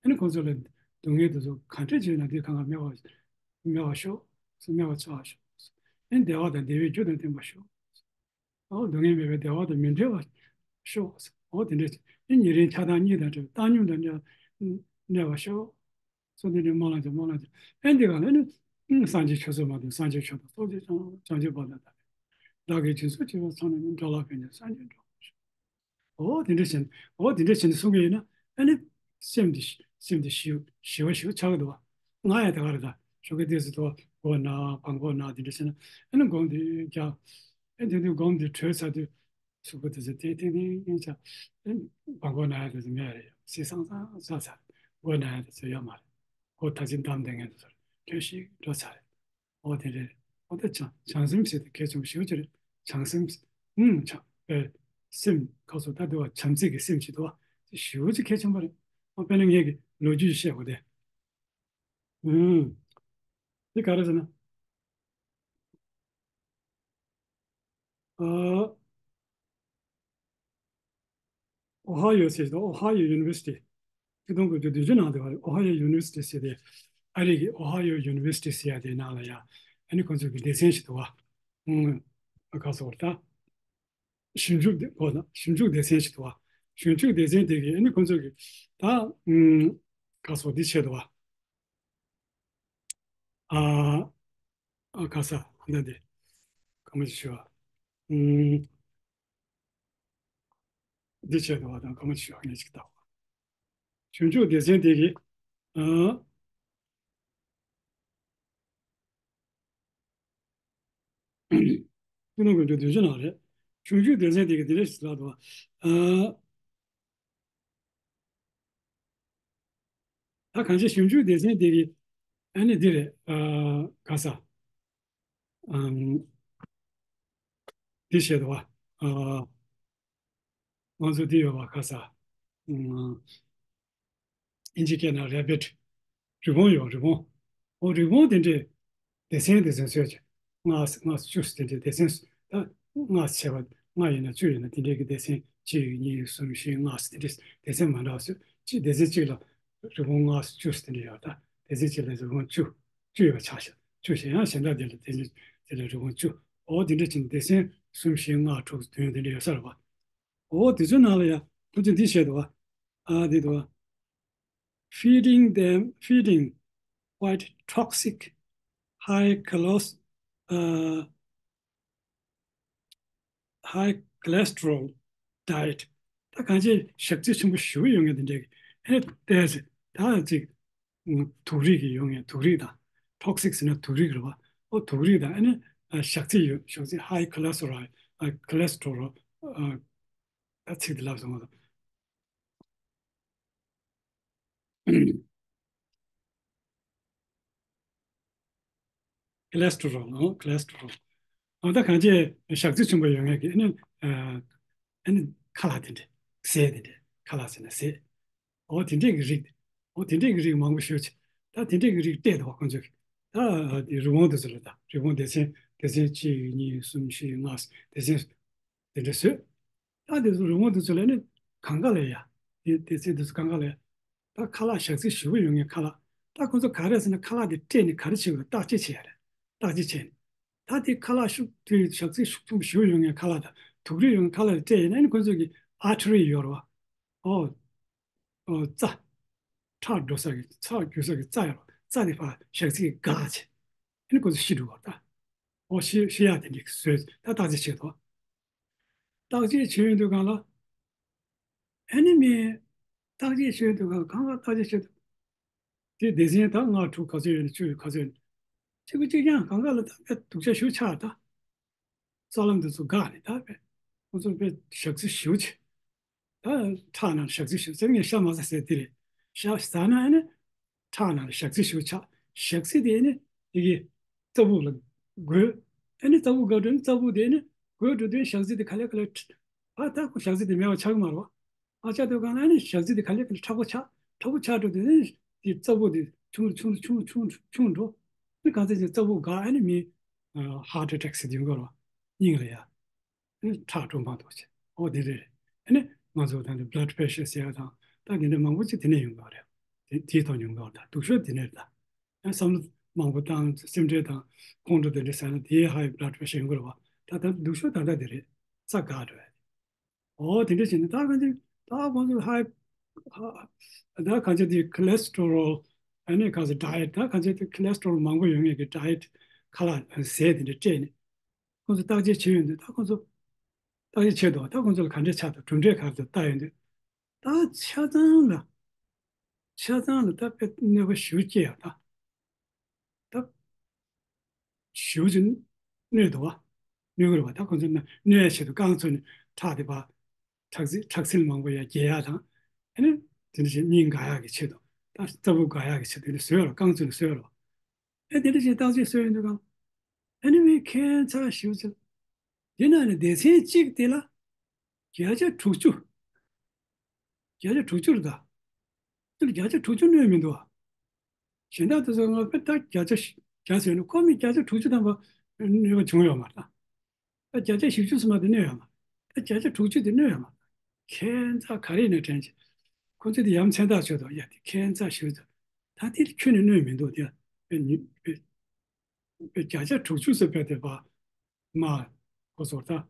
ཨ་ནི་ཁོང་ཚོ་ལ་སྡུག་བསྔལ་དེ་ཚོ་ག་འདྲ་བྱས་ན་དེ་གང་ག་མེད་པ་མེད་པ་ཤོག་མེད་པ་ཆགས་ཤོག་ཨ་ནི་བདེ་བ་དང་བདེ་བའི་རྒྱུ་དང་ལྡན་པ་ཤོག་ཨོ་སྡུག་བསྔལ་མེད་པའི་བདེ་བ་དང་མི་འབྲལ་བར་ཤོག་ཨོ་དེ་འདྲ་ཨེ་ཉེ་རིང་ཆགས་སྡང་གཉིས་དང་བྲལ་བའི་བཏང་སྙོམས་དང་གནས་གནས་པར་ཤོག་སོ་དེ་འདྲའི་སྨོན་ལམ་གྱི་སྨོན་ལམ་གྱི་ཨེ་འདི་ག་ལ་ནི་སངས་རྒྱས་ཆོས་སྲུང་མ་དང་སངས་རྒྱས་ཆོས་དང་སྟོབས་ཀྱི་བྱང་ཆུབ་བར་དུ་བདག་གིས་སྦྱིན་སོགས་བགྱིས་པ་ཚང་ནས་ནི་འགྲོ་ལ་ཕན་ཕྱིར་སངས་རྒྱས་འགྲུབ། ཨོ་དེ་འདྲ་བྱས་ནས་ཨོ་དེ་འདྲ་བྱས་ནས་གསུང་གི་ཡིན་ན་ཨ་ནི་སེམས་འདི་སེམས་འདི་ཞི་ཞི་བ་ཞིག་ཆགས་ཀྱི་འདུག་བ། ང་ཡང་དེ་ག་རེ་ད་ཞོགས་ཀས་ཏོག་ཙམ་དུ་མགོ་ན་བར་མགོ་ན་དེ་འདྲ་བྱས་ན་ཨ་ནི་སྒོམ་འདི་རྒྱག་ཨ་དེ་དུས་སྒོམ་འདི་གྲོལ་ཚར་དུས་གཟུགས་པོ་དེ་ཚོ་ཏིང་ཏིང་ཏིང་ཡིན་ཆགས་ཨ་ནི་བར་མགོ་ན་ཡ་དེ་ཚོ་མེད་རེད། སི་སང་སང་ས་ཚར་མགོ་ན་ཡ་དེ་ཚོ་ཡོད་མ་རེད། མགོ་ད་ཅིག་བསྡམས་བསྡད་མཁན་དེ་ཚོ་ལྷོད་ཤིག་འགྲོ་ཚར་རེད། ཨོ་དེ་རེད། ཨོ་ད་བྱང་བྱང་སེམས་ཟེར་དེ་གལ་ཆེན་པོ་ཞེ་པོ་ཅིག་རེད། བྱང་སེམས། ཨུམ་བྱང་པའི་སེམས་ཁ་སོ་ད་དེ་བ་བྱམས་བརྩེ་གི་སེམས་ཞིག་འདུག་བ། དེ་ཞེ་པོ་ཅིག་གལ་ཆེན་པོ་རེད། ཨོ་དཔེར་ན་ངས་ཀྱི་ལོ་རྒྱུས་ཤིག་བཤད་དགོས་ཏེ། ཨུམ། དེ་ག་རེ་ཟེར་ན། ཨ། ཨོ་ཧ་ཡོ་ཟེར་དང་ཨོ་ཧ་ཡོ་ཡུ་ནི་ཝར་སི་ཊི། ཆིག་སྟོང་དགུ་བརྒྱ་བདུན་ཅུ་ནང་དེ་བར་ཨོ་ཧ་ཡོ་ཡུ་ནི་ཝར་སི་ཊི་ཟེར་ཏེ། ཨ་རི་གི་ཨོ་ཧ་ཡོ་ཡུ་ནི་ཝར་སི་ཊི་ཟེར་ཡ་དེ་ནང་ལ་ཡ། ཨ་ནི་ཁོང་ཚོ་གི་སྡེ་ཚན་ཞིག་འདུག་བ། ཨུང་། ཨ་ཁ་སོ་ད། ཞིབ་འཇུག་སྡེ་ཁོ་ན་ཞིབ་འཇུག་སྡེ་ཚན་ཞིག་འདུག་བ། ཞིབ་འཇུག་སྡེ་ཚན་དེ་གི་ཨ་ནི་ཁོང་ཚོ་གི་ད། ཨུང་། ཁ་སོ་འདི་བྱས་འདུག་བ། ཨ། ཨ་ཁ་ས་ཧ་ད་དེ། ག་མ་ཞིག་ཞུ་བ། ཨུང་། འདི་བྱས་འདུག་པ་དང་། གང་མ་ཞིག་ངས་ཅིག་བལྟ། བྱང་ཆུབ་སྡེ་ཚན་དེ་གི། ཨ། ཀུན་སློང་དགོས་འདུག་བདུན་ཅུ་ནང་རེད། བྱང་ཆུབ་སྡེ་ཚན་དེ་གི་འདི་འདྲ་ཞིག་ལབ་འདུག་པ། ཨ། ད་གང་ཅི་བྱང་ཆུབ་སྡེ་ཚན་དེ་གི། ཨ་ནི་འདི་རེད། ཨ། ག་ས། ཨམ། འདི་བཤད་འདུག་པ། ཨ། ང་ཚོ་འདི་ཡོད་པ། ག་ས། ཨམ། ཨིན་ཇི་སྐད་ནང་རེ་བིཊ། རི་བོང་ཡོད། རི་བོང་། ཨོ། རི་བོང་དེ་འདྲས་སྡེ་ཚན་སྡེ་ཚན་བཟོས་བྱས། ལྔ་ཙམ་ལྔ་ཙམ་བཅུ་ཙམ་དེ་འདྲས་སྡེ་ཚན། ད་ལྔ་ཙམ་བྱས་པ། ལྔ་ཡིན་ན་བཅུ་ཡིན་ན། དེ་འདྲས་ཀྱི་སྡེ་ཚན་གཅིག་གཉིས་གསུམ་བཞི་ལྔ་ཙམ་དེ་འདྲས་སྡེ་ཚན་མ་འདྲ་བ་བཟོས། གཅིག་སྡེ་ཚན་གཅིག་ལ་རི་བོང་ལྔ་ཙམ་བཅུ་ཙམ་དེ་འདྲས་ཡོད། ད་སྡེ་ཚན་གཅིག་ལ་རི་བོང་བཅུ། བཅུ་ཡོད་པ་ཆ་བཞག་བཅུ་བྱས། ཡང་གཞན་དག་དེ་ལ་སྡེ་ཚན་དེ་ལ་རི་བོང་བཅུ། ཨོ། དེ་འདྲས་བྱས་ནས་སྡེ་ཚན་གསུམ་བཞི་ལྔ་དྲུག་བདུན་དེ་འདྲས་ཡོད་ས་རེད་པ། ཨོ། དེ་ཚོའི་ནང་ལ་ཡང་ཁོ་ཚོས་འདི་བཤད་འདུག་པ། ཨ། འདི་འདུག་པ། Feeding them, feeding quite toxic high cholesterol, uh, high cholesterol diet. ད་གང་ཅི་ཞག་ཚི་ཆེན་པོ་ཞེ་པོ་ཡོད་མཁན་དེ་འདྲས་ཀྱི། ཨེ། ཏོག་ཙམ་ད་ཅིག་དུག་རིགས་ཀྱི་ཡོད་མཁན། དུག་རིགས་དང་། ཊོག་སིག་ཟེར་ན་དུག་རིགས་རེད་པ། ཨོ། དུག་རིགས་དང་། ཨ་ནི་ཞག་ཚི་ཡོད། ཞག་ཚི་ཧའི་ཁོ་ལེ་སི་ཊོ་རོལ། ཨ། ཁོ་ལེ་སི་ཊོ་རོལ། ཨ། ད་ཚིག་དེ་ལབ་སོང་ང་། ཁོ་ལེ་སི་ཊོ་རོལ། ཨོ། ཁོ་ལེ་སི་ཊོ་རོལ། ཨ། ད་གང་ཅི་ཞག་ཚི་ཆེན་པོ་ཡོད་མཁན་གྱི། ཨ་ནི། ཨ། ཨ་ནི་ཁ་ལག་དེ་འདྲས། ཟས་དེ་འདྲས། ཁ་ལག་ཟེར་ན་ཟས། ཨོ། དེ་འདྲས་ཀྱི་རིགས། ཨོ། དེ་འདྲས་ཀྱི་རིགས་མང་པོ་ཞེ་པོ་ཅིག་ད་དེ་འདྲས་ཀྱི་རིགས་སྤྲད་འདུག་པ། ཁོང་ཚོས་ཀྱིས། ད་དེ་རི་བོང་དེ་ཚོ་ལ། ད་རི་བོང་སྡེ་ཚན། སྡེ་ཚན་གཅིག་གཉིས་གསུམ་བཞི་ལྔ་སྡེ་ཚན་དེ་འདྲས་བཟོས། ད་དེ་ཚོ་རི་བོང་དེ་ཚོ་ལ་ནི་གང་ག་ལ་ཡ། དེ་སྡེ་ཚན་དེ་ཚོ་གང་ག་ལ་ཡ། ད་ཁ་ལག་ཞག་ཚི་ཞེ་པོ་ཡོད་མཁན་ཁ་ལག་ད་ཁོང་ཚོ་ག་རེ་ཟེར་ན། ཁ་ལག་དེ་སྤྲད་ནས་ག་རེ་བྱེད་དགོས། བརྟག་དཔྱད་བྱེད་ཡ་རེད། བརྟག་དཔྱད་བྱས་ནས། ད་དེ་ཁ་ལག་ཤུགས། དེ་ཞག་ཚི་ཤུགས་ཆེན་པོ་ཞེ་པོ་ཡོད་མཁན་ཁ་ལག་དང་དུག་རིགས་ཡོད་མཁན་ཁ་ལག་དེ་སྤྲད་ཡིན་ན། ཨ་ནི་ཁོང་ཚོ་གི་ཨར་ཊི་རི་ཡོད་རེད་པ། ཨོ། ཨོ། རྩ། ཁྲག་འགྲོ་ས་གི། ཁྲག་རྒྱུ་ས་གི་རྩ་ཡོད་རེད་པ། རྩ་དེ་ཕར་ཞག་ཚི་གིས་འགག་བྱས། ཨ་ནི་ཁོང་ཚོ་ཤི་འགྲོ་བ་རེད་ད། ཨོ། ཤི་ཤི་ཡ་དེ་འདྲས་བཟོས། ད་བརྟག་དཔྱད་བྱས་འདུག་བརྟག་དཔྱད་བྱས་ཡོང་དུས་སྒང་ལ། ཨ་ནི་མི། བརྟག་དཔྱད་བྱས་ཡོང་དུས་སྒང་ལ། གང་ག་བརྟག་དཔྱད་བྱས་འདུག་དེ་སྡེ་ཚན་ད་ལྔ་དྲུག་ག་ཚོད་ཡོད་ན། བཅུ་ཡོད་ག་ཚོད་ཡོད་ན། གཅིག་པུ་གཅིག་རྐྱང་། གང་ག་ལ་ད་དཔེ་སྡུག་ཅག་ཞེ་པོ་ཆགས་ད། རྩ་ལམ་དེ་ཚོ་འགག་ནས་ད་དཔེ། ཁོང་ཚོ་དཔེ་ཞག་ཚི་ཞེ་པོ་ཅིག་ད་ཁྲག་ནང་ཞག་ཚི་ཞེ་པོ་ཟེར། ངས་ཤ་མ་ཟ་ཟེར་དེ་རེད། ཤ་ཟ་ན་ཨ་ནི་ཁྲག་ནང་ཞག་ཚི་ཞེ་པོ་ཆགས། ཞག་ཚི་དེ་ཨ་ནི་དེ་གི་རྩ་བུག་ལ་འགོས། ཨ་ནི་རྩ་བུག་འགག་འགྲོ་ནི། རྩ་བུག་དེ་ཨ་ནི་འགོས་འགྲོ་དུས་ཞག་ཚི་དེ་ག་ལེ་ག་ལེ་ཁྲ། ད་ཁོ་ཞག་ཚི་དེ་མེད་པ་ཆགས་ཀྱི་མ་རེད་པ། ཨ། ཆགས་དུས་སྒང་ལ་ཨ་ནི་ཞག་ཚི་དེ་ག་ལེ་ག་ལེ་མཁྲེགས་པོ་ཆགས། མཁྲེགས་པོ་ཆགས་འགྲོ་དུས་ཨ་ནི་དེ་རྩ་བུག་དེ་ཆུང་རུ་ཆུང་རུ་ཆུང་རུ་ཆུང་རུ་ཆུང་རུ་འགྲོ། ཨ་ནི་གང་ཚེ་ཅིག་རྩ་བུག་འགག་ཨ་ནི་མི། ཨ། ཧར་ཊི་ཨེ་ཊེག་ཟེར་ཡོང་གི་རེད་པ། སྙིང་ལ་ཡ། ཨ་ནི་ཁྲག་དྲོ་འཕང་འགྲོ་བྱས། ཨོ། དེ་རེད། ཨ་ནི་ང་ཚོ་ད་འདི་བྷི་ལཌ་པི་རེ་ཤར་ཟེར་ཡ་དང་། ད་དེ་འདྲ་མང་པོ་ཅིག་དེ་ནས་ཡོང་གི་རེད། དེ་དེའི་ཐོག་ཡོང་གི་རེད། ད་སྡུག་ཤོས་དེ་ནས་རེད་ད། ཨ། བསམ་བློ་མང་པོ་བཏང་། སེམས་ཁྲལ་དང་ཁོང་ཁྲོ་དེ་འདྲ་ཟ་ན་དེའི་ཧའི་བྷི་ལཌ་པི་རེ་ཤར་ཡོང་གི་རེད་པ། ད་ད་སྡུག་ཤོས་ད་ལྟ་དེ་རེད། རྩ་འགག་འགྲོ་ཡ། ཨོ། དེ་འདྲ་བྱས་ནས་ད་གང་ཅི། ད་ཁོང་ཚོས་ཧའི། ཧ། ད་གང་ཅི་དེ་ཁོ་ལེ་སི་ཊོ་རོལ། ཨ་ནི་གང་ཟེར། ཌའེ་ཊི། ད་གང་ཅི་དེ་ཁོ་ལེ་སི་ཊོ་རོལ་མང་པོ་ཡོད་མཁན་གྱི་ཌའེ་ཊི། ཁ་ལག་ཟས་དེ་འདྲ་སྤྲད་ནས་ཁོང་ཚོས་བརྟག་དཔྱད་བྱས་ཡོང་དུས། ད་ཁོང་ཚོ་བརྟག་དཔྱད་བྱས་འདུག་ད་ཁོང་ཚོ་ལ་ག་འདྲས་ཆགས་འདུག་གྲུབ་འབྲས་ག་རེ་འདུག་བལྟ་ཡོང་དུས། ད་ཆ་ཚང་ལ། ཆ་ཚང་ལ་ད་དཔེ་གནོད་པ་ཞེ་པོ་སྐྱེལ་ཡ་ད། ད་ཞེ་པོ་ཅིག་གནོད་འདུག་པ། གནོད་ཀྱི་རེད་པ། ད་ཁོང་ཚོས་གནོད་ཡ་ཆེད་དུ་རྐང་བཙུགས་ནས་ཁྲག་དེ་ཕར། ཁྲག་ཚིལ། ཁྲག་ཚིལ་མང་པོ་ཡར་རྒྱས་ཡ་དང་། ཨ་ནི་དེ་འདྲ་བྱས་སྙིང་འགག་ཡ་གི་ཆེད་དུ། ད་རྩ་བུག་འགག་ཡ་གི་ཆེད་དུ་དེ་འདྲ་བཟོས་ཡོད་རེད། རྐང་བཙུགས་ནས་བཟོས་ཡོད་རེད་པ། ཨ། དེ་འདྲ་བྱས་བརྟག་དཔྱད་བཟོས་ཡོང་དུས་སྒང་། ཨ་ནི་མི་ཁྱད་མཚར་ཞེ་པོ་ཅིག་དེ་ནང་ནས་སྡེ་ཚན་གཅིག་དེ་ལ་བརྒྱ་ཆ་དྲུག་ཅུ། བརྒྱ་ཆ་དྲུག་ཅུ་རེད་ད། དེ་ལ་བརྒྱ་ཆ་དྲུག་ཅུ་གནོད་མི་འདུག་པ། གཞན་དག་དེ་ཚོ་ང་ད་བརྒྱ་ཆ་བརྒྱ་ཟེར་ནས། ཁོ་མི་བརྒྱ་ཆ་དྲུག་ཅུ་ཐམ་པ་གནོད་པ་བྱུང་ཡོད་མ་རེད་ད། ད་བརྒྱ་ཆ་བཞི་བཅུ་ཙམ་མ་གཏོགས་གནོད་ཡོད་མ་རེད། ད་བརྒྱ་ཆ་དྲུག་ཅུ་དེ་གནོད་ཡོད་མ་རེད། ཁྱད་མཚར་ག་རེ་ཡིན་ན་དྲན་བྱས། ཁོ་ཚོས་དེ་ཡ་མཚན་རྟགས་བྱས་འདུག་ཡ། དེ་ཁྱད་མཚར་ཞེ་པོ་ཅིག་ད་དེ་ཁྱོན་ནས་གནོད་མི་འདུག་དེ་ཡ། དཔེ་ཉུ་དཔེ། དཔེ་བརྒྱ་ཆ་དྲུག་ཅུ་ཟེར་བས་དེ་བ། མ། ཁོ་ཚོར་ད།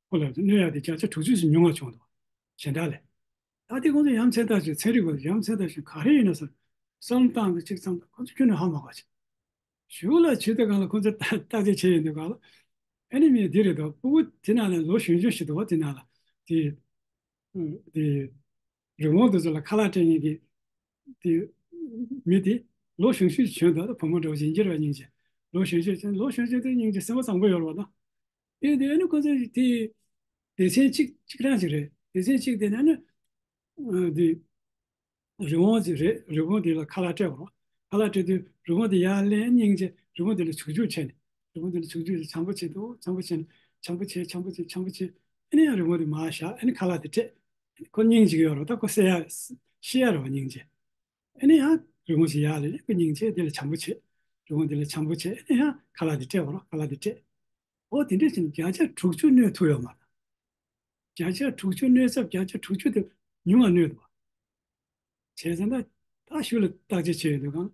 ཁོ་ལ་གནོད་ཡ་དེ་བརྒྱ་ཆ་དྲུག་ཅུ་ཙམ་ཉུང་བ་བྱུང་འདུག་གཞན་དག་ལས། ད་དེ་ཁོང་ཚོ་ཡ་མཚན་རྟགས་ཀྱི་ཚན་རིག་པ་ཡ་མཚན་རྟགས་ཀྱི་ག་རེ་ཡིན་ན་ཟེར། བསམ་བཏང་དུས་གཅིག་བསམ་དུས་ཁོང་ཚོ་ཁྱོན་ནས་ཧ་མ་གོ་བྱས། གཞུག་ལ་བྱེད་དུས་སྒང་ལ་ཁོང་ཚོས་བརྟག་དཔྱད་བྱས་ཡོང་དུས་སྒང་ལ། ཨ་ནི་མི་འདི་རེད་འདུག་ཕྲུ་གུ་དེ་ནང་ལ་ལོ་གཞོན་གཞོན་ཞིག་འདུག་པ། དེ་ནང་ལ་དེ། དེ་རི་བོང་དེ་ཚོ་ལ་ཁ་ལག་སྤྲད་མཁན་གྱི་དེ་མི་དེ་ལོ་གཞོན་ཤོས་བྱོན་འདུག་བུ་མོ་འདྲ་བོ་ཞིག་ཡིན་གྱི་རེད་པ། སྙིང་རྗེ། ལོ་གཞོན་ཤོས་བྱོན། ལོ་གཞོན་ཤོས་དེ་སྙིང་རྗེ་སེམས་པ་བཟང་པོ་ཡོད་རེད་པ་ད། དེ་དེ་ནི་ཁོ་ཚོ་དེ་སྡེ་ཚན་གཅིག་གཅིག་རང་ཞིག་རེད། སྡེ་ཚན་གཅིག་དེ་ནས་ནི་དེ་རི་བོང་ཅིག་རེད། རི་བོང་དེ་ལ་ཁ་ལག་སྤྲད་པ་རེད། ཁ་ལག་སྤྲད་དུས་རི་བོང་དེ་ཡར་ལེན། སྙིང་རྗེ་རི་བོང་དེ་ལ་བྱུག་བྱུག་བྱས་ནས། རི་བོང་དེ་ལ་བྱུག་བྱུག་བྱས། བྱམས་པོ་བྱེད་དོ། བྱམས་པོ་བྱས་ནས་བྱམས་པོ་བྱེད། བྱམས་པོ་བྱེད། བྱམས་པོ་བྱེད། ཨ་ནི་ཡང་རི་བོང་དེ་མར་བཞག་ཨ་ནི་ཁ་ལག་དེ་སྤྲད། ཁོ་སྙིང་རྗེ་ཡོད་རེད་པ་ད། ཁོ་བསད་ཡ་ཤི་ཡ་རེད་པ་སྙིང་རྗེ། ཨ་ནི་ཡང་རི་བོང་ཞིག་ཡར་ལེན། ཁོ་སྙིང་རྗེ་དེ་ལ་བྱམས་པོ་བྱེད། རི་བོང་དེ་ལ་བྱམས་པོ་བྱེད། ཨ་ནི་ཡང་ཁ་ལག་དེ་སྤྲད་པ་རེད། ཁ་ལག་དེ་སྤྲད། འོ་དེ་འདྲ་བྱས་ནས་བརྒྱ་ཆ་དྲུག་ཅུ་གནོད་ཐུབ་ཡོད་མ་རེད། བརྒྱ་ཆ་དྲུག་ཅུ་གནོད་ཚབས་བརྒྱ་ཆ་དྲུག་ཅུ་དེ་ཉུང་ང་གནོད་འདུག་བ། བྱས་ཙང་ད་ད་གཞུག་ལ་བརྟག་དཔྱད་བྱས་ཡོང་དུས་གང་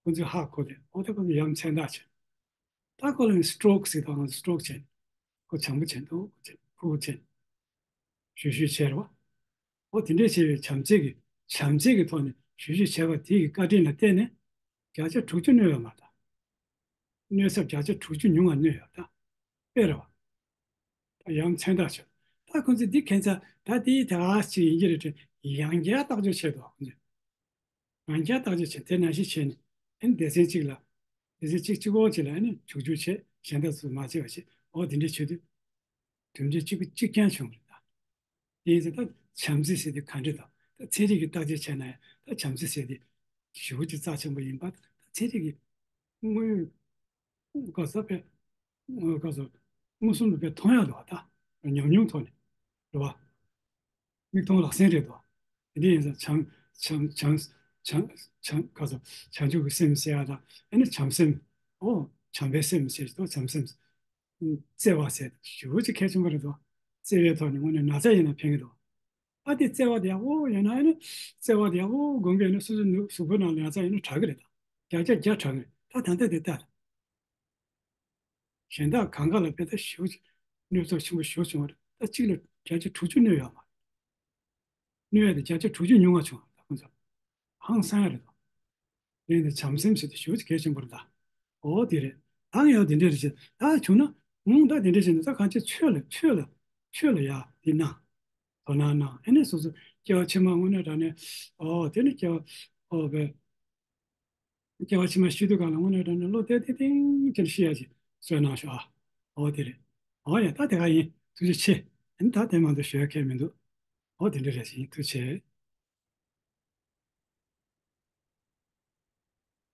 ཁོ་ཚོས་ཧ་གོ་སྟེ། འོ་ད་ཁོ་ཚོ་ཡ་མཚན་རྟགས་བྱས། ད་ཁོ་ལ་ནི་སི་ཊོག་ཟེར་དང་། སི་ཊོག་བྱས། ཁོ་བྱམས་པོ་བྱས་འདུག་ཁོ་བྱས་ཁུ་བྱས། ཞུ་ཞུ་བྱས་རེད་པ། འོ་དེ་འདྲའི་བྱས་པའི་བྱམས་བརྩེ་གི་བྱམས་བརྩེ་གི་ཐོག་ནས་ཞུ་ཞུ་བྱས་པ་དེ་གི་བཀའ་དྲིན་ལ་བརྟེན་ནས་བརྒྱ་ཆ་དྲུག་ཅུ་གནོད་ཡོད་མ་རེད་ད། གནོད་ཚབས་བརྒྱ་ཆ་དྲུག་ཅུ་ཉུང་ང་གནོད་ཡོད་ད། དཔེ་རེད་པ། ད་ཡ་མཚན་རྟགས་བྱས། ད་ཁོ་ཚོས་འདི་ཁྱད་མཚར། ད་དེའི་ད་ག་ཅིག་ཡིན་གྱི་རེད་དྲན། ཡང་བསྐྱར་བརྟག་དཔྱད་བྱས་འདུག་ཁོ་ཚོས། ཡང་བསྐྱར་བརྟག་དཔྱད་བྱས། དེ་ནང་བཞིན་བྱས་ནས་ཨ་ནི་སྡེ་ཚན་གཅིག་ལ། སྡེ་ཚན་གཅིག་གཅིག་པོ་གཅིག་ལ་ཨ་ནི་བྱུག་བྱུག་བྱས། གཞན་དག་ཚོ་མ་བྱས་པ་བྱས། འོ་དེ་འདྲ་བྱེད་དུས་གྲུབ་འབྲས་གཅིག་པ་གཅིག་རྐྱང་བྱུང་རེད་ད། དེ་ཡིན་ཙང་ད་བྱམས་བརྩེ་ཟེར་དེ་ག་འདྲ་དང་། ད་ཚན་རིག་གི་བརྟག་དཔྱད་བྱས་ན་ཡང་ད་བྱམས་བརྩེ་ཟེར་དེ་ཞེ་པོ་ཅིག་རྩ་ཆེན་པོ་ཡིན་པ། ད་ཚན་རིག་གི་དངོས་ཡོད་ག་ས་པའི་ག་ས་མངོན་སུམ་དུ་དཔེ་མཐོང་ཡག་འདུག་བ། ད་ཉམས་མྱོང་ཐོག་ནས་རེད་བ། མིག་མཐོང་ལག་ཟིན་རེད་འདུག་དེ་འདྲ་ཡིན་ཙང་བྱམས་བྱམས་བྱམས་བྱམས་བྱམས་ག་ས་བྱང་ཆུབ་ཀྱི་སེམས་ཟེར་ཡག་དང་། ཨ་ནི་བྱམས་སེམས། ཨོ་བྱམས་པའི་སེམས་ཟེར་དུས་བྱམས་སེམས། བརྩེ་བ་ཟེར་ཞེ་པོ་ཅིག་གལ་ཆེན་པོ་རེད་འདུག་བརྩེ་བའི་ཐོག་ནས་དངོས་གནས་ན་ཚ་ཡིན་ན་ཕན་གྱི་འདུག་ཨ་དེ་བརྩེ་བ་དེ་ཡག་པོ་ཡོད་ན་ཨ་ནི། བརྩེ་བ་དེ་ཡག་པོ་སྒོམ་གྱི་ཡོད་ན་སོ་སོའི་ནུ་གཟུགས་པོའི་ནང་ལ་ན་ཚ་ཡོད་ན་དྲག་གི་རེད་ད། བརྒྱ་ཆ་བརྒྱ་དྲག་གི་རེད་ད། ད་ལྟ་དེ་ལྟ་རེད། གཞན་དག་གང་ག་ལ་དཔེ་ད་ཞེ་པོ་ཅིག་གནོད་ཚབས་ཆེན་པོ་ཞེ་པོ་བྱུང་བ་རེད། ད་གཅིག་ལ་བརྒྱ་ཆ་དྲུག་ཅུ་གནོད་ཡོད་མ་རེད། གནོད་ཡ་དེ་བརྒྱ་ཆ་དྲུག་ཅུ་ཉུང་བ་བྱུང་བ་རེད། ད་ཁོང་ཚོ་ཧང་སང་ཡ་རེད་དོ། དེ་ནི་བྱམས་སེམས་ཟེར་དེ་ཞེ་པོ་ཅིག་གལ་ཆེན་པོ་རེད་ད། འོ་དེ་རེད། ད་ཡང་དེ་འདྲ་རེད་ཅེས་ད་བྱུང་ན། ཨང་། ད་དེ་འདྲ་བྱས་ན་ད་གང་ཅི་ཆོས་ལ་ཆོས་ལ་ཆོས་ལ་ཡ་དེ་གནང་། དོ་སྣང་གནང་། ཨེ་ནས་སོ་སོ་སྐྱེ་བ་ཕྱི་མ་དངོས་གནས་དྲང་གནས། ཨོ་དེ་ནི་སྐྱེ་བ་ཨོ་བས། སྐྱེ་བ་ཕྱི་མ་ཤི་དུས་གང་ལ་དངོས་གནས་དྲང་གནས་བློ་གཏད་གཏད་གཏིང་ཅན་ཤི་ཡ་ཅིག་གསོས་གནང་ཤོག་ཨ། ཨོ་དེ་རེད། ཨོ་ཡ་ད་དེ་ག་ཡིན། ཐུགས་རྗེ་ཆེ། ཨེ་ནི་ད་དེ་མ་གཏོགས་ཞུ་ཡ་གང་ཡང་མི་འདུག་ཨོ་དེ་འདྲ་རེད་ཤིང་། ཐུགས་རྗེ་ཆེ།